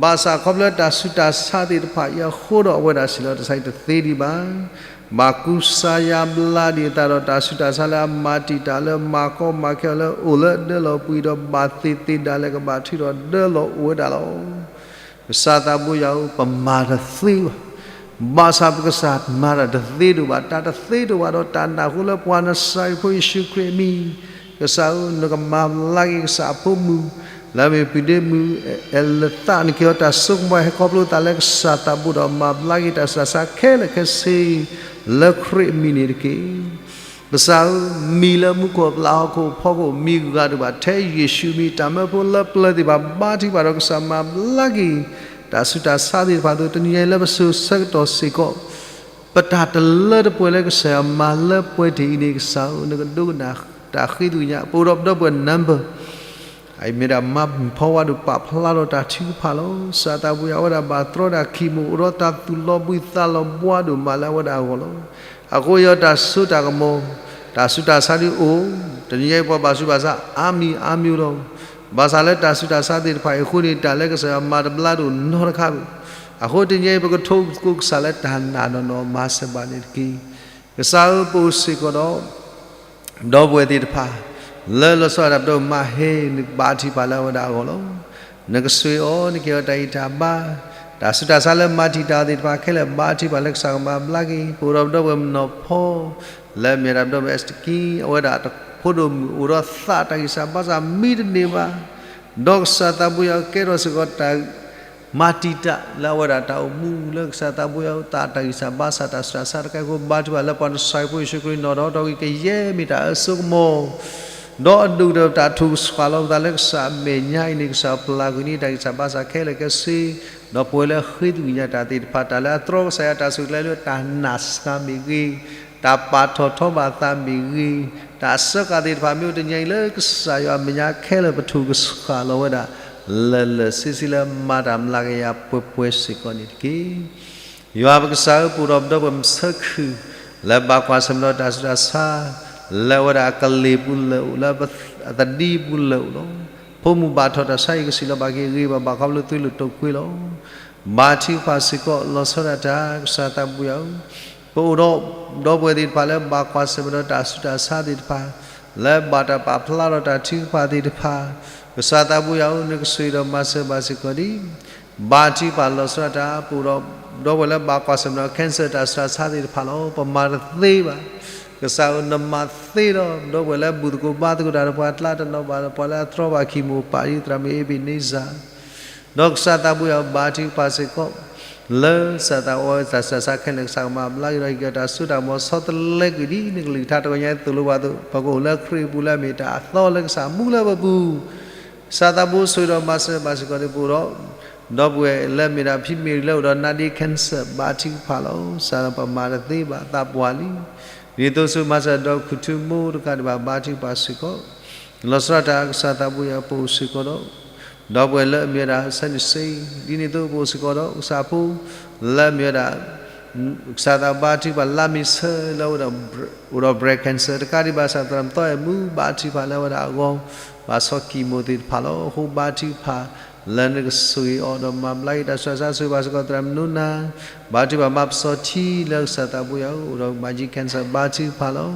ဘၣ်ဆၣ်ခီဖျိတၢ်ဆူးတၢ်ဆါသ့ၣ်တဖၣ်အံၤအဃိဒီး အဝဲဒၣ်စံးလီၤတၢ်ဆါအံၤတသ့ဒံးဘၣ်. ဘၣ်ကူစါယါဘျါဒံးအသးဒီးတၢ်ဆူးတၢ်ဆါလၢအမၤတံာ်တာ်လၢ မၤကီမၤခဲအီၤလၢအိၣ်လၢဒၢလီၤပှံၤဒီး ဘၣ်သ့ၣ်သ့ၣ်ဒၣ်လဲာ်ကဘၣ်ထုးထီၣ်ဒၢလီၤအိၣ်ဝဲဒၣ်လီၤ. ကစၢ်သးဘိယွၤဧၢ, ပမၤတသ့ဘၣ်. ဘၣ်ဆၣ်ပကစၢ်မၤတၢ်တသ့ဒိၣ်ဘၣ်, တၢ်တသ့ဒိၣ်ဘၣ်ဒီးတၢ်နၢ်ဟူလၢပှၤနစၤရ့းဖိယ့ၣ်ၡူးခရံာ်အမံၤ, ကစၢ်ဧၢ, နကမၤဘျါက့ၤကစၢ်အဖိမုၣ် လၢအမ့ၢ်ပုၢ်ဒ့မုၣ်အဲၣ်လသး, နကဟ့ၣ်အီၤတၢ်စိကမီၤဟဲခီဖျိသးလၢကစၢ်သးဘိဒီး မၤဘျါက့ၤတၢ်ဆူးတၢ်ဆါခဲလၢာ်ခဲဆ့ လၢခရံာ်အမံၤန့ၣ်တက့ၢ်. ကစၢ်ဧၢ, မံၤလၢမူခိၣ်အပျၢ်ဟီၣ်ခိၣ်ဖီခိၣ် မံၤဂၤဒိၣ်ဘၣ်ထဲယ့ၣ်ၡူးအမံၤ, တၢ်မၢဖိလၢပျၢၤသ့ၣ်တဖၣ် ဘါထုကဖၣ်ဒီးကစၢ်မၤဘျါက့ၤ တၢ်ဆူးတၢ်ဆါသ့ၣ်တဖၣ်အသိး တနံၤအံၤလၢပစိၤဆၢကတီၢ်စ့ၢ်ကီး ပတၢ်တလၢတပှဲၤလၢကစၢ်ယွၤမၤလၢပှဲၤတ့ၢ်အံၤန့ၣ် ကစၢ်ဧၢ, နကဒိကနၣ်တၢ်ဃ့သကွံာ်ညါ, ပအိၣ်ဒီးပဒီပုၢ်ဝဲၢ် number အမ့ၢ်ဒၣ်မါဖီဝါဒိၣ် ပာ်ဖျါထီၣ်တၢ်ထုကဖၣ်လီၤ. ကစၢ်သးဘိယွၤ အဝဲဒၣ်ဘၣ်တြီတၢ်ခံမိၣ် အိၣ်ဒီးတၢ်သူၣ်လီၤဘှံးသးလီၤဘှါဒိၣ်မးလၢအဝဲဒၣ်အဂီၢ်လီၤ. အဃိယွၤတၢ်စိတၢ်ကမီၤ တၢ်ဆူးတၢ်ဆါဒုအိၣ်, တနံၤညါအံၤပှၤဘၣ်ဆူးဘၣ်ဆါအါမံၤအါမံၤလီၤ. ဘၣ်ဆၣ်လၢတၢ်ဆူးတၢ်ဆါသ့ၣ်တဖၣ်အံၤအဃိန့ၣ် တၢ်လၢကစၢ်ယွၤမၤတဘျါတအိၣ်နီတခါဘၣ်. အဃိတနံၤညါအံၤပကထိးသကိးကစၢ်လၢတၢ်နာ်နီၢ်နီၢ်မၤစၢၤဘၣ်န့ၣ်တက့ၢ်. ကစၢ်ဧၢ ပအိၣ်စ့ၢ်ကီးဒီး ဒီပုၢ်ဝဲၢ်သ့ၣ်တဖၣ် လၢလီၤဆီဒၣ်တၢ်ပဒိၣ်မၤဟဲ နကဘါထုကဖၣ်လၢအဝဲဒၣ်အဂီၢ်လီၤ. နကဆိၣ်ဂ့ၤအီၤ နကဟ့ၣ်အီၤတၢ်ဂံၢ်တၢ်ဘါ, တၢ်ဆူးတၢ်ဆါလၢမၤတံာ်တာ်သ့ၣ်တဖၣ်ခဲလၢာ် ဘါထုကဖၣ်လၢကစၢ်ကမၤဘျါက့ၤ. ပအိၣ်ဒီးပဒီပုၢ်ဝဲၢ်မုၣ်နီၢ်ဖီ လၢအမ့ၢ်ဒၣ်ပဒီပုၢ်ဝဲၢ်အ့စတကံ အဝဲဒၣ်ဖိဒိၣ်မုၣ်အိၣ်ဒီးသးတၢ်ဂံၢ်စၢ်ဘါစၢ်မံတန့ၢ်ဘၣ်. ဒီးကစၢ်သးဘိယွၤကဲထီၣ်စ့ၢ်ကီးတၢ် မၤတံာ်တာ်လၢအဝဲဒၣ်တၢ်အိၣ်မူလၢကစၢ်သးဘိယွၤအသးတၢ်ဂံၢ်စၢ်ဘါစၢ်တၢ်ဆူးတၢ်ဆါတခါအဃိ ဘါထုကဖၣ်လၢပှၤနဆှၢဖိယ့ၣ်ၡူးခရံာ်နီၢ်ဒီး ထီၣ်ဂံၢ်ကယဲၢ်မ့ၢ်တၢ်အၢစိကမီၤ ဒီးအဒိၣ်ကတၢၢ်တၢ်ထုကဖၣ်လီၤပသးလၢကစၢ်အမဲာ်ညါအံၤန့ၣ် ကစၢ်ပျၢ်ကွံာ်န့ၢ်တၢ်ဂံၢ်စၢ်ဘါစၢ်ခဲလၢာ်ခဲဆ့, ဒီးပဝဲလၢဃ့သကွံာ်ညါတၢ်သ့ၣ်တဖၣ် တၢ်လၢအတြီကစၢ်ယွၤတၢ်ဆူၣ်ကျဲလၢတၢ်နာ်စှၤမ့ၢ်ဂ့ၤ, တၢ်ပာ်ထီၣ်ထီဘၣ်သးမ့ၢ်ဂ့ၤ, တၢ်အစၢဃာ်သ့ၣ်တဖၣ်မ့ၢ်အိၣ်တနံၤအံၤလၢကစၢ်ယွၤအမဲာ်ညါခဲလၢာ်ပထုးကဆှၣ်လီၤဝဲဒၣ် လၢာ်လၢာ်ဆ့ဆ့လၢမၤတၢ်မျးကယၤပှဲၤပှဲၤစ့ၢ်ကီးန့ၣ်တက့ၢ်. ယွၤပကစၢ်ဧၢ ပအိၣ်ဒီးပဒီပုၢ်ဝဲၢ်မုၣ်ဆၢခုၣ် လၢဘၣ်ကွၢ်ဆၢၣ်မဲာ်ဒီးတၢ်ဆူးတၢ်ဆါ လၢအဝဲဒၣ်အကလ့ၢ်ပူၤလၢာ်အိၣ် လၢအသဒံပူၤလၢာ်အိၣ်လီၤ. ဖိမုၣ်ဘၣ်ထီၣ်တၢ်ဆါအံၤကစံၣ်လီၤဘၣ်က့ၤဂ့ၤဘၣ်ဘၣ်ခီဖျိသွံလိာ်တိာ်ကွံာ်လီၤ. ဘါထုကဖၣ်စ့ၢ်ကီးလီၤဆီဒၣ်တၢ် ကစၢ်သးဘိယွၤဧၢ, ပအိၣ်ဒီးပဒီပုၢ်ဝဲၢ်သ့ၣ်တဖၣ်လၢဘၣ်ကွၢ်ဆၢၣ်မဲာ်ဒီးတၢ်ဆူးတၢ်ဆါသ့ၣ်တဖၣ် လၢဘၣ်တၢ်ပာ်ဖျါဒီးတၢ်ထုကဖၣ်သ့ၣ်တဖၣ်, ကစၢ်သးဘိယွၤဧၢ နကဆိၣ်ဂ့ၤဒီးမၤစၢၤဘၣ်စ့ၢ်ကီးဒံး ဘါထုကဖၣ်လီၤဆီဒၣ်တၢ် ပအိၣ်ဒီးဒီပုၢ်ဝဲၢ်လၢဘၣ်ကွၢ်ဆၢၣ်မဲာ်ဒီး cancer တၢ်ဆူးတၢ်ဆါသ့ၣ်တဖၣ်လီၤ. ပမၤတသ့ဘၣ်. ကစၢ်ဧၢ နမၤသ့လီၤ. ဒီပုၢ်ဝဲၢ်လၢဘူၣ်သကိးဘါသကိးတၢ်ဒီးပှၤကျါတနီၤဘၣ်ဒီး ပှၤလၢအတြီဘၣ်ခံမူၤပၢ်ဒ်သရၣ်မုၣ်အ့ဘ့းနံစၢ် ဒီးကစၢ်သးဘိယွၤဧၢ ဘါထုကဖၣ်စ့ၢ်ကီး လၢကစၢ်သးဘိယွၤတၢ်ဆူးတၢ်ဆါခဲလၢာ် ကစၢ်ကမၤဘျါက့ၤဒီး ဟ့ၣ်က့ၤတၢ်စိတၢ်ကမီၤ ဆီတလဲကွံာ်ဒ်နကလုၢ်ကထါတဂီၤညါအသိးလိဘၣ်အသိး ပကအိၣ်လၢခရံာ်အပူၤလၢအမ့ၢ်တၢ်အသီလၢကစၢ်မူလၢပပူၤ ကစၢ်သးဘိဆိၣ်ဂ့ၤဒီးမၤစၢၤဘၣ်စ့ၢ်ကီးန့ၣ် ပအိၣ်ဒီး ဒီပုၢ်ဝဲၢ်လၢအမ့ၢ်ဒၣ်ဖံမ့ၢ်လၢအိၣ်ဒီးနါဒ့ cancer ဘါထုကဖၣ်လီၤ. ကစၢ်ပမၤတသ့ဘၣ် သးပှၢ်လံ. ဒ်သိးဆိၣ်ဂ့ၤမၤစၢၤဒီးခူၣ်ထူမိၢ်တကးဒံးဘၣ် ဘါထုကဖၣ်စ့ၢ်ကီး လီၤဆီဒၣ်တၢ် ကစၢ်သးဘိယွၤ ပအိၣ်စ့ၢ်ကီးဒီး ဒီပုၢ်ဝဲၢ်လၢအမ့ၢ်ဝဲဒၣ် ဆၢန့ၣ်စ့ ဒ်န့ၣ်အသိးပအိၣ်စ့ၢ်ကီးဒီး ကစၢ်ဖိ လၢအမ့ၢ်ဝဲဒၣ် ကစၢ်သးဘိယွၤ ဘါထုကဖၣ်လါမ့ၤဆၢလၢအဝဲဒၣ် အိၣ်ဒီး breast cancer တကးဒံးဘၣ် ကစၢ်သရၣ်မုၣ်သီအဲၣ်မူ ဘါထုကဖၣ်လၢအဝဲဒၣ်အဂီၢ် ဘၣ်ဆီ chemo သ့ၣ်တဖၣ်လီၤ. အဃိဘါထုကဖၣ် လၢနကဆိၣ်ဂ့ၤအီၤဒီးမၤဘျါက့ၤတၢ်ဆူးတၢ်ဆါ ဆိၣ်ဂ့ၤဘၣ်စ့ၢ်ကီးသရၣ်မုၣ်နိနၤ ဘါထုကဖၣ်မၤပစီၤထံလၢကစၢ်သးဘိယွၤ အိၣ်ဒီးမၤကံ cancer ဘါထုကဖၣ်လီၤ.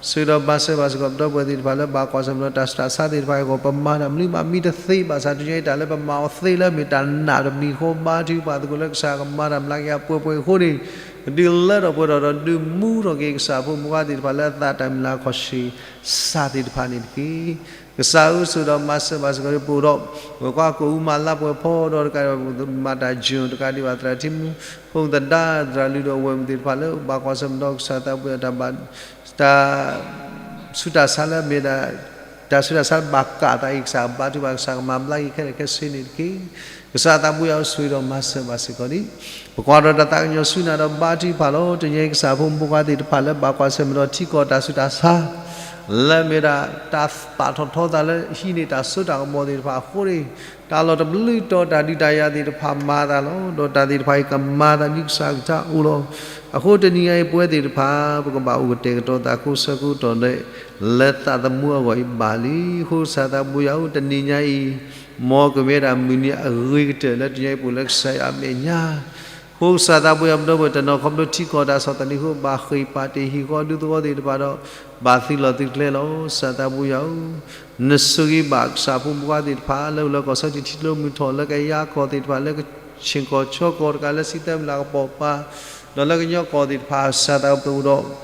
ဆိၣ်ဂ့ၤဒီးမၤစၢၤဘၣ်စ့ၢ်ကီး ပဒီပုၢ်ဝဲၢ်သ့ၣ်တဖၣ်လၢဘၣ်ကွၢ်ဆၢၣ်မဲာ်ဒီးတၢ်ဆူးတၢ်ဆါသ့ၣ်တဖၣ်အဂီၢ် ပမၤတၢ်မနုၤမးမံတသ့ဘၣ်ဆၣ် တနံၤညါအံၤတၢ်လၢပမၤအီၤသ့လၢအမ့ၢ်တၢ်နာ်တမံၤအဃိ ဘါထုကဖၣ်သကိးလၢကစၢ်ကမၤတၢ်မျးကယၤပှဲၤပှဲၤအဃိန့ၣ် ကဒုးလၢထီၣ်ပှဲၤထီၣ်ဒီးဒုးမူထီၣ်က့ၤကစၢ်ဖိမုၢ်ဂၤသ့ၣ်တဖၣ်လၢ အသးတၢ်မုၢ်လၢ်အခီၣ်ဆ့ၣ်စးသ့ၣ်တဖၣ်န့ၣ်တက့ၢ်. ကစၢ်ဧၢ ဆိၣ်ဂ့ၤဒီးမၤစၢၤဘၣ်စ့ၢ်ကီး ပအိၣ်ဒီး ပကွၢ်ကိၣ်အူမၤလါပှဲၤဖီဒီးတကးဒံးဘၣ် မၤတၢ်ယိၣ်တကးဒံးဘၣ် သရၣ်ထံမူ ဖိသဒါ သရၣ်လုၢ်ဒီးဝဲၢ်မုၣ်သ့ၣ်တဖၣ်လၢ ဘၣ်ကွၢ်ဆၢၣ်မဲာ်ဒီးကစၢ်သးဘိယွၤ တၢ်ဘၣ် တၢ်ဆူးတၢ်ဆါလၢအမ့ၢ်ဒၣ် တၢ်ဆူးတၢ်ဆါဘၣ်ကးသးအံၤ ကစၢ်ဘါထုကဖၣ် ကစၢ်ကမၤဘျါက့ၤခဲလၢာ်ခဲဆ့န့ၣ်တက့ၢ်. ကစၢ်သးဘိယွၤ ဆိၣ်ဂ့ၤဒီးမၤစၢၤဘၣ်စ့ၢ်ကီးဒံး ပကွၢ်ဒီးတၢ်သးကညီၤဆူနၤဒီးဘါထုကဖၣ်လီၤ. တနံၤညါအံၤ ကစၢ်ဖိမုၢ်ဂၤသ့ၣ်တဖၣ်လၢ ဘၣ်ကွၢ်ဆၢၣ်မဲာ်ဒီးထံကီၢ်တၢ်ဆူးတၢ်ဆါ လၢအမ့ၢ်ဒၣ် တၢ်ပာ်ထီၣ်ထီသးလၢဟံးန့ၢ်တၢ်စိတၢ်ကမီၤသ့ၣ်တဖၣ်အဃိန့ၣ် တၢ်လီၢ်တဘျုးတီၤတၢ်ဒုးတၢ်ယၤသ့ၣ်တဖၣ်မၤအသးလီၤ. ဒီးတၢ်သ့ၣ်တဖၣ်အံၤကမၤသးဒ်ကစၢ်ကစၢ်အိၣ်လီၤ. အဃိတနံၤညါအံၤ ပဝဲသ့ၣ်တဖၣ် ပကဘၣ်အိၣ်ကတဲာ်ကတီၤသးကိးဆၢကိးတီၤဒဲး လၢသးသမူအဂီၢ်အံၤဘၣ်လံ. အဃိကစၢ်သးဘိယွၤဧၢ တနံၤညါအံၤ မ်ကမ့ၢ်ဝဲဒၣ်မုၢ်နံၤအဂ့ၤကတၢၢ်လၢတနံၤညါအံၤ ပအိၣ်လၢကစၢ်ယွၤအမဲာ်ညါ အဃိကစၢ်သးဘိယွၤ ပဒီပုၢ်ဝဲၢ်တနီၤခီဖျိထံကီၢ်တၢ်ဆီၣ်သနံးအဃိ ဘၣ်ဃ့ၢ်ပာ်တ့ၢ်ဟံၣ်ဃီဒူသဝီသ့ၣ်တဖၣ်ဒီး ဘၣ်သုးလီၢ်သုးကျဲလီၤ. ကစၢ်သးဘိယွၤဧၢ နဆိၣ်ဂ့ၤဘၣ်ကစၢ်ဖိမုၢ်ဂၤသ့ၣ်တဖၣ် လၢအိၣ်လၢကီၢ်စီထံထံကျိမုၢ်ထီၣ် လၢကယၤကီၢ်သ့ၣ်တဖၣ် လၢကဆ့ၣ်ကီၢ်ဆီကီၢ်တကး လၢစံးတၢ်မုၢ်လၢ်ကပီၤပၤ ဒီးလၢကညီကီၢ်သ့ၣ်တဖၣ် ကစၢ်သးဘိယွၤ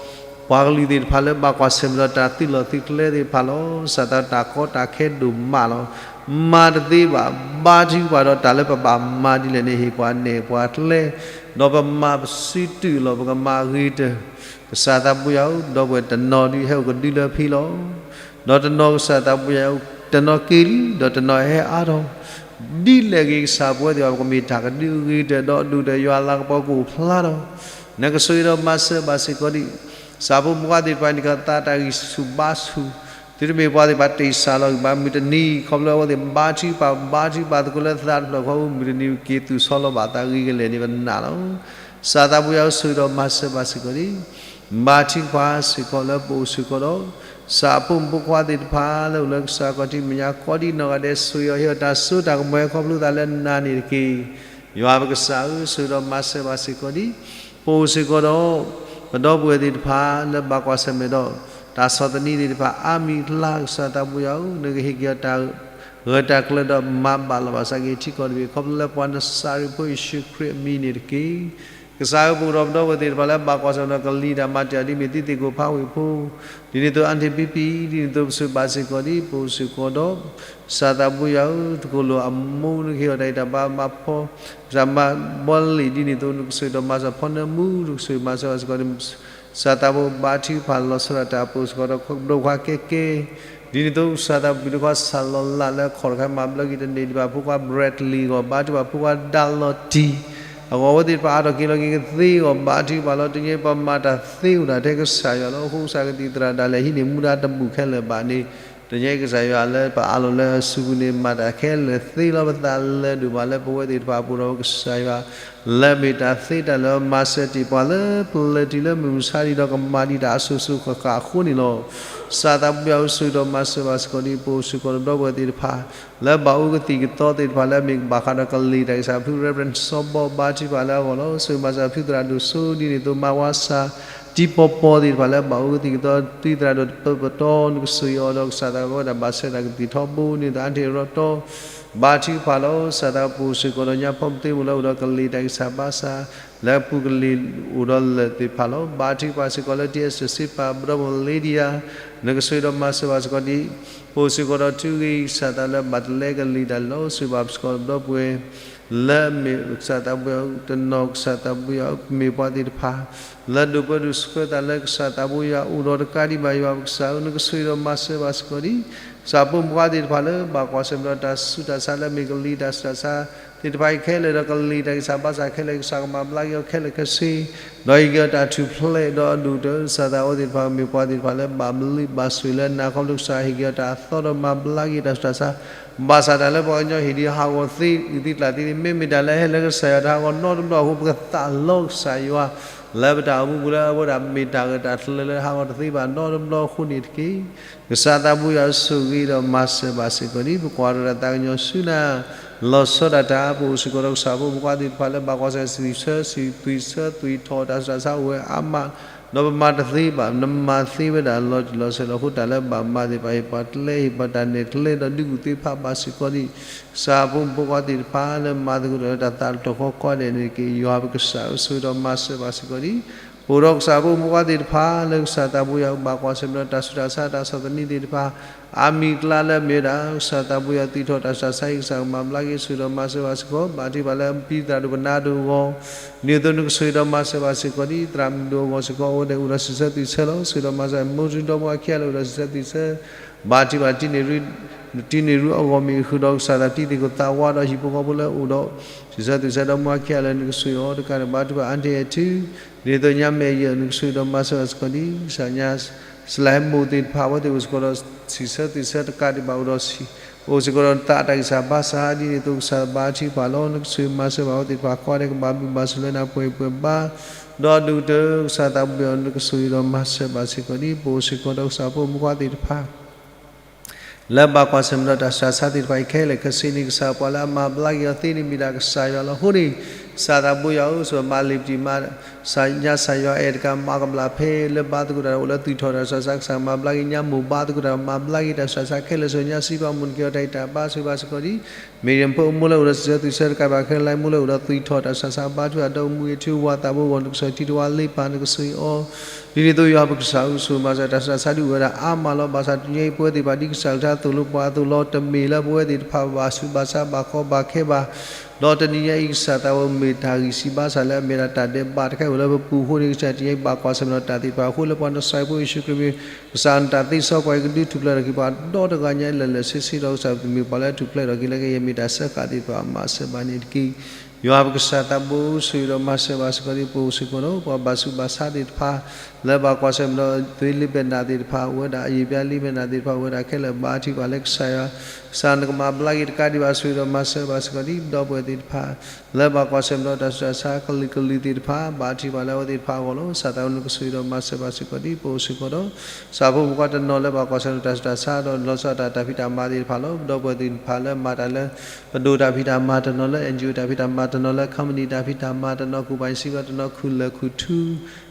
ပအိၣ်ဒီး ပှၤကလုာ်သ့ၣ်တဖၣ်လၢဘၣ်ကွၢ်ဆၢၣ်မဲာ်ဒီးတၢ်သုးလီၢ်သုးကျဲသ့ၣ်တဖၣ်လီၤ. ကစၢ်သးဘိယွၤ တၢ်ကီတၢ်ခဲဒိၣ်မးလီၤ. မၤတသ့ဘၣ် ဘါထုကဖၣ်ဒီးတၢ်လၢပဘၣ်မၤဒ်လဲၣ်န့ၣ် ဟ့ၣ်ပှၤနဲၣ်ပှၤကျဲ ဒီးပမၤပစုတုာ်လီၤ ပကမၤအဂ့ၤကတၢၢ် ကစၢ်သးဘိယွၤဧၢ ဒီပုၢ်ဝဲၢ်တနီၤဒုးဟဲအိၣ်ကဒုလၢဖံလီၤ. ဒီးတနီၤကစၢ်သးဘိယွၤ တနီၤက့ၤလံ ဒီးတနီၤဟဲအါထီၣ် ဒ်လဲၣ်ဂ့ၤကစၢ်ပဝဲသ့ၣ်တဖၣ် ပကမ့ၢ်တၢ်ကဒုအဂ့ၤကတၢၢ် ဒီးဒုၣ်ဒီးယွၤလၤကပီၤကအိၣ်ဖျါထီၣ် နကဆိၣ်ဂ့ၤဒီးမၤစၢၤဘၣ်စ့ၢ်ကီးဒံး ကစၢ်ဖိမုၢ်ဂၤသ့ၣ်တဖၣ်န့ၣ် ကသးတၢ်ဂံၢ်ဆူၣ်ဘါဆူၣ် သုတမ့ၢ်ပှၤသ့ၣ်တဖၣ်တ့ၢ်စၢ်လီၤဂံၢ်ဘါမုၢ်တနံၤ ခီဖျိအဝဲသ့ၣ်ဘါထုကဖၣ် ဘါထုကဖၣ်သကိးလၢသးတဖျၢၣ်ဃီ မုၢ်တနံၤက့ၤသူၣ်ဆီလီၤဘၣ်သးဂ့ၤကလဲာ်န့ၣ် ပနာ်လီၤ. ကစၢ်သးဘိယွၤဧၢ ဆိၣ်ဂ့ၤဒီးမၤစၢၤဘၣ်စ့ၢ်ကီးဒံး ဘါထုကဖၣ်စ့ၢ်ကီးလၢပအိၣ်စ့ၢ်ကီးဒီး ကစၢ်အဖိမုၣ်ဖိခွါသ့ၣ်တဖၣ်လၢအိၣ်လၢကစၢ်ခီၣ်ထံးမဲာ်ညါကိးဒ်နီၢ်ဂၤဒဲး ဆိၣ်ဂ့ၤအီၤဟ့ၣ်အီၤတၢ်စိတၢ်ကမီၤခီဖျိသးလၢနၤန့ၣ်တက့ၢ်. ယွၤပကစၢ်ဧၢ ဆိၣ်ဂ့ၤဒီးမၤစၢၤဘၣ်စ့ၢ်ကီးဒံး ပအိၣ်စ့ၢ်ကီးဒီး ပဒီပုၢ်ဝဲၢ်သ့ၣ်တဖၣ်လၢဘၣ်ကွၢ်ဆၢၣ်မဲာ်ဒီး တၢ်ဆီၣ်သနံးသ့ၣ်တဖၣ် အါမံၤအကျါ ကစၢ်သးဘိယွၤဧၢ နကဟ့ၣ်က့ၤအီၤတၢ် ဂၢၢ်တၢ်ကျၢၤဒီးမၤဘၣ်လီၤဘၣ်စးက့ၤထံကီၢ်တဘ့ၣ် ခီဖျိလၢပှၤနစၤရ့းဖိယ့ၣ်ၡူးခရံာ်အမံၤန့ၣ်တက့ၢ်. ကစၢ်ဧၢ ပအိၣ်ဒီးပဒီပုၢ်ဝဲၢ်သ့ၣ်တဖၣ်လၢဘၣ်ကွၢ်ဆၢၣ်မဲာ်ဒီးကလံၤတၢ်မၤတ့ၢ်အီၤဒ်မ့ၢ်သုသ့ၣ်ကိးဖးဝ့ၢ်ဖိ ဒ်န့ၣ်အသိး အါတ့ၢ်ပံပံ ဒ်န့ၣ်အသိး ပဆိၣ်ဘၣ်စ့ၢ်ကီးဒံး ပအိၣ်စ့ၢ်ကီးဒီး ကစၢ်သးဘိယွၤဧၢ တကိၢ်လိာ်အမိၢ် နကဟ့ၣ်အီၤတၢ်ဂံၢ်တၢ်ဘါမၤဖီ ကစၢ်မၤဘီလံာ်ဒ်န့ၣ်အသိး နကဆိၣ်ဂ့ၤဒီးမၤစၢၤဖီနၢမူ နကဆိၣ်ဂ့ၤမၤစၢၤဘၣ်စ့ၢ်ကီး ကစၢ်သးဘိဘါထုကဖၣ်လီၤဆီဒၣ်တၢ်ပအိၣ်စ့ၢ်ကီးဒီး ပဒိၣ်ခွါကဲကဲ ဒ်န့ၣ်အသိး ကစၢ်သးဘိပဒိၣ်ခွါစၢ်လီၤလးလၢအခီၣ်တခါ မၤဘျါက့ၤတန့ၢ်ဒံးဘၣ် ဖိခွါ Bradley အဂီၢ် ဘါထုကဖၣ် ဖိခွါဒၣ်လီၤတံၢ် အဂီၢ် အဝဲသ့ၣ်တဖၣ်အါထီၣ်က့ၤလီၤက့ၤကသ့အဂီၢ် ဘါထုကဖၣ်လီၤ. တနံၤအံၤပမၤတၢ်သ့အိၣ်ဒၣ်ထဲကစၢ်ယွၤလီၤ. အဃိကစၢ်ကသံၣ်သရၣ်ဒၣ်လဲာ်ဟံးန့ၢ်မူဒါတဘူၣ်ခဲလၢာ်ဘၣ်န့ၣ် တနံၤအံၤကစၢ်ယွၤလၢပအးလီၤလၢအစုပူၤန့ၣ် မၤတၢ်ခဲလၢာ်သ့လီၤ. ပသးလၢဒိၣ်မးလၢပဝဲသ့ၣ်တဖၣ်အပူၤဒီး ကစၢ်ယွၤ လၢအမ့ၢ်တၢ်သ့တၢ်လၢာ် မၤစၢၤတ့ၢ်ပှၤလၢပလဲၤတုၤလၢမုၢ်မဆါဒံးဒီး ကမၤဒံးတၢ်အစိၤစိၤဃၣ်ဃၣ်အဃိန့ၣ်လီၤ. ကစၢ်သးဘိယွၤဧၢ ဆိၣ်ဂ့ၤဒီးမၤစၢၤဘၣ်စ့ၢ်ကီးဒံး ပအိၣ်စ့ၢ်ကီးဒီးပဒီပုၢ်ဝဲၢ်သ့ၣ်တဖၣ် လၢဘၣ်အူကသံၣ်ကသီသ့ၣ်တဖၣ်လၢအမ့ၢ်ဘၣ်ဃးဒီးကလံၤတၢ်ဂံၢ်စၢ်ဖု Reverend စီၤဘီ ဘါထုကဖၣ်လၢအဂီၢ်လီၤ. ဆိၣ်ဂ့ၤမၤစၢၤဖုသရၣ်ဒိၣ်စိဒ်န့ၣ်အသိး မါဝါစၢ်တံၤပီပီသ့ၣ်တဖၣ်လၢဘၣ်အူကသံၣ်ကသီ သုသရၣ်ဒိၣ်တပၢပတီ နကဆိၣ်ဂ့ၤအီၤဒီးကစၢ်သးဘိဝဲဒၣ်ဘၣ်ဆၢတၢ်ကသံၣ်ထီဘိန့ၣ်ဒီး အါတ့ၢ်အရီတီ ဘါထုကဖၣ်လီၤ. ကစၢ်သးဘိပအိၣ်စ့ၢ်ကီးဒီးညါဖီမသ့မိၢ်လၢအိၣ်ဒီးကလံၤတၢ်ဂံၢ်စၢ်ဘါစၢ် လၢအပူၤကလံၤအိၣ်ဒီးလၢာ်သ့ၣ်တဖၣ်လီၤ. ဘါထုကဖၣ်စ့ၢ်ကီးလၢ T S စ့ပာ် ပဒီပုၢ်ဝဲၢ် Lydia နကဆိၣ်ဂ့ၤဒီးမၤစၢၤဘၣ်စ့ၢ်ကီးဒံး ပအိၣ်စ့ၢ်ကီးဒီးထုကဖၣ်ကစၢ်သးလၢဘၣ်တလဲကလံၤတၢ်လီၤ. ဆိၣ်ဂ့ၤဘၣ်စ့ၢ်ကီးပဒီပုၢ်ဝဲၢ် လၢအမ့ၢ်ကစၢ်သးဘိယွၤတနီၤ ကစၢ်သးဘိယွၤမ့ၢ်ပှၤသ့ၣ်တဖၣ် လၢဒိးပၢဒိးဆှၢသးလၢကစၢ်သးဘိယွၤအိၣ်ဒီးတကးဒံးဘၣ် ယွၤပကစၢ်ဧၢ နကဆိၣ်ဂ့ၤဒီးမၤစၢၤဘၣ်စ့ၢ်ကီးဒံး ကစၢ်ဖိမုၣ်ဖိခွါသ့ၣ်တဖၣ်လၢဘၣ်ကွၢ်ဆၢၣ်မဲာ်ဒီးတၢ်ဆူးတၢ်ဆါလၢအမ့ၢ်ကလံၤတၢ်ဆူးတၢ်ဆါ သ့ၣ်တဖၣ်အံၤခဲလၢာ်ဒီးကလံၤတၢ်ဂံၢ်စၢ်ဘါစၢ်ခဲလၢာ် ကစၢ်ကမၤဘျါက့ၤအီၤခဲလၢာ်ခဲဆ့ ဒီးဟ့ၣ်က့ၤအီၤတၢ်ထူၣ်ဖျဲးဒီးအဒိၣ်ကတၢၢ် ကစၢ်သးဘိသ့ၣ်တဖၣ်မ့ၢ်ပှၤသ့ၣ်တဖၣ်လၢဘၣ်ဘျုးဘၣ်ဆိၣ်ဂ့ၤလၢနၤ ခီဖျိကစၢ်ဟ့ၣ်က့ၤအီၤတၢ်အသီဒီးမၤဘျါက့ၤတၢ်ဆူးတၢ်ဆါ ဘၣ်ဆၣ်တၢ်လၢပှၤကညီဟ့ၣ်ဒံးဟးဂီၤသ့ အုၣ်သံကျၢ်သံန့ၣ် မ့မ့ၢ်တၢ်လၢအဟဲလၢကစၢ်ယွၤတၢ်ဟးဂီၤနီတဘျီအဃိ ပကသးလီကစၢ်ယွၤ လၢပတၢ်အိၣ်မူပူၤလၢအဝဲဒၣ်မ့ၢ်တၢ်ဂၢၢ်တၢ်ကျၢၤလၢဟးဂီၤတသ့ဘၣ်နီတဘျီအဃိန့ၣ်တက့ၢ်. ကစၢ်သးဘိယွၤဆိၣ်ဂ့ၤဒီးမၤစၢၤဘၣ်စ့ၢ်ကီးဒံး ပကွၢ်ထီၣ်တၢ်သးကညီၤဆူနၤ လီၤဆီဒၣ်တၢ် ပအိၣ်စ့ၢ်ကီးဒီးကစၢ်ဖိမုၣ်ဖိခွါသ့ၣ်တဖၣ်လၢဘၣ်ကွၢ်ဆၢၣ်မဲာ် သွံၣ်ဆၢ သွံၣ်ထီၣ်တၢ်ဆူးတၢ်ဆါအိၣ်ဝဲအါမး ဒီးပမၤတသ့ဘၣ် နမၤသ့ဝဲဒၣ်လီၤတံၢ်လီၤဆဲးလီၤ. အဃိတၢ်လၢဘၣ်မၤသ့ၣ်တဖၣ် ဟ့ၣ်ပှၤကျဲ ဟ့ၣ်ပှၤတၢ်နဲၣ်ကျဲဒီးဒုးကူၣ်သ့ဖးဘၣ်စ့ၢ်ကီးဒံး ကစၢ်ဖိမုၣ်ဖိခွါသ့ၣ်တဖၣ်လၢမၤသကိးတၢ်လၢတၢ်သးတတီၤဃီကိးဂၤဒဲးန့ၣ်တက့ၢ်. ယွၤပကစၢ်ဧၢ ဆိၣ်ဂ့ၤဒီးမၤစၢၤဘၣ်စ့ၢ်ကီးဒံး ပအိၣ်ဒီးကစၢ်ဖိမုၣ်ဖိခွါသ့ၣ်တဖၣ်လၢကစၢ်သးဘိယွၤဘၣ်ကွၢ်ဆၢၣ်မဲာ်ဒီးတၢ်ဆူးတၢ်ဆါတၢ်ဆီၣ်သနံးသ့ၣ်တဖၣ် အါမံၤအကျါလၢအမ့ၢ်ဝဲဒၣ် ကစၢ်သးဘိယွၤသွံၣ်ထီၣ်တၢ်ဆူးတၢ်ဆါအံၤ ကစၢ်ကမၤဘျါက့ၤ ဆိၣ်ဂ့ၤဒီးမၤစၢၤဘၣ်စ့ၢ်ကီး ဘါထုကဖၣ်လၢပသရၣ်ဒိၣ်ကနၣ်ဒိၣ်အဂီၢ် ဒ်သိးနကဆိၣ်ဂ့ၤဒီးမၤစၢၤဘၣ်စ့ၢ်ကီးဒံး သရၣ်မုၣ်ဒိၣ်အဂီၢ်စ့ၢ်ကီး အဝဲသ့ၣ်အိၣ်ဒီးစံးဆၢသွံၣ်ဆၢလီၤ. ဆိၣ်ဂ့ၤဒီးမၤစၢၤ မိၢ်စုဒီမါဝၤခံဂၤလၢအိၣ်ဒီးစံးဆၢသွံၣ်ဆၢ ဘါထုကဖၣ် တံၤန့ၢ်ရူအဂီၢ်မ့ၢ်ဂ့ၤ ဃုာ်ဒီးကစၢ်သးတံၤသကိးသးဝါဒီးဟံၣ်ဖိဃီဖိလၢအိၣ်ဒီး စံးဆၢသွံၣ်ဆၢဒီးမါဝၤခံဂၤလၢနကဆိၣ်ဂ့ၤအီၤတကးဒံး ဘါထုကဖၣ် အါတ့ၢ်အဲၣ်ထူ ဒ်သိးညါမဲာ်ယဲၢ် နကဆိၣ်ဂ့ၤဒီးမၤစၢၤဘၣ်စ့ၢ်ကီးဒံး ကစၢ်ညါ စလၢဟဲမိၢ်သ့ၣ်တဖၣ် အဝဲသ့ၣ်အိၣ်စ့ၢ်ကီးဒီး စံးဆၢသွံၣ်ဆၢတကးဒံးဘၣ် အိၣ်ဒီး အိၣ်စ့ၢ်ကီးဒီးသးတၢ်ဂံၢ်စၢ်ဘါစၢ် ဒ်န့ၣ်အသိးကစၢ်ဘါထုကဖၣ်လီၤ. နကဆိၣ်ဂ့ၤမၤစၢၤဘၣ်အဝဲသ့ၣ်တဖၣ် ကိးဂၤဒဲးကဘၣ်ဘျုးဘၣ်ဆိၣ်လၢနၤ ပှဲၤပှဲၤဘါ ဒီးဒိၣ်ကတၢၢ် ကစၢ်သးဘိယွၤ နကဆိၣ်ဂ့ၤဒီးမၤစၢၤဘၣ်စ့ၢ်ကီးဒံး ပအိၣ်စ့ၢ်ကီးဒီးကစၢ်ဖိမုၣ်ဖိခွါသ့ၣ်တဖၣ် လၢဘၣ်ကွၢ်ဆၢၣ်မဲာ်ဒီးတၢ်ဆူးတၢ်ဆါသ့ၣ်တဖၣ်အံၤခဲလၢာ်ခဲဆ့န့ၣ် ကစၢ်ပှၤလၢအမၤဘျါက့ၤအီၤသ့န့ၣ်မ့ၢ်ဒၣ်ကစၢ်ယွၤလီၤ. အဃိန့ၣ် ကစၢ်သးဘိယွၤဧၢ ဆိၣ်ဂ့ၤမၤလံာ်ပတံၤမၤ ကစၢ်ညါကစၢ်ယွၤအဲၣ်တကး မၤကဘျၣ်ဖဲလၢဘါသကိးတၢ်ဒီးအိၣ်လၢသွံၣ်ထီၣ်တၢ်ဆူးတၢ်ဆါ ကစၢ်မၤဘျါက့ၤ ညါမိၢ်ဘါသကိးတၢ်ဒီးမၤဘျါက့ၤတၢ်ဆူးတၢ်ဆါခဲလၢာ် ဆိၣ်ဂ့ၤညါစံးပာ်မိၢ် နကဟ့ၣ်အီၤတၢ်ဂံၢ်တၢ်ဘါ ဆိၣ်ဂ့ၤဘၣ်စ့ၢ်ကီးဒံး မ့ၢ်ရၣ်ဖိအမိၢ်လၢအိၣ်ဒီးစံးဆၢသွံၣ်ဆၢတကးဒံးဘၣ် ခဲလၢာ်မိၢ်လၢအိၣ်ဒီးသွံၣ်ထီၣ်တၢ်ဆူးတၢ်ဆါ ဘါထုကဖၣ်ဒီးမူဂ့ၤထူဝါသးဘိဂီၢ် နကစၢ်ထံတဝါလ့ပၢ် နကဆိၣ်ဂ့ၤအီၤ ဒ်န့ၣ်အသိးယွၤပကစၢ်ဧၢ ဆိၣ်ဂ့ၤမၤစၢၤတၢ်ဆူးတၢ်ဆါဒုးအိၣ်ဝဲဒၣ်အါမးလီၤ. ဘၣ်ဆၣ်တနံၤအံၤ ပဝဲသ့ၣ်တဖၣ်ဒ်ကစၢ်ကလုၢ်ကထါသိၣ်လိပှၤအသိးလီၤ. တမ့ၢ်လၢပဝဲသ့ၣ်တဖၣ်ဘၣ်ဆူးဘၣ်ဆါဘၣ်ကီဘၣ်ခဲဘၣ် ဒီးတနံၤညါအံၤ ကစၢ်သးဘိမ့ၢ်တၢ်ဂံၢ်ဆူၣ်ဘါဆူၣ်လၢအမ့ၢ်ဒၣ်တၢ်ဒဲးဘးတခါအံၤအိၣ်လၢပပူၤအဃိန့ၣ် ကစၢ်တနံၤအံၤ ဘၣ်ကွၢ်ဆၢၣ်မဲာ်ဒီးတၢ်သ့ၣ်တဖၣ်အဃိ လၢပှၤနစၤရ့းဖိယ့ၣ်ၡူးခရံာ်မံၤ ကစၢ်နတၢ်သ့စီကွၢ်အံၤ ကဒုးထူၣ်ဖျဲးထီၣ်က့ၤပှၤဒီတဂၤညါအံၤလၢာ်လၢာ်ဆ့ဆ့ဒီး ကစၢ်မ့ၢ်ပှၤလၢထူၣ်ဖျဲးထီၣ်က့ၤလၢကယဲၢ်မ့ၢ်တၢ်ဆၢဃာ်သ့ၣ်တဖၣ် မၤစၢၤဘၣ်န့ၣ်တက့ၢ်. ယွၤပကစၢ်သးဘိ ဆိၣ်ဂ့ၤဒီးမၤစၢၤဘၣ်စ့ၢ်ကီးဒ်ပအိၣ်စ့ၢ်ကီးဒီး ပှၤဘၣ်ဆူးဘၣ်ဆါသ့ၣ်တဖၣ် လၢဘၣ်ကွၢ်ဆၢၣ်မဲာ်ဒီး သွ့လံာ်မဲာ်နၢ်သ့ၣ်တဖၣ် အိၣ်ဝဲဒၣ် အယံာ်ပျါလံာ်မဲာ်နၢ်သ့ၣ်တဖၣ် အိၣ်ဝဲဒၣ်ခဲလၢာ် ဘါထုကဖၣ်လၢကစၢ်ယွၤ ကစၢ်နကမၤဘျါက့ၤတကးဒံးဘၣ် ဆိၣ်ဂ့ၤဒီးမၤစၢၤဘၣ်စ့ၢ်ကီးဒ်ပဒီပုၢ်ဝဲၢ်သ့ၣ်တဖၣ် လၢဘၣ်ကွၢ်ဆၢၣ်မဲာ်ဒီးတၢ်ဆူးတၢ်ဆါကလုာ်ကလုာ်သ့ၣ်တဖၣ် ဘါထုကဖၣ်လၢအဝဲသ့ၣ်တဖၣ်အဂီၢ်လီၤ. ကစၢ်သးဘိယွၤနကဆိၣ်ဂ့ၤဒီးမၤစၢၤဘၣ်စ့ၢ်ကီးဒ်ပအိၣ်စ့ၢ်ကီးဒီး ကစၢ်ဖိမုၣ်ဖိခွါတနီၤလၢဘၣ်ကွၢ်ဆၢၣ်မဲာ်တၢ်ဆူးတၢ်ဆါဒီးလီၤဆီဒၣ်တၢ်တၢ်ဖံးတၢ်မၤသ့ၣ်တဖၣ်လီၤ. ပဒီပုၢ်ဝဲၢ်သ့ၣ်တဖၣ်လၢမၤတၢ်လၢ ပဒိၣ်တၢ်ဖံးတၢ်မၤတနီၤလၢ NGO တၢ်ဖံးတၢ်မၤတနီၤလၢ company တၢ်ဖံးတၢ်မၤတနီၤ ကူၣ်ဘၣ်စံးဘၣ်တနီၤ ခူၣ်လၢာ်ခူၣ်ထူ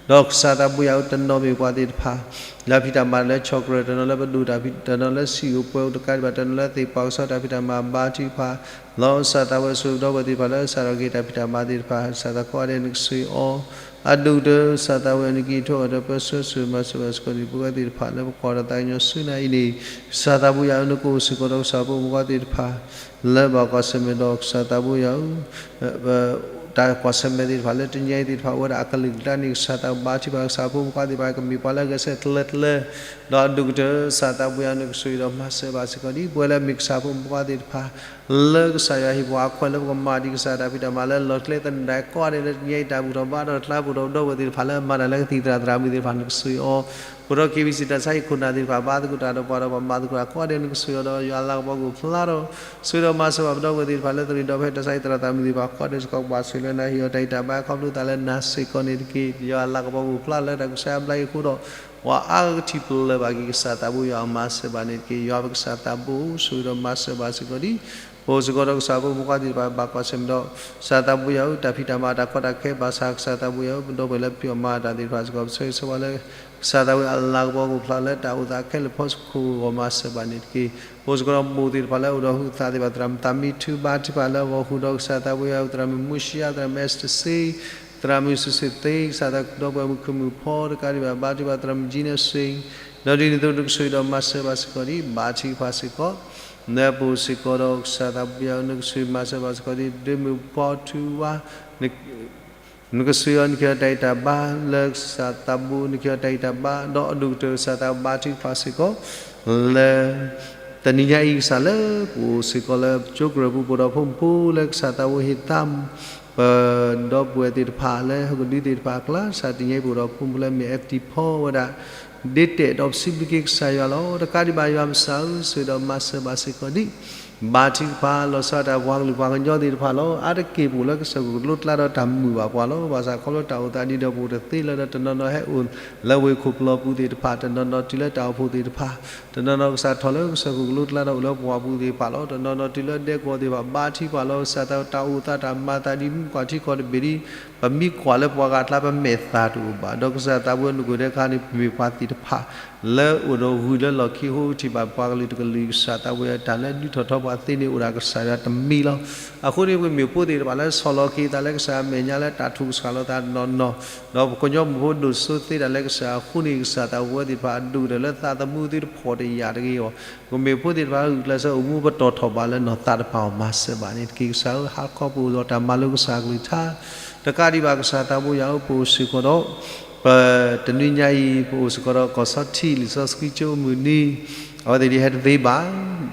ဒီးကစၢ်သးဘိယွၤဧၢ တနီၤမ့ၢ်ပှၤသ့ၣ်တဖၣ် လၢဖံးတၢ်မၤလၢ chocolate တနီၤလၢပဒိၣ်တၢ်ဖံး တနီၤလၢစံာ်အိၣ်ပှဲၤအိၣ်တကးဒံးဘၣ် တနီၤလၢသ့ၣ်ပှၤကဆီတၢ်ဖံးတၢ်မၤ ဘါထုကဖၣ်လီၤ. ကစၢ်သးဘိယွၤဆိၣ်ဂ့ၤပဒီပုၢ်ဝဲၢ်သ့ၣ်တဖၣ်လၢစးထီၣ်က့ၤတၢ်ဖံးတၢ်မၤသ့ၣ်တဖၣ် ကစၢ်သးကိးဂၤဒဲးနကဆိၣ်ဂ့ၤအီၤ အဒိၣ်ကတၢၢ် ကစၢ်သးဘိယွၤနက့ၤထီၣ်ဒီးပၢဆှၢဆိၣ်ဂ့ၤမၤစၢၤဘၣ်စ့ၢ်ကီးဒ်ပဝဲသ့ၣ်တဖၣ်လၢပကွၢ်ဒီးသးကညီၤဆူနၤအံၤန့ၣ် ကစၢ်သးဘိယွၤဧၢ နကအိၣ်စ့ၢ်ကီးဒီးကစၢ်ဖိမုၣ်ဖိခွါသ့ၣ်တဖၣ် လၢဘၣ်ကွၢ်ဆၢၣ်မဲာ်ဒီးကစၢ်သးဘိယွၤဧၢ တၢ်ကွၢ်ဆၢၣ်မဲာ်သ့ၣ်တဖၣ်လၢတနံၤအံၤသ့ၣ်တဖၣ် အိၣ်ဝဲဒၣ်အကလုာ်ကတၢၢ်န့ၣ် ကစၢ်သးဘိယွၤဘါထုကဖၣ် ကစၢ်ဖိမုၣ်ဖိခွါသ့ၣ်တဖၣ် ကမ့ၢ်ပှၤလၢအဂဲၤဆၢထၢၣ်လၢတလၢ ဒီးအဒိၣ်ကတၢၢ် ကစၢ်သးဘိယွၤနကဆိၣ်ဂ့ၤဒီးမၤစၢၤဘၣ်စ့ၢ်ကီးဒ်ပဝဲလၢမ့ၢ်ကစၢ်ဖိမုၣ်ဖိခွါသ့ၣ်တဖၣ် လၢကစၢ်ယွၤဟ့ၣ်ပှၤအခွဲးလၢပကမၤဒံးကစၢ်တၢ်ဖံးတၢ်မၤလၢလီၢ်ကျဲသနၢၣ်ကိးဂၤဒဲးလၢတနံၤအံၤ တၢ်ဘူၣ်ထီၣ်ဘါထီၣ်တၢ်ပူၤထီၣ် ပဒီပုၢ်ဝဲၢ်သ့ၣ်တဖၣ်လၢအမၤတၢ်လၢကသံၣ်သရၣ်သရၣ်မုၣ်သ့ၣ်တဖၣ် နကဆိၣ်ဂ့ၤအီၤ ပဒီး KBC တၢ်ဆါဟံၣ်ခိၣ်နၢ်သ့ၣ်တဖၣ် ဘါသကိးတၢ်ဒီးပှၤဒီးပှၤမၤသကိးတၢ်ကိးဂၤဒဲး နကဆိၣ်ဂ့ၤအီၤဒီးယွၤအလၤကပီၤကအိၣ်ဖျါထီၣ် ဆိၣ်ဂ့ၤဒီးမၤစၢၤဘၣ်ပဒီပုၢ်ဝဲၢ်သ့ၣ်တဖၣ်လၢ သရံးဒီဖျၢၣ်တၢ်ဆါသရၣ်သရၣ်မုၣ်သ့ၣ်တဖၣ်ကိးဂၤဒဲးစ့ၢ်ကီး ပှၤဆိၣ်ဂ့ၤလၢနၤဟ့ၣ်အီၤတၢ်ဂံၢ်တၢ်ဘါခီဖျိသးလၢနၤစ့ၢ်ကီးန့ၣ်တက့ၢ်. ယွၤအလၤကပီၤကအိၣ်ဖျါလၢတၢ်ကူစါအဘျါအံၤအဃိဒီး ပှၤအါဂၤကထံၣ်ပလၢၢ်ဘၣ်က့ၤကစၢ်သးဘိယွၤအမၤစၢၤဘၣ်န့ၣ်တက့ၢ်. ယွၤပကစၢ်သးဘိ ဆိၣ်ဂ့ၤဒီးမၤစၢၤဘၣ်စ့ၢ်ကီးဒ် ပအိၣ်စ့ၢ်ကီးဒီးကစၢ်ဖိမုၣ်ဖိခွါသ့ၣ်တဖၣ် ဘၣ်ကွၢ်ဆၢၣ်မဲာ်ဒီး ကစၢ်သးဘိယွၤဧၢ တၢ်ဖံးတၢ်မၤတၢ်ကီတၢ်ခဲဘၣ်ဆၣ် ကစၢ်သးဘိယွၤဧၢ ပဒီပုၢ်ဝဲၢ်လၢပဖံးအီၣ်မၤအီၣ်တၢ်သ့ၣ်တဖၣ်စ့ၢ်ကီး ပဆၢဂ့ၤဆၢဝါလၢ ကစၢ်သးဘိယွၤအလၤကပီၤကအိၣ်ဖျါလၢတၢ်အိၣ်သးခဲလၢာ်ဖီခိၣ်အဂီၢ် မၤစၢၤဘၣ်န့ၣ်တက့ၢ်. ပအိၣ်စ့ၢ်ကီးဒီးမိၢ်သ့ၣ်တဖၣ်လၢအိၣ်ဒီးဟုးသးသ့ၣ်တဖၣ် သရၣ်မုၣ်သးမံထု ဘါထုကဖၣ်လၢအဂီၢ်ဃုာ်ဒီး ကစၢ်သးဘိယွၤဧၢ သရၣ်မုၣ်မူရှံယါ သရၣ်မုၣ်အ့စတၢစ့ သရၣ်မုၣ်စုစ့သ့ ကစၢ်သးဒီပုၢ်ဝဲၢ်မုၣ်ခုၣ်မုၣ်ဖီတကးဒံးဘၣ် ဘါထုကဖၣ်သရၣ်မုၣ်ကၠံနၢစ့ ဒီးဒ်န့ၣ်အသိးနကဆိၣ်ဂ့ၤဒီးမၤစၢၤဘၣ်စ့ၢ်ကီးဒ် ဘါထုကဖၣ်စ့ၢ်ကီး လၢပအိၣ်စ့ၢ်ကီးဒီးကစၢ်သးဘိယွၤဧၢ နကဆိၣ်ဂ့ၤမၤစၢၤဘၣ်စ့ၢ်ကီးဒ် ဒ့မုၣ်ဖီထူဝါ နကဆိၣ်ဂ့ၤအီၤ နကဟ့ၣ်အီၤတၢ်ဂံၢ်တၢ်ဘါ လၢကစၢ်သးဘိ နကဟ့ၣ်အီၤတၢ်ဂံၢ်တၢ်ဘါ ဒီးအဒိၣ်ကတၢၢ်ကစၢ်သးဘိဘါထုကဖၣ်စ့ၢ်ကီး လၢ တနံၤညါအံၤကစၢ်လၢပအိၣ်စ့ၢ်ကီးလၢပကၠိကရၢၢ်ပူၤ ပအိၣ်ဒီးဖိမုၣ်ဖိလၢကစၢ်သးဘိဟ့ၣ်သး ပဒီပုၢ်ဝဲၢ်သ့ၣ်တဖၣ်လၢဟီၣ်ကဒုသ့ၣ်တဖၣ်အကျါ ကစၢ်တနံၤညါအံၤပအိၣ်ဒီးဖိမုၣ်ဖိလၢမ့ၢ် FT ဖီဝဲဒၣ် ဒ့တဲာ်ဒီးပစံးဘျုးက့ၤကစၢ်ယွၤလီၤ. တကးဒံးဘၣ်ယွၤပကစၢ်ဧၢ ဆိၣ်ဂ့ၤဒီးမၤစၢၤဘၣ်စ့ၢ်ကီးဒ် ဘါထုကဖၣ်လီၤဆီဒၣ်တၢ်ပှၤကလုာ်ပှၤကညီသ့ၣ်တဖၣ်လီၤ. အါတက့ၢ်ပအိၣ်လၢကစၢၢ်ခိၣ်ကလိကျါဒီးတၢ်မုာ်ဘၣ်ပှၤလီၤ. ဘၣ်ဆၣ်ခီဖျိတၢ်အိၣ်သးဒ်ဒီးပအိၣ်တသ့လၢၤဒီး တနီၤနီၤဟဲအိၣ်လၢဝ့ၢ်ခိၣ်ပျီပူၤသ့ၣ်တဖၣ်, တနီၤနီၤတုၤလၢတၢ်အိၣ်ဖှိၣ်သ့ၣ်တဖၣ်, တနီၤနီၤကစၢ်ထီၣ်လၢကစၢၢ်ခိၣ်ကလိကျါဒီးအိၣ်လၢပှၢ်ပူၤသ့ၣ်တဖၣ်လီၤ. တနီၤနီၤတုၤလၢဒဲကဝီၤသ့ၣ်တဖၣ် ဘါထုကဖၣ်လီၤ. ကစၢ်သးတၢ်အိၣ်သးတၢ်မၤသးဒ်မုၢ်ကွၢ်ထံကီၢ်တဘ့ၣ်ဒ် ပမ့ၢ်ကွၢ်လၢပှၤဂၤအကျါ ပမဲာ်သးတအိၣ်ဘၣ်. ဒီးကစၢ်သးဘိယွၤနကိၣ်ဒဲခါန့ၣ် ပမ့ၢ်ပှၤသ့ၣ်တဖၣ် လၢအိၣ်ဒီးဂုၢ်လၢလီၢ်ခံ ဟီၣ်ကထံၣ်ဘၣ်ပှၤကလုာ်တကလုာ် ကစၢ်သးဘိယွၤတၢ်လၢဒုးထီၣ်ထီပှၤသ့န့ၣ် အိၣ်ဒၣ်ကစၢ်ယွၤတမံၤလီၤ. အဃိန့ၣ် ပမ့ၢ်ဖိသ့ၣ်တဖၣ်လၢဆီၣ်လီၤက့ၤသးလၢကစၢ်ယွၤမဲာ်ညါလၢတၢ်ထုးကဆှၣ်လီၤသးတနီၤနီၤ, ဒီးပကညီပဖိဒိၣ်စိသ့ဒၣ်လၢကစၢ်ယွၤအဃိန့ၣ် ကစၢ်သးဘိယွၤသ့ၣ်တဖၣ်အဒိၣ်ကတၢၢ်လၢသးသမူသ့ၣ်တဖၣ်တယာ်တဂ့ၤအီၤ, ပမ့ၢ်ဖိသ့ၣ်တဖၣ်ဂုာ်ကျဲးစၢးအိၣ်မူပတီၢ်ထီၣ်ဘၣ်လၢနီၢ်သးတဖၣ်အီၤ မၤစၢၤဘၣ်န့ၣ်တက့ၢ်. ကစၢ်ဧၢ ဟါခီပအိၣ်ဒီးတၢ်မၤလိကစၢ်အကလုၢ်ကထါ တကးဒံးဘၣ် ကစၢ်သးဘိယွၤဧၢ ပအိၣ်စ့ၢ်ကီးဒီး ပတနွံညါအံၤ ပအိၣ်စ့ၢ်ကီးဒီးကီၢ်ဆီထံး လံာ်စီဆှံကၠိအမုၢ်နံၤ, အဝဲသ့ၣ်ဒ်ဟဲတသ့ဘၣ်,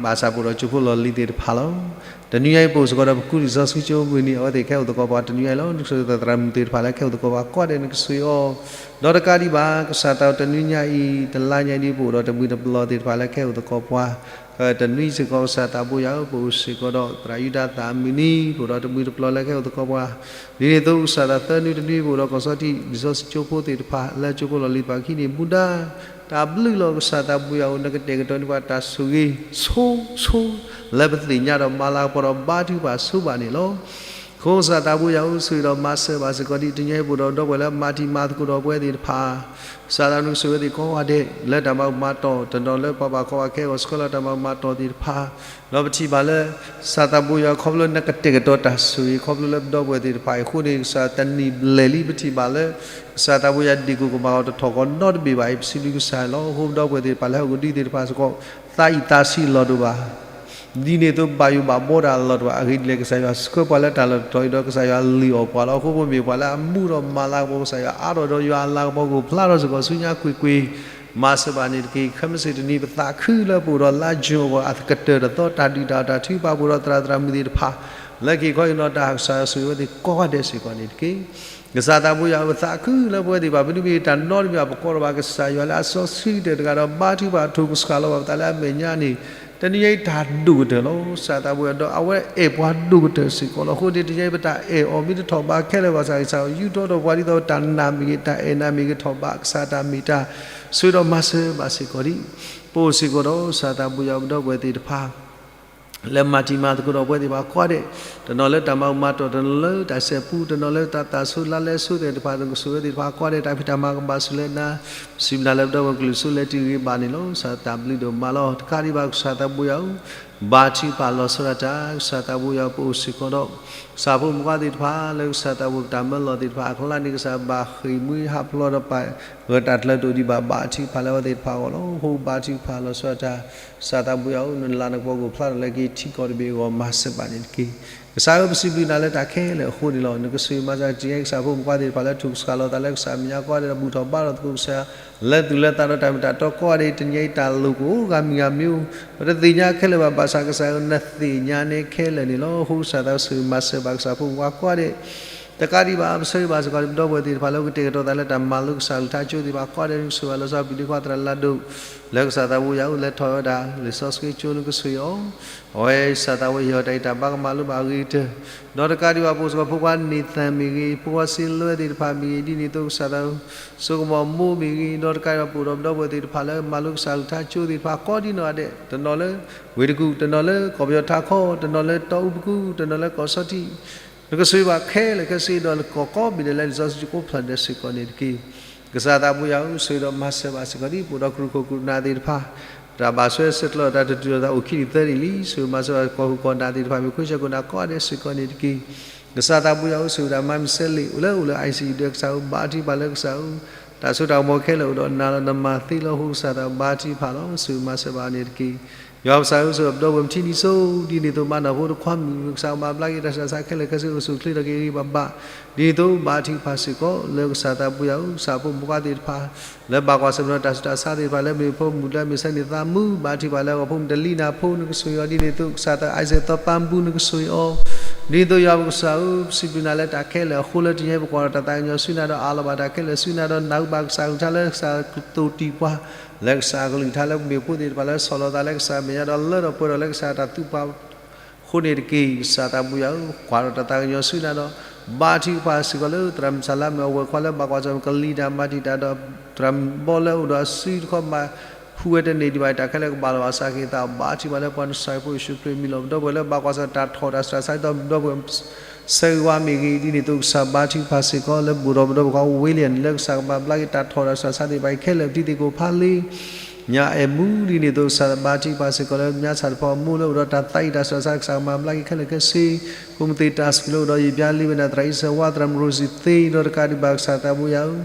ဘၣ်ဆၣ်ပအိၣ်ဒီးကၠိဖိလီၢ်လံၤသ့ၣ်တဖၣ်လီၤ. တနွံညါအံၤ ပအိၣ်စ့ၢ်ကီးဒီးပကူလံာ်စီဆှံကၠိအမုၢ်နံၤ, အဝဲသ့ၣ်ကဟဲအိၣ်သကိးပှၤတနွံညါအံၤလီၤ. နကဆိၣ်ဂ့ၤသရၣ်မုၣ်သ့ၣ်တဖၣ်လၢကဟဲအိၣ်သကိးပှၤကိးဂၤဒဲး နကဆိၣ်ဂ့ၤအီၤ, ဒီးတကးဒံးဘၣ် ကစၢ်သးဘိတနွံညါအံၤ တလါညါအံၤဒ် ပအိၣ်ဒီးတမှံၤတပျီၤသ့ၣ်တဖၣ်လၢကဟဲအိၣ်သကိးပှၤ တနွံစ့ၢ်ကီး ကစၢ်သးဘိယွၤဧၢ ပအိၣ်စ့ၢ်ကီးဒီးသရၣ်ယူဒၤသၣ်အမုၢ်နံၤ, ပအိၣ်ဒီးတမှံၤတပျီၤလၢကဟဲအိၣ်သကိးပှၤ, ဒ်န့ၣ်အသိး ကစၢ်သးသၢနွံတနွံ ပအိၣ်ဒီးကီၢ်ဆီထံး လံာ်စီဆှံကၠိဖိသ့ၣ်တဖၣ် လၢကၠိဖိလီၢ်လံၤတဖၣ်အခံန့ၣ် မူဒါ တၢ်ဘျုးလီၤ ကစၢ်သးဘိယွၤဧၢ နကတဲာ်ကတီၤန့ၢ်ပှၤတၢ်ဆိၣ်ဂ့ၤ ဆိ ဆိ လၢပသ့ၣ်ညါဒီးမၤလၤကပီၤဒီးဘါထုကဖၣ်ဆိဘၣ်န့ၣ်လီၤ. အဃိကစၢ်သးဘိယွၤဧၢ ဆိၣ်ဂ့ၤဒီးမၤစၢၤဘၣ်စ့ၢ်ကီးဒ်တနွံညါအံၤ ပအိၣ်ဒီးဒီပုၢ်ဝဲၢ်လၢမၤတံၤမၤသကိးဒီးပဝဲသ့ၣ်တဖၣ်, ကစၢ်သးဘိယွၤနကဆိၣ်ဂ့ၤအဝဲသ့ၣ်ကိးဂၤဒဲး လၢတၢ်မၤမၤတီၢ် တနီၤလၢပှၤဘၣ်ကီဘၣ်ခဲအဂီၢ် ဆှၢလီၤတၢ်မၤမၤတီၢ်သ့ၣ်တဖၣ်, ဒီးပထံၣ်ဘၣ်လၢ ကစၢ်သးဘိယွၤ ခီဖျိနကတဲာ်ကတီၤတၢ်ဆိၣ်ဂ့ၤ ခီဖျိလၢပဒီပုၢ်ဝဲၢ်သ့ၣ်တဖၣ်အံၤအဃိန့ၣ် ကစၢ်တနံၣ်ဘျဲၣ်လံ ပထံၣ်ဘၣ်လၢ ကစၢ်သးဘိယွၤဒ့ၣ်ကိၣ်ကမၣ်အီၤတထီၣ်ကီးနီတဘ့ၣ်ဘၣ်အံၤ ပစံးဘျုးကစၢ်လီၤ. အဃိပဒီပုၢ်ဝဲၢ်သ့ၣ်တဖၣ်လၢဟီၣ်ကဒုသ့ၣ်တဖၣ်စ့ၢ်ကီး သးအံၣ်သးဆံးလီၤတဘၣ် ဒ်န့ၣ်အသိးဘၣ်ယိၣ်ဘၣ်ဘှီတၢ်လီၤတဘၣ် အဂ့ၢ်ဒ်လဲၣ် ကစၢ်ယွၤဆှၢပှၤလၢတၢ်လီၢ်တတီၤအံၤဒီး ကစၢ်ယွၤလုၢ်အီၣ်ပှၤလီၤ. အဃိပမ့ၢ်ပှၤလၢအမူဒီးမၤလၤကပီၤကစၢ်ယွၤအါထီၣ်ဒီး ယွၤအလၤကပီၤကအိၣ်ဖျါထီၣ်စ့ၢ်ကီးဆူညါကွ့ၢ်ကွ့ၢ် မၤစၢၤဘၣ်န့ၣ်တက့ၢ်. ခဲမုၢ်ဆ့ၣ်တနံၤ ပသးခုလၢပအိၣ်ဒီးလါယူၤအဂီၢ် အကတၢၢ်တသီ တၢ်ဒုးတၢ်အီၣ်တၢ်ထုကဖၣ် ပအိၣ်ဒီးသရၣ်သရၣ်မုၣ်သ့ၣ်တဖၣ် လၢခံခီအံၤနီၢ်တၢ်ဟးကစၢ်ဆိၣ်ဂ့ၤဝဲသ့ၣ်ကိးဂၤဒဲးစ့ၢ်ကီးန့ၣ်တက့ၢ်. ကစၢ်သးပူၤယွၤဧၢ, ပသးခုလၢပဝဲသ့ၣ်တဖၣ် ပဒုးမ့ၢ်တၢ်နီတမံၤဘၣ် ပကိးထီၣ်ဘၣ်ကစၢ်ယွၤလၢအစီဆှံကတၢၢ်တဂၤဒီး ဘါထုကဖၣ်ထိၣ်ကစှၤလီၤဘၣ်ပသးလၢအမဲာ်ညါန့ၣ် တနံၤညါအံၤတၢ်ဒိၣ်ကတၢၢ်လီၤ. ကစၢ်သးပူၤယွၤဒီး အဝဲအဲၣ်ပှၤဒိၣ်ကတၢၢ်စ့ၢ်ကီးလီၤ. အဃိန့ၣ် တနံၤညါအံၤပတၢ်အဲၣ်အီၤမ့ၢ်တထီၣ်ဘးခဲလၢာ်ဘၣ်ဆၣ် ကစၢ်ယွၤယူၢ်ထီၣ်ထီၣ်ပှၤဒ်သိး တၢ်နာ်မ့ၢ်ဂ့ၤ တၢ်အဲၣ်နၤမ့ၢ်ဂ့ၤ ထီၣ်ဘးကစၢ်တၢ်မ့ၢ်တၢ် ဆိၣ်ဂ့ၤဒီးမၤစၢၤဘၣ်စ့ၢ်ကီးဒံး ပအိၣ်စ့ၢ်ကီးဒီး ကစၢ်သးပူၤယွၤပဒီပုၢ်ဝဲၢ်သ့ၣ်တဖၣ် လၢမၤတံၤမၤသကိးဒီးပဝဲသ့ၣ်တဖၣ်ကိးဂၤဒဲး, တနီၤလၢတၢ်မၤအူမၤတီၢ်, တနီၤလၢတၢ်စဲးပူ, တနီၤလၢတၢ်သးဆိလါလဲဆိသ့ၣ်တဖၣ်, နကဆိၣ်ဂ့ၤဝဲသ့ၣ်တဖၣ်ကိးဂၤဒဲး, တၢ်ဖံးတၢ်မၤကဘၣ်ဆိၣ်လၢနၤ, ပစံးဘျုးနၤလၢပဒီပုၢ်ဝဲၢ်ကလုာ်ဆိလၢတၢ်ဂ့ၤဘၣ်န့ၣ်လီၤ. ကစၢ်တၢ်ဘျုးဒိၣ်မးလီၤ. တကးဒံးဘၣ်ကစၢ်သးပူၤယွၤဧၢ, ဘါထုကဖၣ်လီၤဆီဒၣ်တၢ်, ကစၢ်သးပူၤယွၤပအိၣ်စ့ၢ်ကီးဒီး ကစၢ်ဖိမုၣ်ဖိခွါသ့ၣ်တဖၣ် လၢကစၢ်သးပူၤပတၢ်မၢလီၤသ့ၣ်တဖၣ်အကျါန့ၣ် ကစၢ်ဘၣ်ဃ့ၢ်မှံဟးဖျိးဒီးပာ်ဂၢၢ်တၢ်ကျၢၤဒိၣ်ဒံးဘၣ် ဘါထုကဖၣ်လၢအဝဲသ့ၣ်တဖၣ်အဂီၢ်လီၤ. အဃိဘါထုကဖၣ်လီၤဆီဒၣ်တၢ်, ကစၢ်သးပူၤယွၤဧၢ, နလၤနကပီၤကအိၣ်ဖျါထီၣ်လၢက့ၤထံကီၢ်တဘ့ၣ်အဂီၢ် မၤစၢၤဘၣ်န့ၣ်တက့ၢ်. ကစၢ်ဧၢ, ပစံးဘျုးနၤလၢတၢ်ခဲလၢာ်အဃိန့ၣ်လီၤ. နကဆိၣ်ဂ့ၤမၤစၢၤတနံၤညါအံၤ ကစၢ်ဖိမုၣ်ဖိခွါသ့ၣ်တဖၣ်လၢထိၣ်ကစှၤလီၤသးလၢကစၢ်အမဲာ်ညါကိးဂၤဒဲးဒီး ဘူၣ်ထီၣ်ဘါထီၣ်သကိးကစၢ် လၢသူၣ်လၢသးဒီးတၢ်မ့ၢ်တၢ်တီကိးဂၤဒဲး တနံၤညါအံၤ တၢ်လိာ်ကအိၣ်ဂၤမံၤဂၤမံၤ, ပတသ့ၣ်ညါခဲလၢာ်ဘၣ် ဘၣ်ဆၣ်ကစၢ်ဧၢ နသ့ၣ်ညါန့ၢ်ခဲလၢာ်န့ၣ်လီၤ. အဃိကစၢ်သးဆိၣ်ဂ့ၤမၤစၢၤဘၣ်ကစၢ်ဖိမုၣ်ဖိခွါကိးဂၤဒဲး တကးဒံးဘၣ် ပဆၢဂ့ၤဘၣ်စ့ၢ်ကီး ပဒီပုၢ်ဝဲၢ်သ့ၣ်တဖၣ်လၢ ကတဲာ်ကတီၤသးလၢတၢ်မၤလိကစၢ်ကလုၢ်ကထါကၠိသ့ၣ်တဖၣ်ကိးဂၤဒဲး နကဆိၣ်ဂ့ၤဘၣ်လီၤဆီ ပဒ့ခွါသရၣ်လၢဒိၣ် လၢကစၢ်သးပူၤယွၤဧၢ လဲၤထီၣ်ဝဲဒၣ် လံာ်စီဆှံကၠိ နကဆိၣ်ဂ့ၤအီၤ, အဝဲကစၢ်သးပူၤယွၤ ဟ့ၣ်အီၤတၢ်အံၤတၢ်ဘါကမၣ်လၢဘၣ်အဂ့ၤကတၢၢ်, ဒီးတကးဒံးဘၣ် ပအိၣ်စ့ၢ်ကီးဖိခွါန့ၢ်သၢမ့ၢ်ဂ့ၤ, ဖိခွါစ့လၢသ့ၣ်တဖၣ်မ့ၢ်ဂ့ၤ, ဒ်န့ၣ်အသိးကစၢ်သး စိကမီၤမိၢ်မ့ၢ်ဂ့ၤ, ဒီးတကးဒံးဘၣ် ပအိၣ်ဒီးပဒီပုၢ်ဝဲၢ်သ့ၣ်တဖၣ်လၢမၤလိကစၢ်ကလုၢ်ကထါကၠိသ့ၣ်တဖၣ်ကိးဒ်နီၢ်ဂၤဒဲး, တနီၤလၢဝ့ၢ်တကူၣ်, တနီၤလၢကီၢ်ပယီၤထးခီ, တနီၤလၢတီအူပကူၣ်, တနီၤလၢကီၢ်ဆီထံး နကဆိၣ်ဂ့ၤဘၣ်ခဲလၢာ်ခဲဆ့ဒီး လၢကီၢ်ကိးဘ့ၣ်ဒဲးလၢလံာ်စီဆှံကၠိအိၣ်ဖျါဒဲးစ့ၢ်ကီးန့ၣ်တက့ၢ်. ကစၢ်သးပူၤယွၤဧၢ, ဆိၣ်ဂ့ၤဒီးမၤစၢၤဘၣ်စ့ၢ်ကီးဒ် ပအိၣ်ဒီးကရူၢ်ခိၣ်ကရူၢ်နၢ်သ့ၣ်တဖၣ် တၢ်ဘၣ်ဆွဲစဲးကျၢဒီးတၢ်တတုၤဒီးတၢ်အိၣ်ခံနံၣ်သၢနံၣ်လံ, ဆိၣ်ဂ့ၤမၤစၢၤဘၣ်ကီၢ်ခိၣ်ကီၢ်နၢ်သ့ၣ်တဖၣ် မ့ၢ်ခိၣ်ဆၢကိၣ်နၢ်ကိးဂၤဒဲးစ့ၢ်ကီးန့ၣ်တက့ၢ်. ကစၢ်သးပူၤယွၤဧၢ, ဆိၣ်ဂ့ၤဒၣ်မါမံၤစဲလ့ၣ် အိၣ်လၢအိၣ်လၢ ICU ဒီးကစၢ်ဧၢ, ဘါထုကဖၣ်လၢကစၢ်ဧၢ, တၢ်စိတၢ်ကမီၤခဲလၢာ်အိၣ်ဒီးနၤလီၤ နမၤသ့လီၤ. အဃိကစၢ်သးဘါထုကဖၣ်လီၤ, ဆိၣ်ဂ့ၤမၤစၢၤဘၣ်န့ၣ်တက့ၢ်. ယွၤကစၢ်ဧၢ, ဆိၣ်ဂ့ၤပဒီပုၢ်ဝဲၢ်မထံနံၤစိၤ ဒ်န့ၣ်အသိး မၤနၢၤဖိတခွါမုၣ် ကစၢ်မၤဘျါက့ၤတၢ်ဆူးတၢ်ဆါခဲလၢာ်ခဲဆ့ အိၣ်ဆူၣ်အိၣ်ချ့ထီၣ်က့ၤအဂ့ၢ်ဘၣ်ဘၣ်, ဒ်န့ၣ်အသိး ဘါထုကဖၣ်စ့ၢ်ကီးလၢကစၢ်သးပူၤယွၤဧၢ, ကစၢ်ဖိမုၣ်ဖိခွါသ့ၣ်တဖၣ် လၢဘၣ်ကွၢ်ဆၢၣ်မဲာ်ဒီးတၢ်ဆူးတၢ်ဆါသ့ၣ်တဖၣ် လၢမ့ၢ်ဖိမုၣ်လၢမ့ၢ်ဆၢန့ၢ်သးမုာ် ဘါထုကဖၣ်လၢအဖိမုၣ်တလံနၢ်ဖိ နကဆိၣ်ဂ့ၤအီၤ ဒ်န့ၣ်အသိး ကစၢ်သး Isaac သီပၢ်ဘူ နကဆိၣ်ဂ့ၤအီၤ, ဒ်န့ၣ်အသိး ယွၤပကစၢ်ဧၢ, ပစံးဘျုးနၤလၢတၢ်ခဲလၢာ်အဃိ လၢတနံၤညါအံၤ ပကွၢ်ဒီးတၢ်သးကညီၤဆူနၤဒီး အးလီၤဘၣ်တၢ်ခဲလၢာ်ဆူနၤဒီး နၢ်ဟူဘၣ်ကစၢ်ကလုၢ်ကထါလၢကစၢ်သိၣ်တံၢ်ပှၤ လၢကစၢ်အကလုၢ်ကထါလၢမ့ၢ်ဖိသ့ၣ်တဖၣ်လၢဆီၣ်လီၤသးလၢကစၢ်အမဲာ်ညါဒီးလၢထီၣ်ပှဲၤထီၣ်လၢကစၢ်တၢ်သူၣ်ပာ် အဃိန့ၣ်တက့ၢ်. ကစၢ်သးပူၤယွၤဧၢ, ကွၢ်ဒီးတၢ်သးကညီၤဆူနၤဒီး ဘါထုကဖၣ်စ့ၢ်ကီးလၢ သရၣ်မုၣ်စၢ်လါမ့ၢ်အဝဲၢ်ခွါလၢဘၣ်ကွၢ်ဆၢၣ်မဲာ် ကလံၤတၢ်မၤတံာ်တာ်ဒီး သရၣ်မုၣ်ဘီလၢအိၣ်ဒီးအစုတခီမး ဟူးဝဲတန့ၢ်ဒံးဘၣ် တၢ်ခဲလၢာ်ကဘၣ်လီၤဘၣ်စးက့ၤသး ဘါထုကဖၣ်လၢပှၤနစၢ်ဖိယ့ၣ်ၡူးခရံာ်မံၤလီၤ. ပဒီပုၢ်ဝဲၢ်လၢဘၣ်ကွၢ်ဆၢၣ်တၢ်ထီၣ်တၢ်ဆူးတၢ်ဆါ ဒီးပဒီပုၢ်ဝဲၢ် ဆၢဂ့ၤဝါမ့ၢ်ဂ့ၤ, ဒ်န့ၣ်အသိး ကစၢ်ဘါထုကဖၣ်စ့ၢ်ကီးလၢပအိၣ်ဒီးပဒီပုၢ်ဝဲၢ်ခွါ William လၢကစၢ်ကဘၣ်ဘျါက့ၤတၢ်ထီၣ်တၢ်ဆူးတၢ်ဆါသ့ၣ်တဖၣ်အံၤခဲလၢာ် ပထံသ့ၣ်ကိးဖးလ့ ညါအဲၣ်မူ ဒ်န့ၣ်အသိး ကစၢ်ဘါထုကဖၣ်စ့ၢ်ကီးလၢ ညါဆၣ်တဖီအမိၢ်လၢအိၣ်ဒီးတၢ်သးအံၣ်တၢ်ဆူးတၢ်ဆါ ကစၢ်ကမၤဘျါက့ၤခဲလၢာ်ခဲဆ့, ဖိမုၣ်သ့ၣ်တၢ်စူၢ်လၢအိၣ်ဒီးယပျါလံဘဲနၢ် သရၣ်အံၣ်စၢၤဝါ သရၣ်မုၣ်ရိစံသ့ ဒီးတကးဒံးဘၣ်ကစၢ်သးပူၤယွၤဧၢ,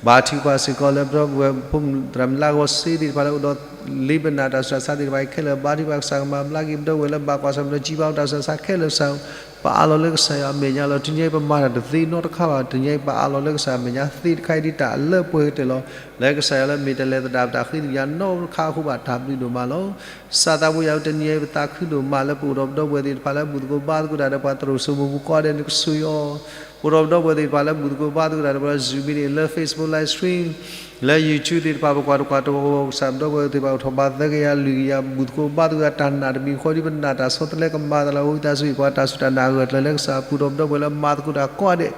ဘါထုကဖၣ်စ့ၢ်ကီးလၢပဒီပုၢ်ဝဲၢ်ဖိမုၣ်သရၣ်မုၣ်လါဂီၤစ့သ့ၣ်တဖၣ်လၢအိၣ်ဒီး လံဘဲနၢ်တၢ်ဆူးတၢ်ဆါသ့ၣ်တဖၣ်အံၤခဲလၢာ် ဘါထုကဖၣ်ကစၢ်ကမၤဘျါက့ၤ ပဒီပုၢ်ဝဲၢ်လၢဘၣ်ကွၢ်ဆၢၣ်မဲာ်ဒီး ကံၢ်ဘါအူတၢ်ဆူးတၢ်ဆါခဲလၢာ်ကစၢ် ပအးလီၤလၢကစၢ်ယွၤအမဲာ်ညါလီၤ. တနံၤအံၤပမၤတၢ်တသ့နီတခါဘၣ်, တနံၤအံၤပအးလီၤလၢကစၢ်အမဲာ်ညါသ့တခါအံၤ ဒ်တၢ်အလၢပှဲၤကတၢၢ်လီၤ. လၢကစၢ်ယွၤလၢမ့ၢ်တလဲၤသဒၣ်ပတၢ်ဃ့သကွံာ်ယၤနီတခါအဃိဘၣ် တၢ်ဘျုးဒိၣ်မးလီၤ. ကစၢ်သးပူၤယွၤဧၢ, တနံၤအံၤပသးခုဒိၣ်မးလၢပအိၣ်ဒီးပဒီပုၢ်ဝဲၢ်သ့ၣ်တဖၣ်လၢဘူၣ်သကိးဘါသကိးတၢ်ဒီးပှၤသရိာ်စိမိၢ်ပူၤကိးဂၤဒဲး နကဆိၣ်ဂ့ၤအီၤ, ပအိၣ်ဒီးပဒီပုၢ်ဝဲၢ်သ့ၣ်တဖၣ်လၢဘူၣ်သကိးဘါသကိးတၢ်ဒီးပှၤ Zoom meeting လၢ Facebook live stream လၢ YouTube သ့ၣ်တဖၣ် ပကွၢ်တကွၢ်တဂီၤဂီၤ ကစၢ်ပဒီပုၢ်ဝဲၢ်သ့ၣ်တဖၣ်အိၣ်ထီၣ်ဘၣ်သၢကယၤလွံၢ်ကယၤ ဘူၣ်သကိးဘါသကိးတၢ် တၢ်နာ်တမံၤဃီဒ်ပနာ်တၢ်ဆီတလဲကမၤသးလၢအဃိ ဝံသးစူၤဟ့ၣ်ပှၤတၢ်စူၢ်တၢ်နာ်အဂၢၢ်အကျၢၤလၢကစၢ်အပူၤဒီးပဒီပုၢ်ဝဲၢ်လၢမၤသကိးတၢ်ကိးဂၤဒဲး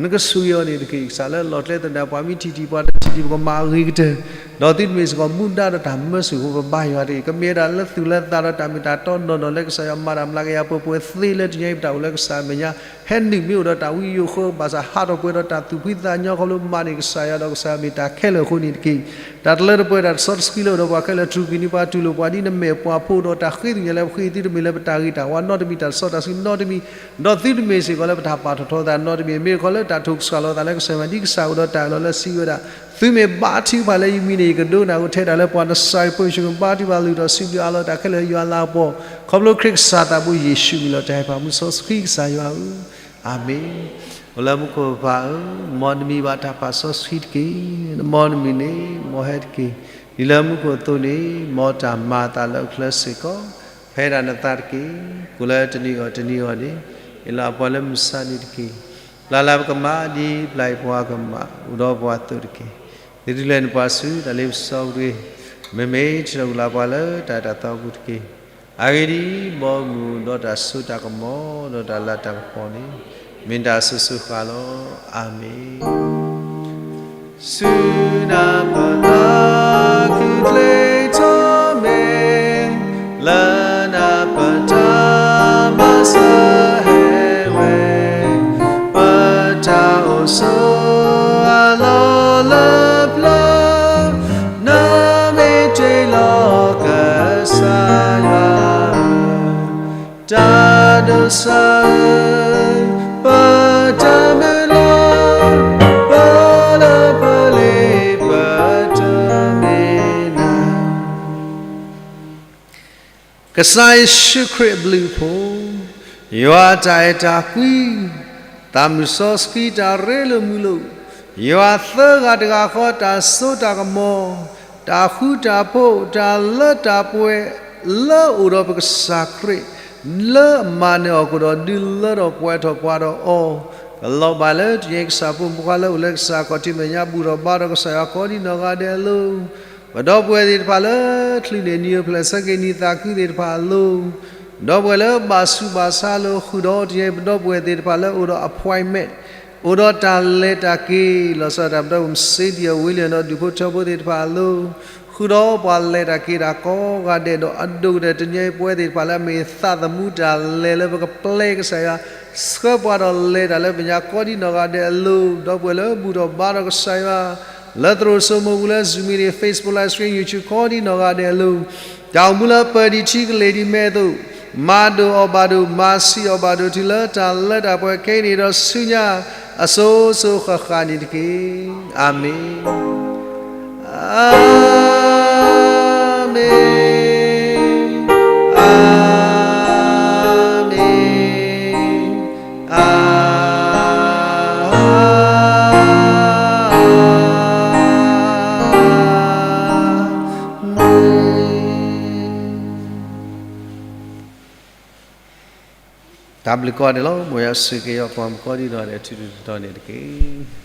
နကဆိၣ်ဂ့ၤအီၤန့ၣ်တက့ၢ်. ကစၢ်လၢလီၢ်ကျဲသနၢၣ် ပှၤမ့ၢ်ထံၣ်ထံၣ်ပှၤတထံၣ်ထံၣ် ပကမၤအဂ့ၤကတၢၢ် ဒီးသုတမ့ၢ်စ့ၢ်ကီးမူဒါဒီးတၢ်မၢဆူၣ်အဃိ ပဘါယွၤတဂ့ၤ. ကမ့ၢ်ဝဲဒၣ်လၢသူၣ်လၢသးဒီးတၢ်မ့ၢ်တၢ်တီနီၢ်နီၢ်လၢကစၢ်ယွၤမၤတၢ်မျးကယၤပှဲၤပှဲၤသ့လၢတနံၤအံၤ ပတၢ်အိၣ်လၢကစၢ်အမဲာ်ညါ ဟဲနုာ်မ့ၢ်အိၣ်ဒီးတၢ်ဝံယိာ်ဃၢ ဘၣ်ဆၣ်ဟးထီၣ်ပှဲၤဒီးတၢ်သူၣ်ဖှံသးညီခီဖျိ မၤန့ၢ်ကစၢ်ယွၤဒီးကစၢ်မ့ၢ်တၢ်ခဲလၢာ်အဃိန့ၣ်တက့ၢ်. တၢ်တလၢတပှဲၤ တၢ်တစီတဆှံလၢအိၣ်ဒီးပှၤခဲလၢာ် တြူာ်ကွံာ်န့ၢ်ပှၤတူၢ်လိာ်ပှၤဒ်နမဲာ်ပှၤဖိဒီး တၢ်ဃ့သကွံာ်ယၤလၢပဃ့သုတမ့ၢ်လၢပတၢ်ဂ့ၤတၢ်ဝါနီတမံၤ တၢ်တစီတဆှံနီတမံၤ ဒီးသုတမ့ၢ်စ့ၢ်ကီးလၢပတၢ်ပာ်ထီၣ်ထီသးနီတမံၤ မ့ၢ်တခီလၢတၢ်ထိၣ်ကစှၤလီၤသးလၢကစၢ်ယွၤ ဒ်ကစၢ်အိၣ်ဒီးတၢ်အၢၣ်လီၤလၢစံးဝဲဒၣ် သုမ့ၢ်ဘါထုကဖၣ်လၢယမံၤန့ၣ် ယကဒိကနၣ်အဃိ ထဲဒၣ်လၢပှၤနစၢ်ယွၤဖိယ့ၣ်ၡူးခရံာ် ဘါထုကဖၣ်လုၢ်ထီၣ်စံးဘျုးအးလီၤတၢ်ခဲလၢာ်ယွၤလၤကပီၤ ခီဖျိခရံာ်ကစၢ်သးဘိယ့ၣ်ၡူးအမံၤလီၤ. တၢ်ဟ့ၣ်ပှၤမူစီဆှံကစၢ်ယွၤဧၢ, အၤမ့ၣ်. အိၣ်လၢမူခိၣ်ပၢ်ဧၢ, မ်နမံၤဘၣ်တၢ်ပာ်စီဆှံတက့ၢ်. မ်နမံၤန့ၣ် မ်ဟဲတက့ၢ်. ဒ်လၢမူခိၣ်အသိးန့ၣ် မ်တၢ်မၤအသးလၢအချၢစ့ၢ်ကီး ဖဲဒၣ်နသးတက့ၢ်. ကိးလၢတနံၤအဂီၢ်တနံၤအဂီၢ်န့ၣ် ဟ့ၣ်လီၤပှၤလၢမုၢ်ဆါနံၤတက့ၢ်. ပျၢ်လၢပကမၣ်ဒ်ပျၢ်အံၤပှၤကမၣ် အိၣ်ဒီးပှၤအသိးတက့ၢ်. သုတလဲၤနုာ်ပှၤဆူတၢ်လ့ပစီပူၤတဂ့ၤ. မ့မ့ၢ်ထံၣ်လိာ်က့ၤလၢပှၤလၢတၢ်အဲၣ်တၢ်သီပူၤတက့ၢ်. အဂ့ၢ်ဒ်အံၤ, ဘီမုၢ်ဒီးတၢ်စိတၢ်ကမီၤ ဒီးတၢ်လၤတၢ်ကပီၤန့ၣ် မ့ၢ်တၢ်အစိၤစိၤဃၣ်လီၤ. အၤမ့ၣ်. ဆူနၢ်ပၢၢ်တၢ်ကူၣ်ကျဲၤထီၣ်မဲာ်, လၢနၢ်ပၢၢ်တၢ်မၤစၢၤဟဲဝဲ, ပတၢ်အိၣ်ဆိးအလီၢ်လၢပျၢၤ, နမ့ၢ်တ့ၢ်လီၤကစၢ်ယွၤ တၢ်ဒိးစၢ်ဧၢ, ပတၢ်မုၢ်လၢ်, ပလၢပလ့ပတမ့ၢ်နၤ. ကစၢ်ယ့ၣ်ၡူးခရံာ်အဘျုးအဖှိၣ်, ယွၤတၢ်အဲၣ်တၢ်ကွံ, သးမုၢ်စီဆှံတၢ်ရ့လိာ်မုာ်လိာ်, ယွၤသၢဂၤတဂၤဃီတၢ်စိတၢ်ကမီၤ, တၢ်ဃူတၢ်ဖိး တၢ်လၢတၢ်ပှဲၤ လၢအအိၣ်ဒီးပကစၢ်ခရံာ်, လၢအမၤနၢၤအီၤကဒီး ဒုးလၢထီၣ်ပှဲၤထီၣ်ပှၤဒီးအီၤ, ကလီၤဘၣ်လၢတနံၤအံၤကစၢ်ဖိမုၣ်ဖိခွါလၢအိၣ်လၢကစၢ်ခီၣ်ထံးမဲာ်ညါ ဘူၣ်ထီၣ်ဘါထီၣ်ကစၢ်ယွၤကိးဒံနီၢ်ဂၤဒဲးအလိၤ, ပဒီပုၢ်ဝဲၢ်သ့ၣ်တဖၣ်လၢ ချုးန့ၢ်နံၤအဖျဲၣ်ဆၢက့ၤနံၤသးခုသ့ၣ်တဖၣ်အလိၤ, ဒီပုၢ်ဝဲၢ်လၢဘၣ်ဆူးဘၣ်ဆါလိာ် ဃုာ်ဒီးတနံၤအံၤ ပဒီပုၢ်ဝဲၢ်သ့ၣ်တဖၣ်လၢအိၣ်ဒီး appointment အိၣ်ဒီးတၢ်လဲၤတၢ်က့ၤ လီၤဆီဒၣ်တၢ်ပဒီပုၢ်ဝဲၢ် စ့ဒံၣ်အဝ့လံ ဒီးဒူၣ်ဖိထၢဖိသ့ၣ်တဖၣ်အလိၤ, ဃုာ်ဒီးပှၤလဲၤတၢ်က့ၤတၢ်ကိးဂၤဒဲး ဒီးအဒိၣ်ကတၢၢ်တနံၤအံၤ ပဝဲသ့ၣ်တဖၣ်လၢအမ့ၢ်သးသမူတၢ်လဲၤလၢပကပျဲကစၢ်ယွၤ, ဆှၢပှၤဒီးလဲၤတၢ်လၢပမဲာ်ညါကိးဒံနီၢ်ဂၤဒဲးအလိၤ, ဒီပုၢ်ဝဲၢ်လၢဘူၣ်ထီၣ်ဘါထီၣ်ကစၢ်ယွၤ လၢသရိာ်စိမိၤပူၤ လၢ Zoom meeting, Facebook live stream, YouTube ကိးဒံနီၢ်ဂၤဒဲးအလိၤ, တၢ်အိၣ်မူလၢပၢၤဒံးထံကလ့ၤဒံးမဲာ်အသိး, မၤဒိၣ်အီၣ်ဘၣ်ဒိၣ် မၤဆံးအီၣ်ဘၣ်ဒိၣ်တုၤလၢတၢ်လၢတၢ်ပှဲၤခဲအံၤန့ၣ်ဒီးဆူညါ အစိၤစိၤဃၣ်ဃၣ်န့ၣ်တက့ၢ်. အၤမ့ၣ်. အၤမ့ၣ်. အၤမ့ၣ်. အၤမ့ၣ်. တၢ်ဘျုးကိးဂၤဒဲးလီၤ. မ်ယွၤဆိၣ်ဂ့ၤက့ၤပှၤကိးဒံနီၢ်ဂၤဒဲး ထူထူတီတီန့ၣ်တက့ၢ်.